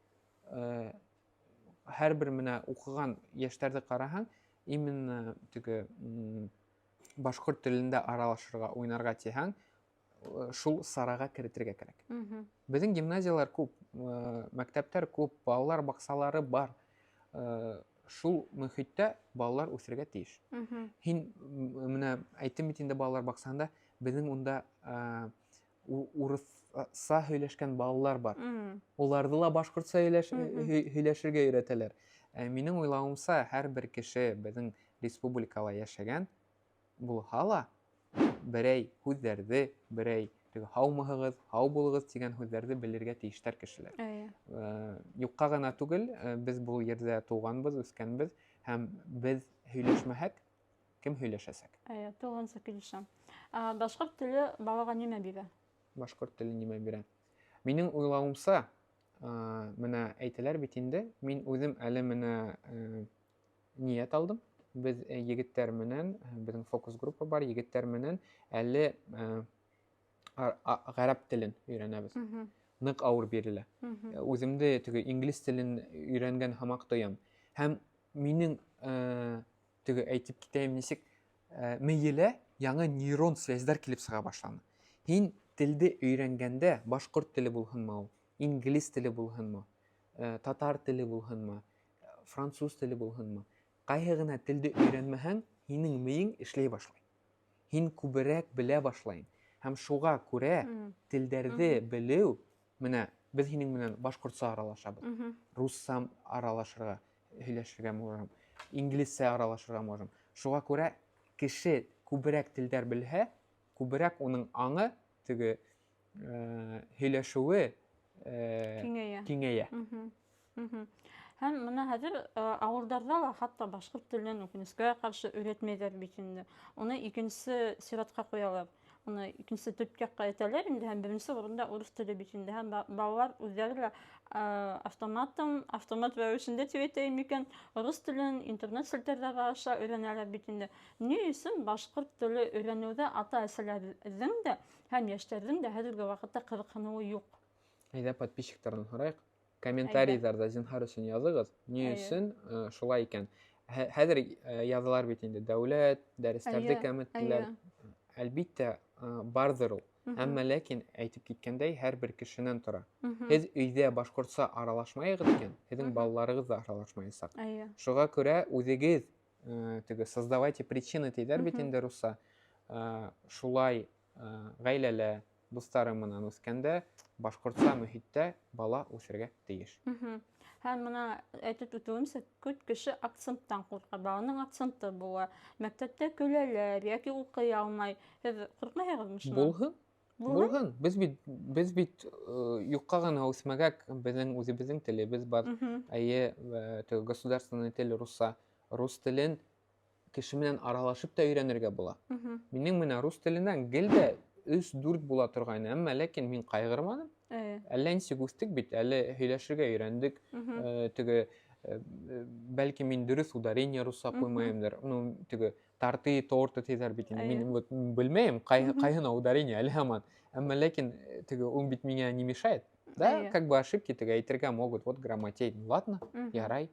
Һәр бер менә уҡыған йәштәрҙе ҡараһаң, именно теге башҡорт телендә аралашырға, уйнарға тиһәң, шул сараға керетергә кәрәк. Беҙҙең гимназиялар күп, мәктәптәр күп, балалар баҡсалары бар. Шул мөхиттә балалар үҫергә тейеш. Һин менә әйттем бит инде, балалар баҡсаһында беҙҙең унда урыҫса һөйләшкән балалар бар. Уларҙы ла башҡортса һөйләшергә өйрәтәләр. Минең уйлауымса, һәр бер кеше беҙҙең республикала йәшәгән булһа ла, берәй һүҙҙәрҙе, берәй теге һаумыһығыҙ, һау булығыҙ тигән һүҙҙәрҙе белергә тейештәр кешеләр. Юҡҡа ғына түгел, беҙ был ерҙә тыуғанбыҙ, үҫкәнбеҙ һәм беҙ һөйләшмәһәк, кем һөйләшәсәк? Эйе, тулыһынса килешәм. Башҡорт теле балаға нимә бирә? Башҡорт теле нимә бирә? Минең уйлауымса, менә әйтәләр бит инде, мин үҙем әле менә ниәт алдым. Беҙ егеттәр менән, беҙҙең фокус группа бар, егеттәр менән әле ғәрәп телен өйрәнәбеҙ. Ныҡ ауыр бирелә. Үҙемде теге инглиз телен өйрәнгән һымаҡ тоям. Һәм минең теге әйтеп китәйем нисек, мейелә яңы нейрон связьдар килеп сыға башланы. Һин телде өйрәнгәндә, башҡорт теле булһынмы ул, инглиз теле булһынмы, татар теле булһынмы, француз теле булһынмы, ҡайһы ғына телде өйрәнмәһәң, һинең мейең эшләй башлай. Һин күберәк белә башлайың. Һәм шуға күрә телдәрҙе белеү, менә беҙ һинең менән башҡортса аралашабыҙ, русса аралашырға, һөйләшергә можем, инглизсә аралашырға можем. Шуға күрә кеше күберәк телдәр белһә, күберәк уның аңы теге һөйләшеүе киңәйә. Киңәйә. Һәм мына хәҙер ауылдарҙа ла хатта башҡорт телен үкенескә ҡаршы өйрәтмәйҙәр бит инде. Уны икенсе сиратҡа ҡуялар. Уны икенсе төпкә ҡайталар инде, һәм беренсе урында урыҫ теле бит инде. Һәм балалар үҙҙәре лә автомат рәүешендә тип әйтәйем икән, урыҫ телен интернет селтәрҙәре аша өйрәнәләр бит инде. Ни өсөн башҡорт теле өйрәнеүҙә ата-әсәләрҙең дә һәм йәштәрҙең дә хәҙерге ваҡытта ҡыҙыҡһыныуы юҡ? Әйҙә, подписчиктарҙан һорайыҡ. Комментарийҙарҙа зинһар өсөн яҙығыҙ. Ни өсөн шулай икән? Хәҙер яҙалар бит инде, дәүләт дәрестәрҙе кәметтеләр. Әлбиттә, барҙыр ул. Әммә ләкин әйтеп киткәндәй, һәр бер кешенән тора. Һеҙ өйҙә башҡортса аралашмайығыҙ икән, һеҙҙең балаларығыҙ ҙа аралашмаясаҡ. Шуға күрә үҙегеҙ теге создавайте причины тейҙәр бит инде русса. Шулай ғаиләлә, дуҫтары менән үҫкәндә, башҡортса мөхиттә бала үҫергә тейеш. Һәм бына әйтеп үтеүемсә, күп кеше акценттан ҡурҡа, баланың акценты була. Мәктәптә көләләр йәки уҡый алмай. Һеҙ ҡурҡмайһығыҙмы шунан? Булһын. Булһын. Беҙ бит юҡҡа ғына үҫмәгәк, беҙҙең үҙебеҙҙең телебеҙ бар. Әйе, теге государственный тел русса. Рус телен кеше менән аралашып та өйрәнергә була. Минең менә рус теленән гел дә 3-4 була торғайны, әммә ләкин мин ҡайғырманым. Әллә нисек үҫтек бит, әле һөйләшергә өйрәндек. Теге бәлки мин дөрөҫ ударение русса ҡуймайымдыр. Ну, теге тарты, торты тиҙәр бит инде. Мин вот белмәйем, ҡайһына ударение әле һаман. Әммә ләкин теге ул бит миңә не мешает. Да, как бы ошибки теге әйтергә могут. Вот грамотей. Ладно, ярай.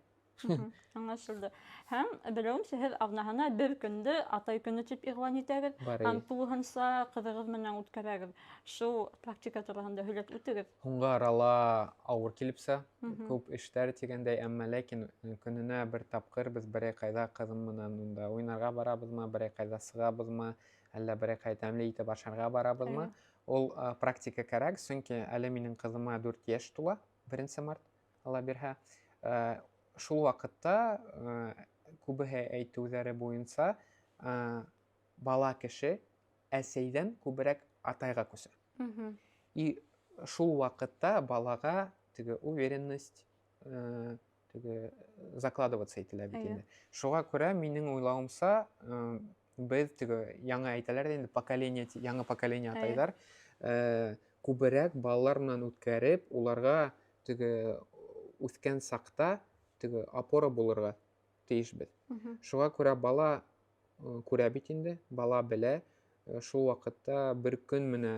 Аңлашылды. Һәм белеүемсә, һеҙ аҙнаһына бер көндө атай көнө тип иғлан итәгеҙ һәм тулыһынса ҡыҙығыҙ менән үткәрәгеҙ. Шул практика тураһында һөйләп үтегеҙ. Һуңғы арала ауыр килепсә, күп эштәр тигәндәй, әммә ләкин көнөнә бер тапҡыр беҙ берәй ҡайҙа ҡыҙым менән унда уйнарға барабыҙмы, берәй ҡайҙа сығабыҙмы, әллә берәй ҡайҙа тәмле итеп ашарға барабыҙмы. Ул практика кәрәк, сөнки әле минең ҡыҙыма 4 йәш тула, 1 март, Алла бирһә. Шул ваҡытта күбеһе әйтеүҙәре буйынса бала кеше әсәйҙән күберәк атайға күсә. И шул ваҡытта балаға теге уверенность теге закладываться ителә бит инде. Шуға күрә минең уйлауымса, беҙ теге яңы әйтәләр ҙә инде поколение, яңы поколение атайҙар күберәк балалар менән үткәреп, уларға теге үҫкән саҡта теге опора булырға тейешбеҙ. Шуға күрә бала күрә бит инде, бала белә. Шул ваҡытта бер көн менә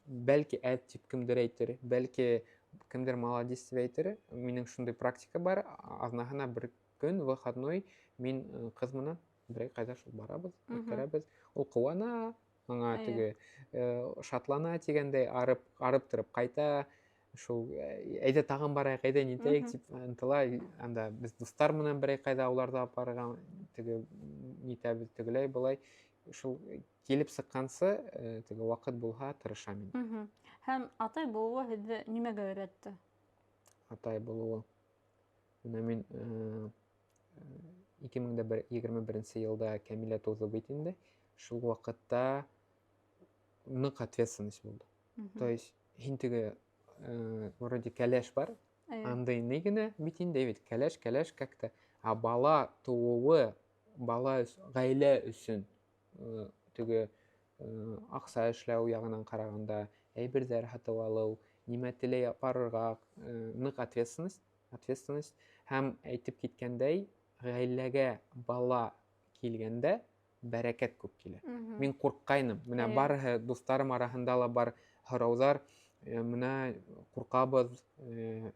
бәлки әҙ тип кемдер әйтер, бәлки кемдер молодец тип әйтер. Минең шундай практика бар, аҙнаһына бер көн выходной мин ҡыҙ менән берәй ҡайҙа шул барабыҙ, үткәрәбеҙ. Ул ҡыуана, аңа теге шатлана тигәндәй, арып арып тороп ҡайта, шул әйҙә тағын барайыҡ, әйҙә нитәйек тип ынтыла. Анда беҙ дуҫтар менән берәй ҡайҙа уларҙы апарырға теге нитәбеҙ, тегеләй былай шул килеп сыҡҡансы теге ваҡыт булһа тырышам инде. Һәм атай булыуы һеҙҙе нимәгә өйрәтте? Атай булыуы. Менә мин 2021 йылда Кәмилә тыуҙы бит инде. Шул ваҡытта ныҡ ответственность булды. То есть һин теге вроде кәләш бар, андай ни генә бит инде бит кәләш, кәләш как-то, а бала тыуыуы бала ғаилә өсөн теге аҡса эшләү яғынан ҡарағанда, әйберҙәр һатып алыу, нимә теләй апарырға, ныҡ ответственность, ответственность. Һәм әйтеп киткәндәй, ғаиләгә бала килгәндә бәрәкәт күп килә. Мин ҡурҡҡайным. Менә барыһы дуҫтарым араһында ла бар һорауҙар, менә ҡурҡабыҙ,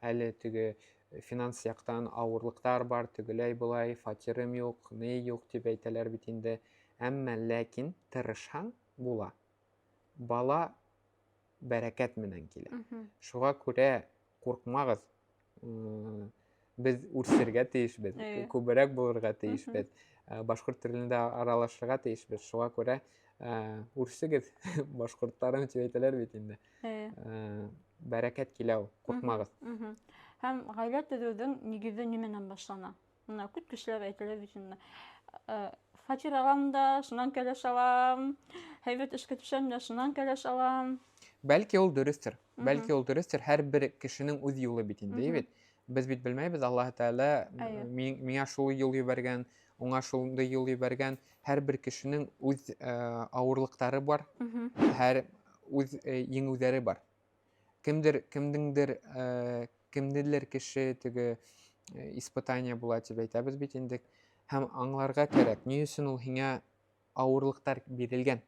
әле теге финанс яҡтан ауырлыҡтар бар, тегеләй былай, фатирым юҡ, ни юҡ тип әйтәләр бит инде. Әммә ләкин тырышһаң була. Бала бәрәкәт менән килә. Шуға күрә ҡурҡмағыҙ. Беҙ үрсергә тейешбеҙ, күберәк булырға тейешбеҙ, башҡорт телендә аралашырға тейешбеҙ. Шуға күрә үрсегеҙ, башҡорттарым тип әйтәләр бит инде. Бәрәкәт килә ул, ҡурҡмағыҙ. Һәм ғаилә төҙөүҙең нигеҙе нимәнән башлана? Бына күп кешеләр әйтәләр бит инде. Фатир алам да, шунан кәләш алам, һәйбәт эшкә төшәм дә, шунан кәләш алам. Бәлки ул дөрөҫтөр. Бәлки ул дөрөҫтөр. Һәр бер кешенең үҙ юлы бит инде, бит. Беҙ бит белмәйбеҙ, Аллаһ Тәғәлә миңә шул юл ебәргән, уңа шундай юл ебәргән. Һәр бер кешенең үҙ ауырлыҡтары бар, һәр үҙ еңеүҙәре бар. Кемдер, кемдеңдер, кемделер кеше теге испытание була тип әйтәбеҙ бит инде. Һәм аңларға кәрәк, ни өсөн ул һиңә ауырлыҡтар бирелгән.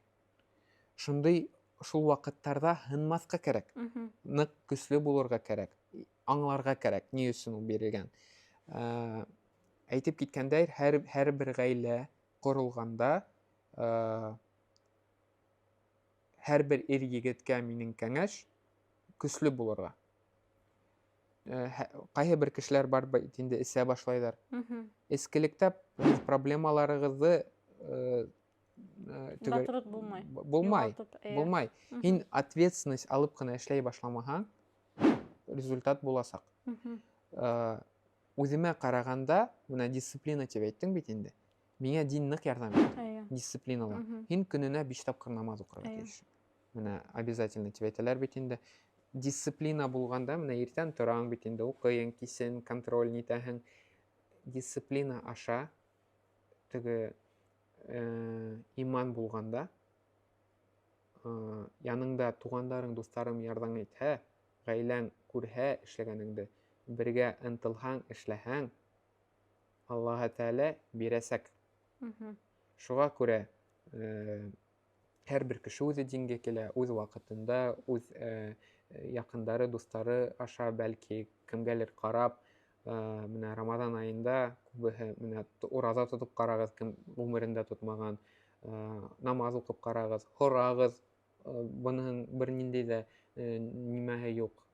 Шундай шул ваҡыттарҙа һынмаҫҡа кәрәк. Ныҡ көслө булырға кәрәк. Аңларға кәрәк, ни өсөн ул бирелгән. Әйтеп киткәндәй, һәр бер ғаилә ҡоролғанда, һәр бер ир егеткә минең кәңәш көслө булырға. Ҡайһы бер кешеләр бар бит инде эсә башлайҙар. Эскелектә һеҙ проблемаларығыҙҙы Теге Батырып булмай. Булмай. Юғалтып, эйе. Булмай. Һин ответственность алып ҡына эшләй башламаһаң, результат буласаҡ. Үҙемә ҡарағанда, бына дисциплина тип әйттең бит инде. Миңә дин ныҡ ярҙам итте. Дисциплинала. Һин көнөнә 5 тапҡыр намаҙ уҡырға тейешһең. Менә обязательно тип әйтәләр бит инде. Дисциплина булғанда, менә иртән тораң бит инде, уҡыйың, кисен контроль нитәһең. Дисциплина аша теге иман булғанда, яныңда туғандарың, дуҫтарың ярҙам итһә, ғаиләң күрһә эшләгәнеңде, бергә ынтылһаң, эшләһәң, Аллаһы Тәғәлә бирәсәк. Шуға күрә һәр бер кеше үҙе дингә килә, үҙ ваҡытында, үҙ яҡындары, дуҫтары аша, бәлки кемгәлер ҡарап, менә Рамаҙан айында күбеһе менә ураҙа тотоп ҡарағыҙ, кем ғүмерендә тотмаған, намаҙ уҡып ҡарағыҙ, һорағыҙ, бының бер ниндәй ҙә нимәһе юҡ,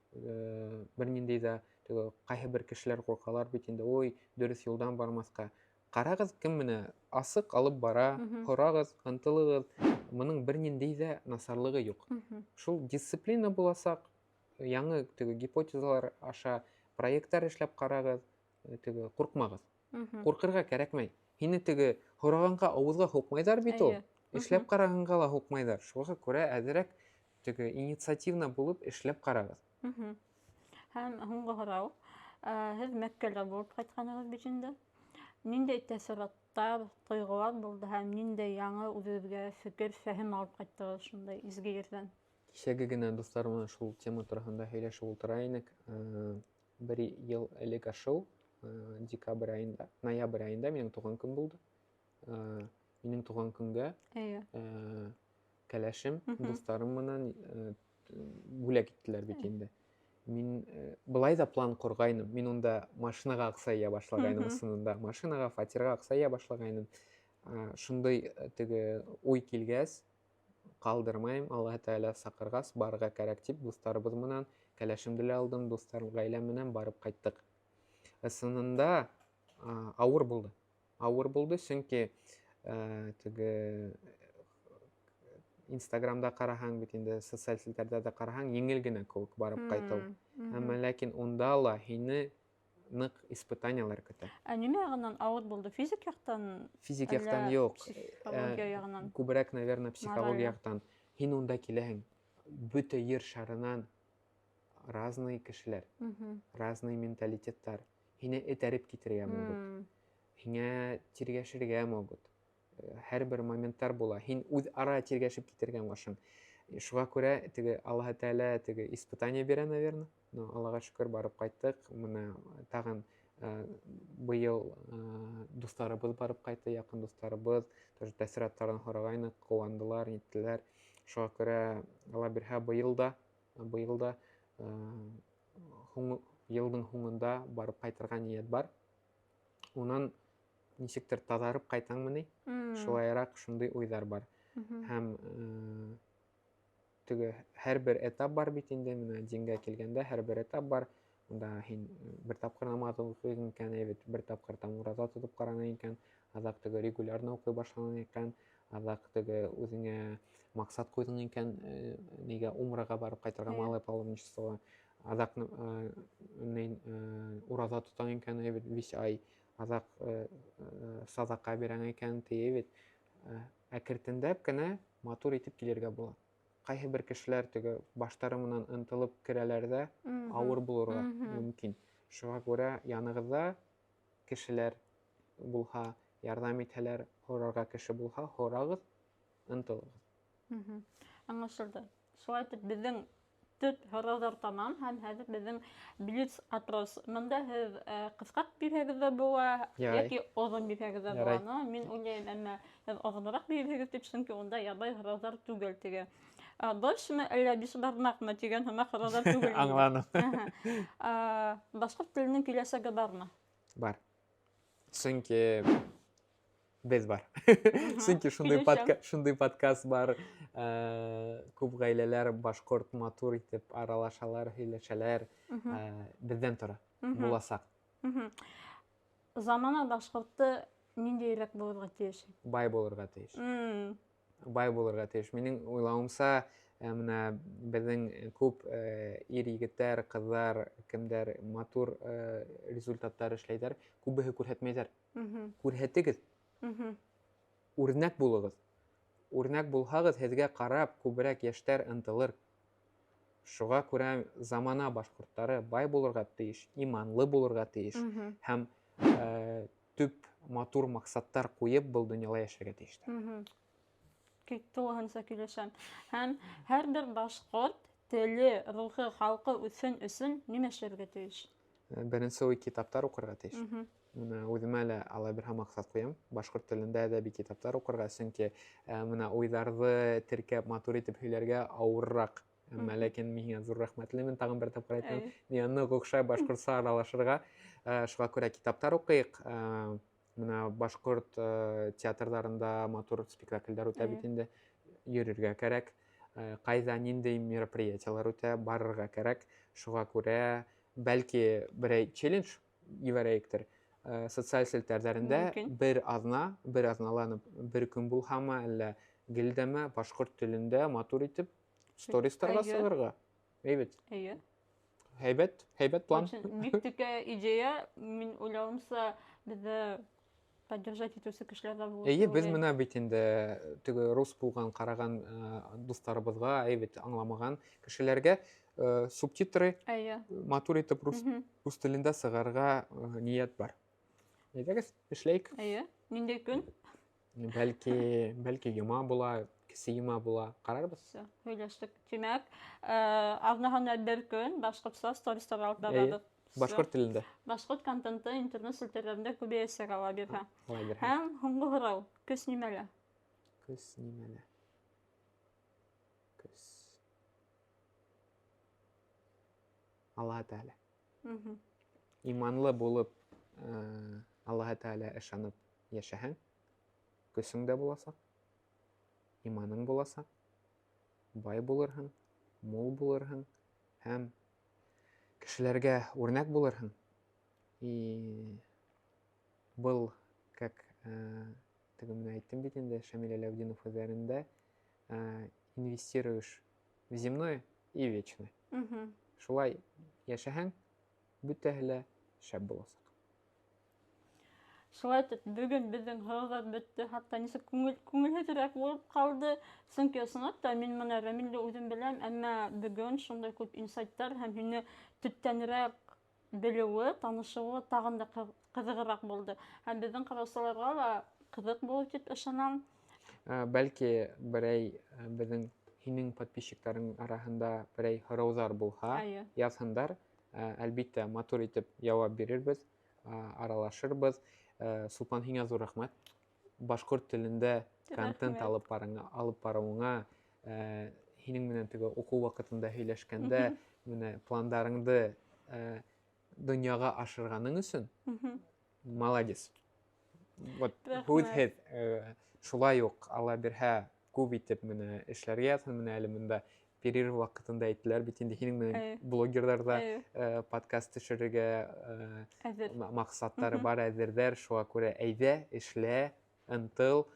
бер ниндәй ҙә теге ҡайһы бер кешеләр ҡурҡалар бит инде, ой, дөрөҫ юлдан бармаҫҡа. Ҡарағыҙ, кем менә асыҡ алып бара, һорағыҙ, ынтылығыҙ, бының бер ниндәй ҙә насарлығы юҡ. Шул дисциплина буласаҡ, яңы теге гипотезалар аша проекттар эшләп ҡарағыҙ, теге ҡурҡмағыҙ. Ҡурҡырға кәрәкмәй. Һине теге һорағанға ауыҙға һуҡмайҙар бит ул. Эшләп ҡарағанға ла һуҡмайҙар. Шуға күрә әҙерәк теге инициативна булып эшләп ҡарағыҙ. Һәм һуңғы һорау. Һеҙ Мәккәлә булып ҡайтҡанығыҙ бит инде. Ниндәй тәьҫораттар, тойғолар булды һәм ниндәй яңы үҙегеҙгә фекер, фәһем алып ҡайттығыҙ шундай изге ерҙән? Кисәге генә дуҫтар менән шул тема тураһында һөйләшеп ултыра инек. Бер йыл элек ашыу, декабрь айында, ноябрь айында минең тыуған көн булды. Минең тыуған көнгә, кәләшем, дуҫтарым менән бүләк иттеләр бит инде. Мин былай да план ҡорғайным. Мин унда машинаға аҡса йыя башлағайным, ысынында. Машинаға, фатирға аҡса йыя башлағайным. Шундай теге уй килгәс, ҡалдырмайым, Аллаһ Тәғәлә саҡырғас, барырға кәрәк тип, дуҫтарыбыҙ менән, кәләшемде лә алдым, дуҫтарым, ғаиләм менән барып ҡайттыҡ. Ысынында, ауыр булды. Ауыр булды, сөнки теге Инстаграмда ҡараһаң бит инде, социаль селтәрҙә ҙә ҡараһаң, еңел генә кеүек барып ҡайтыу. Әммә ләкин унда ла һине ныҡ испытаниялар көтә. Ә нимә яғынан ауыр булды? Физик яҡтан? Физик Әллә яҡтан юҡ. Психология яғынан? Күберәк, наверное, психология Мораль. яҡтан. Һин унда киләһең, бөтә ер шарынан разный кешеләр, разный менталитеттар. Һине этәреп китергә могут. Һиңә тиргәшергә могут. Һәр бер моменттар була. Һин үҙ ара тиргәшеп китергә можың. Шуға күрә теге Аллаһ Тәғәлә теге испытание бирә, наверное. Но Аллаға шөкөр, барып ҡайттыҡ. Мына тағын быйыл дуҫтарыбыҙ барып ҡайтты, яҡын дуҫтарыбыҙ. Тоже тәьҫораттарын һорағайныҡ, ҡыуандылар, ниттеләр. Шуға күрә Алла бирһә, быйыл да йылдың һуңында барып ҡайтырға ниәт бар. Унан нисектер таҙарып ҡайтаңмы ни? Шулайыраҡ шундай уйҙар бар. Һәм теге һәр бер этап бар бит инде, менә дингә килгәндә һәр бер этап бар. Унда һин бер тапҡыр намаҙ уҡыйһың икән, әйбәт, бер тапҡыр там ураҙа тотоп ҡараның икән, аҙаҡ теге регулярно уҡый башланың икән, аҙаҡ теге үҙеңә маҡсат ҡуйҙың икән, нигә умраға барып ҡайтырға, малое паломничество, аҙаҡ ураҙа тотаң икән, әйбәт, 5 ай, аҙаҡ саҙаҡа бирәң икән, тейебит. Әкертендәп кенә матур итеп килергә була. Ҡайһы бер кешеләр теге баштары менән ынтылып керәләр ҙә, ауыр булырға мөмкин. Шуға күрә янығыҙҙа кешеләр булһа, ярҙам итһәләр, һорарға кеше булһа, һорағыҙ, ынтылығыҙ. Аңлашылды. Шулай итеп, беҙҙең төп һорауҙар тамам һәм хәҙер беҙҙең блиц опрос. Мында һеҙ ҡыҫҡа бирһәгеҙ ҙә була, йәки оҙон бирһәгеҙ ҙә була. Но мин уйлайым, әммә һеҙ оҙонораҡ бирһәгеҙ тип, сөнки унда ябай һорауҙар түгел теге. Дольшмы әллә биш бармаҡмы тигән һымаҡ һорауҙар түгел инде. Аңланым. Башҡорт теленең киләсәге бармы? Бар. Сөнки беҙ бар. Сөнки Киләсәк. шундай подкаст бар. Күп ғаиләләр башҡорт матур итеп аралашалар, һөйләшәләр. Беҙҙән тора. Буласаҡ. Замана башҡорто Ниндәйерәк булырға тейеш? Бай булырға тейеш. Бай булырға тейеш. Минең уйлауымса, менә беҙҙең күп ир егеттәр, ҡыҙҙар, кемдәр матур результаттар эшләйҙәр, күбеһе күрһәтмәйҙәр. Күрһәтегеҙ. Үрнәк булығыҙ. Үрнәк булһағыҙ, һеҙгә ҡарап күберәк йәштәр ынтылыр. Шуға күрә замана башҡорттары бай булырға тейеш, иманлы булырға тейеш һәм төп матур маҡсаттар ҡуйып был донъяла йәшәргә тейештәр. Тулыһынса килешәм. Һәм һәр бер башҡорт теле, рухы, халҡы үҫһен өсөн нимә эшләргә тейеш? Беренсе уй китаптар уҡырға тейеш. Менә үҙемә лә алай бер маҡсат ҡуям, башҡорт телендә әҙәби китаптар уҡырға, сөнки менә уйҙарҙы теркәп матур итеп һөйләргә ауырыраҡ. Әммә ләкин миңә ҙур рәхмәтлемен, тағын бер тапҡыр әйтәм, миңә ныҡ оҡшай башҡортса аралашырға. Шуға күрә китаптар уҡыйыҡ. Менә башҡорт театрҙарында матур спектаклдәр үтә бит инде, йөрөргә кәрәк. Ҡайҙа ниндәй мероприятиелар үтә, барырға кәрәк. Шуға күрә бәлки берәй челлендж ебәрәйектер. Социаль селтәрҙәрендә бер аҙна, бер аҙналанып бер көн булһамы, әллә гелдәмә башҡорт телендә матур итеп стористарға сығырға. Әйбәт. Эйе. Һәйбәт, һәйбәт план. Бик текә идея, мин уйлауымса, беҙҙе поддержать итеүсе кешеләр ҙә булыр. Эйе, беҙ менә бит инде теге рус булған, ҡараған дуҫтарыбыҙға, әйбәт аңламаған кешеләргә субтитры матур итеп рус телендә сығарырға ниәт бар. Әйҙәгеҙ, эшләйек. Эйе, ниндәй көн? Бәлки йома була, кесе йома була, ҡарарбыҙ. Всё, һөйләштек. Тимәк, аҙнаһына бер көн башҡортса стористар алып барабыҙ. Башҡорт телендә. Башҡорт контенты интернет селтәрҙәрендә күбәйәсәк, Алла бирһә. Алла бирһә. Һәм һуңғы һорау, көс нимәлә? Көс нимәлә? Көс. Аллаһ Тәғәлә. Иманлы булып, Аллаһ Тәғәлә ышанып йәшәһәң, көсөң дә буласаҡ, иманың буласаҡ, бай булырһың, мул булырһың һәм кешеләргә үрнәк булырһың. И был, как теге менә әйттем бит инде, Шамил Аляутдинов һүҙҙәрендә, инвестируешь в земное и вечное. Шулай йәшәһәң, бөтәһе лә шәп буласаҡ. Шулай итеп, бөгөн беҙҙең һорауҙар бөттө, хатта нисек күңелһеҙерәк булып ҡалды. Сөнки ысынлап та мин менә Рәмилде үҙем беләм, әммә бөгөн шундай күп инсайттар һәм һине төптәнерәк белеүе, танышыуы тағын да ҡыҙығыраҡ булды. Һәм беҙҙең ҡараусыларға ла ҡыҙыҡ булыр тип ышанам. Бәлки берәй беҙҙең һинең подписчиктарың араһында берәй һорауҙар булһа, яҙһындар. Әлбиттә, матур итеп яуап бирербеҙ, аралашырбыҙ. Сулпан, һиңә ҙур рәхмәт. Башҡорт телендә контент алып барыуыңа, һинең менән теге уҡыу ваҡытында һөйләшкәндә, менә пландарыңды донъяға ашырғаның өсөн молодец. Вот һүҙһеҙ, шулай уҡ Алла бирһә күп итеп менә эшләргә ятһын, менә әле бында перерыв ваҡытында әйттеләр бит инде һинең менән блогерҙар ҙа, подкаст төшөрөргә Әҙер. маҡсаттары бар, әҙерҙәр. Шуға күрә әйҙә, эшлә, ынтыл,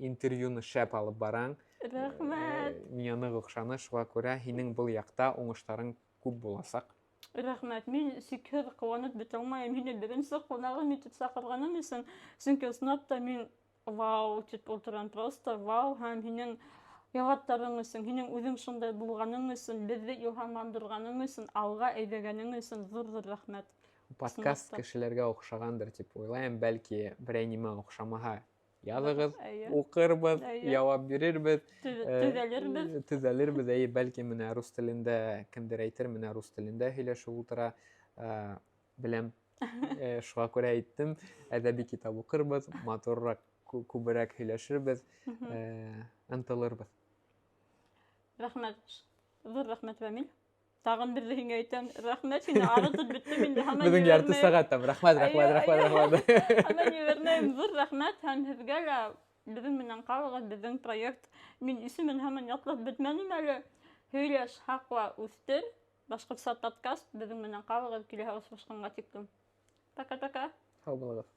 интервьюны шәп алып бараң. Рәхмәт. Миңә ныҡ оҡшаны, шуға күрә һинең был яҡта уңыштарың күп буласаҡ. Рәхмәт. Мин сикһеҙ ҡыуанып бөтә алмайым. Һине беренсе ҡунағым итеп саҡырғаным өсөн. Сөнки ысынлап та мин вау тип ултырам, просто вау. Һәм һинең яуаптарың өсөн, һинең үҙең шундай булғаның өсөн, беҙҙе илһамландырғаның өсөн, алға әйҙәгәнең өсөн ҙур-ҙур рәхмәт. Подкаст Ысынлап та. кешеләргә оҡшағандыр тип уйлайым, бәлки берәй нимә оҡшамаһа яҙығыҙ, уҡырбыҙ, яуап бирербеҙ, Төҙәлербеҙ. төҙәлербеҙ, әйе, бәлки менә рус телендә кемдер әйтер, менә рус телендә һөйләшеп ултыра, беләм. Шуға күрә әйттем, әҙәби китап уҡырбыҙ, матурыраҡ, күберәк һөйләшербеҙ, ынтылырбыҙ. Рәхмәт. Ҙур рәхмәт, Рәмил. Тағын берҙе һиңә әйтәм, рәхмәт, һине арытып бөттөм инде, һаман Беҙҙең ярты ебәрмәйем. сәғәт там. Рәхмәт, рәхмәт, рәхмәт, рәхмәт. Һаман ебәрмәйем. Ҙур рәхмәт һәм һеҙгә лә беҙҙең менән ҡалығыҙ, беҙҙең проект. Мин исемен һаман ятлап бөтмәнем әле. Һөйләш, һаҡла, үҫтер. Башҡортса подкаст беҙҙең менән ҡалығыҙ, киләһе осрашҡанға тиклем. Пока-пока. Һау булығыҙ.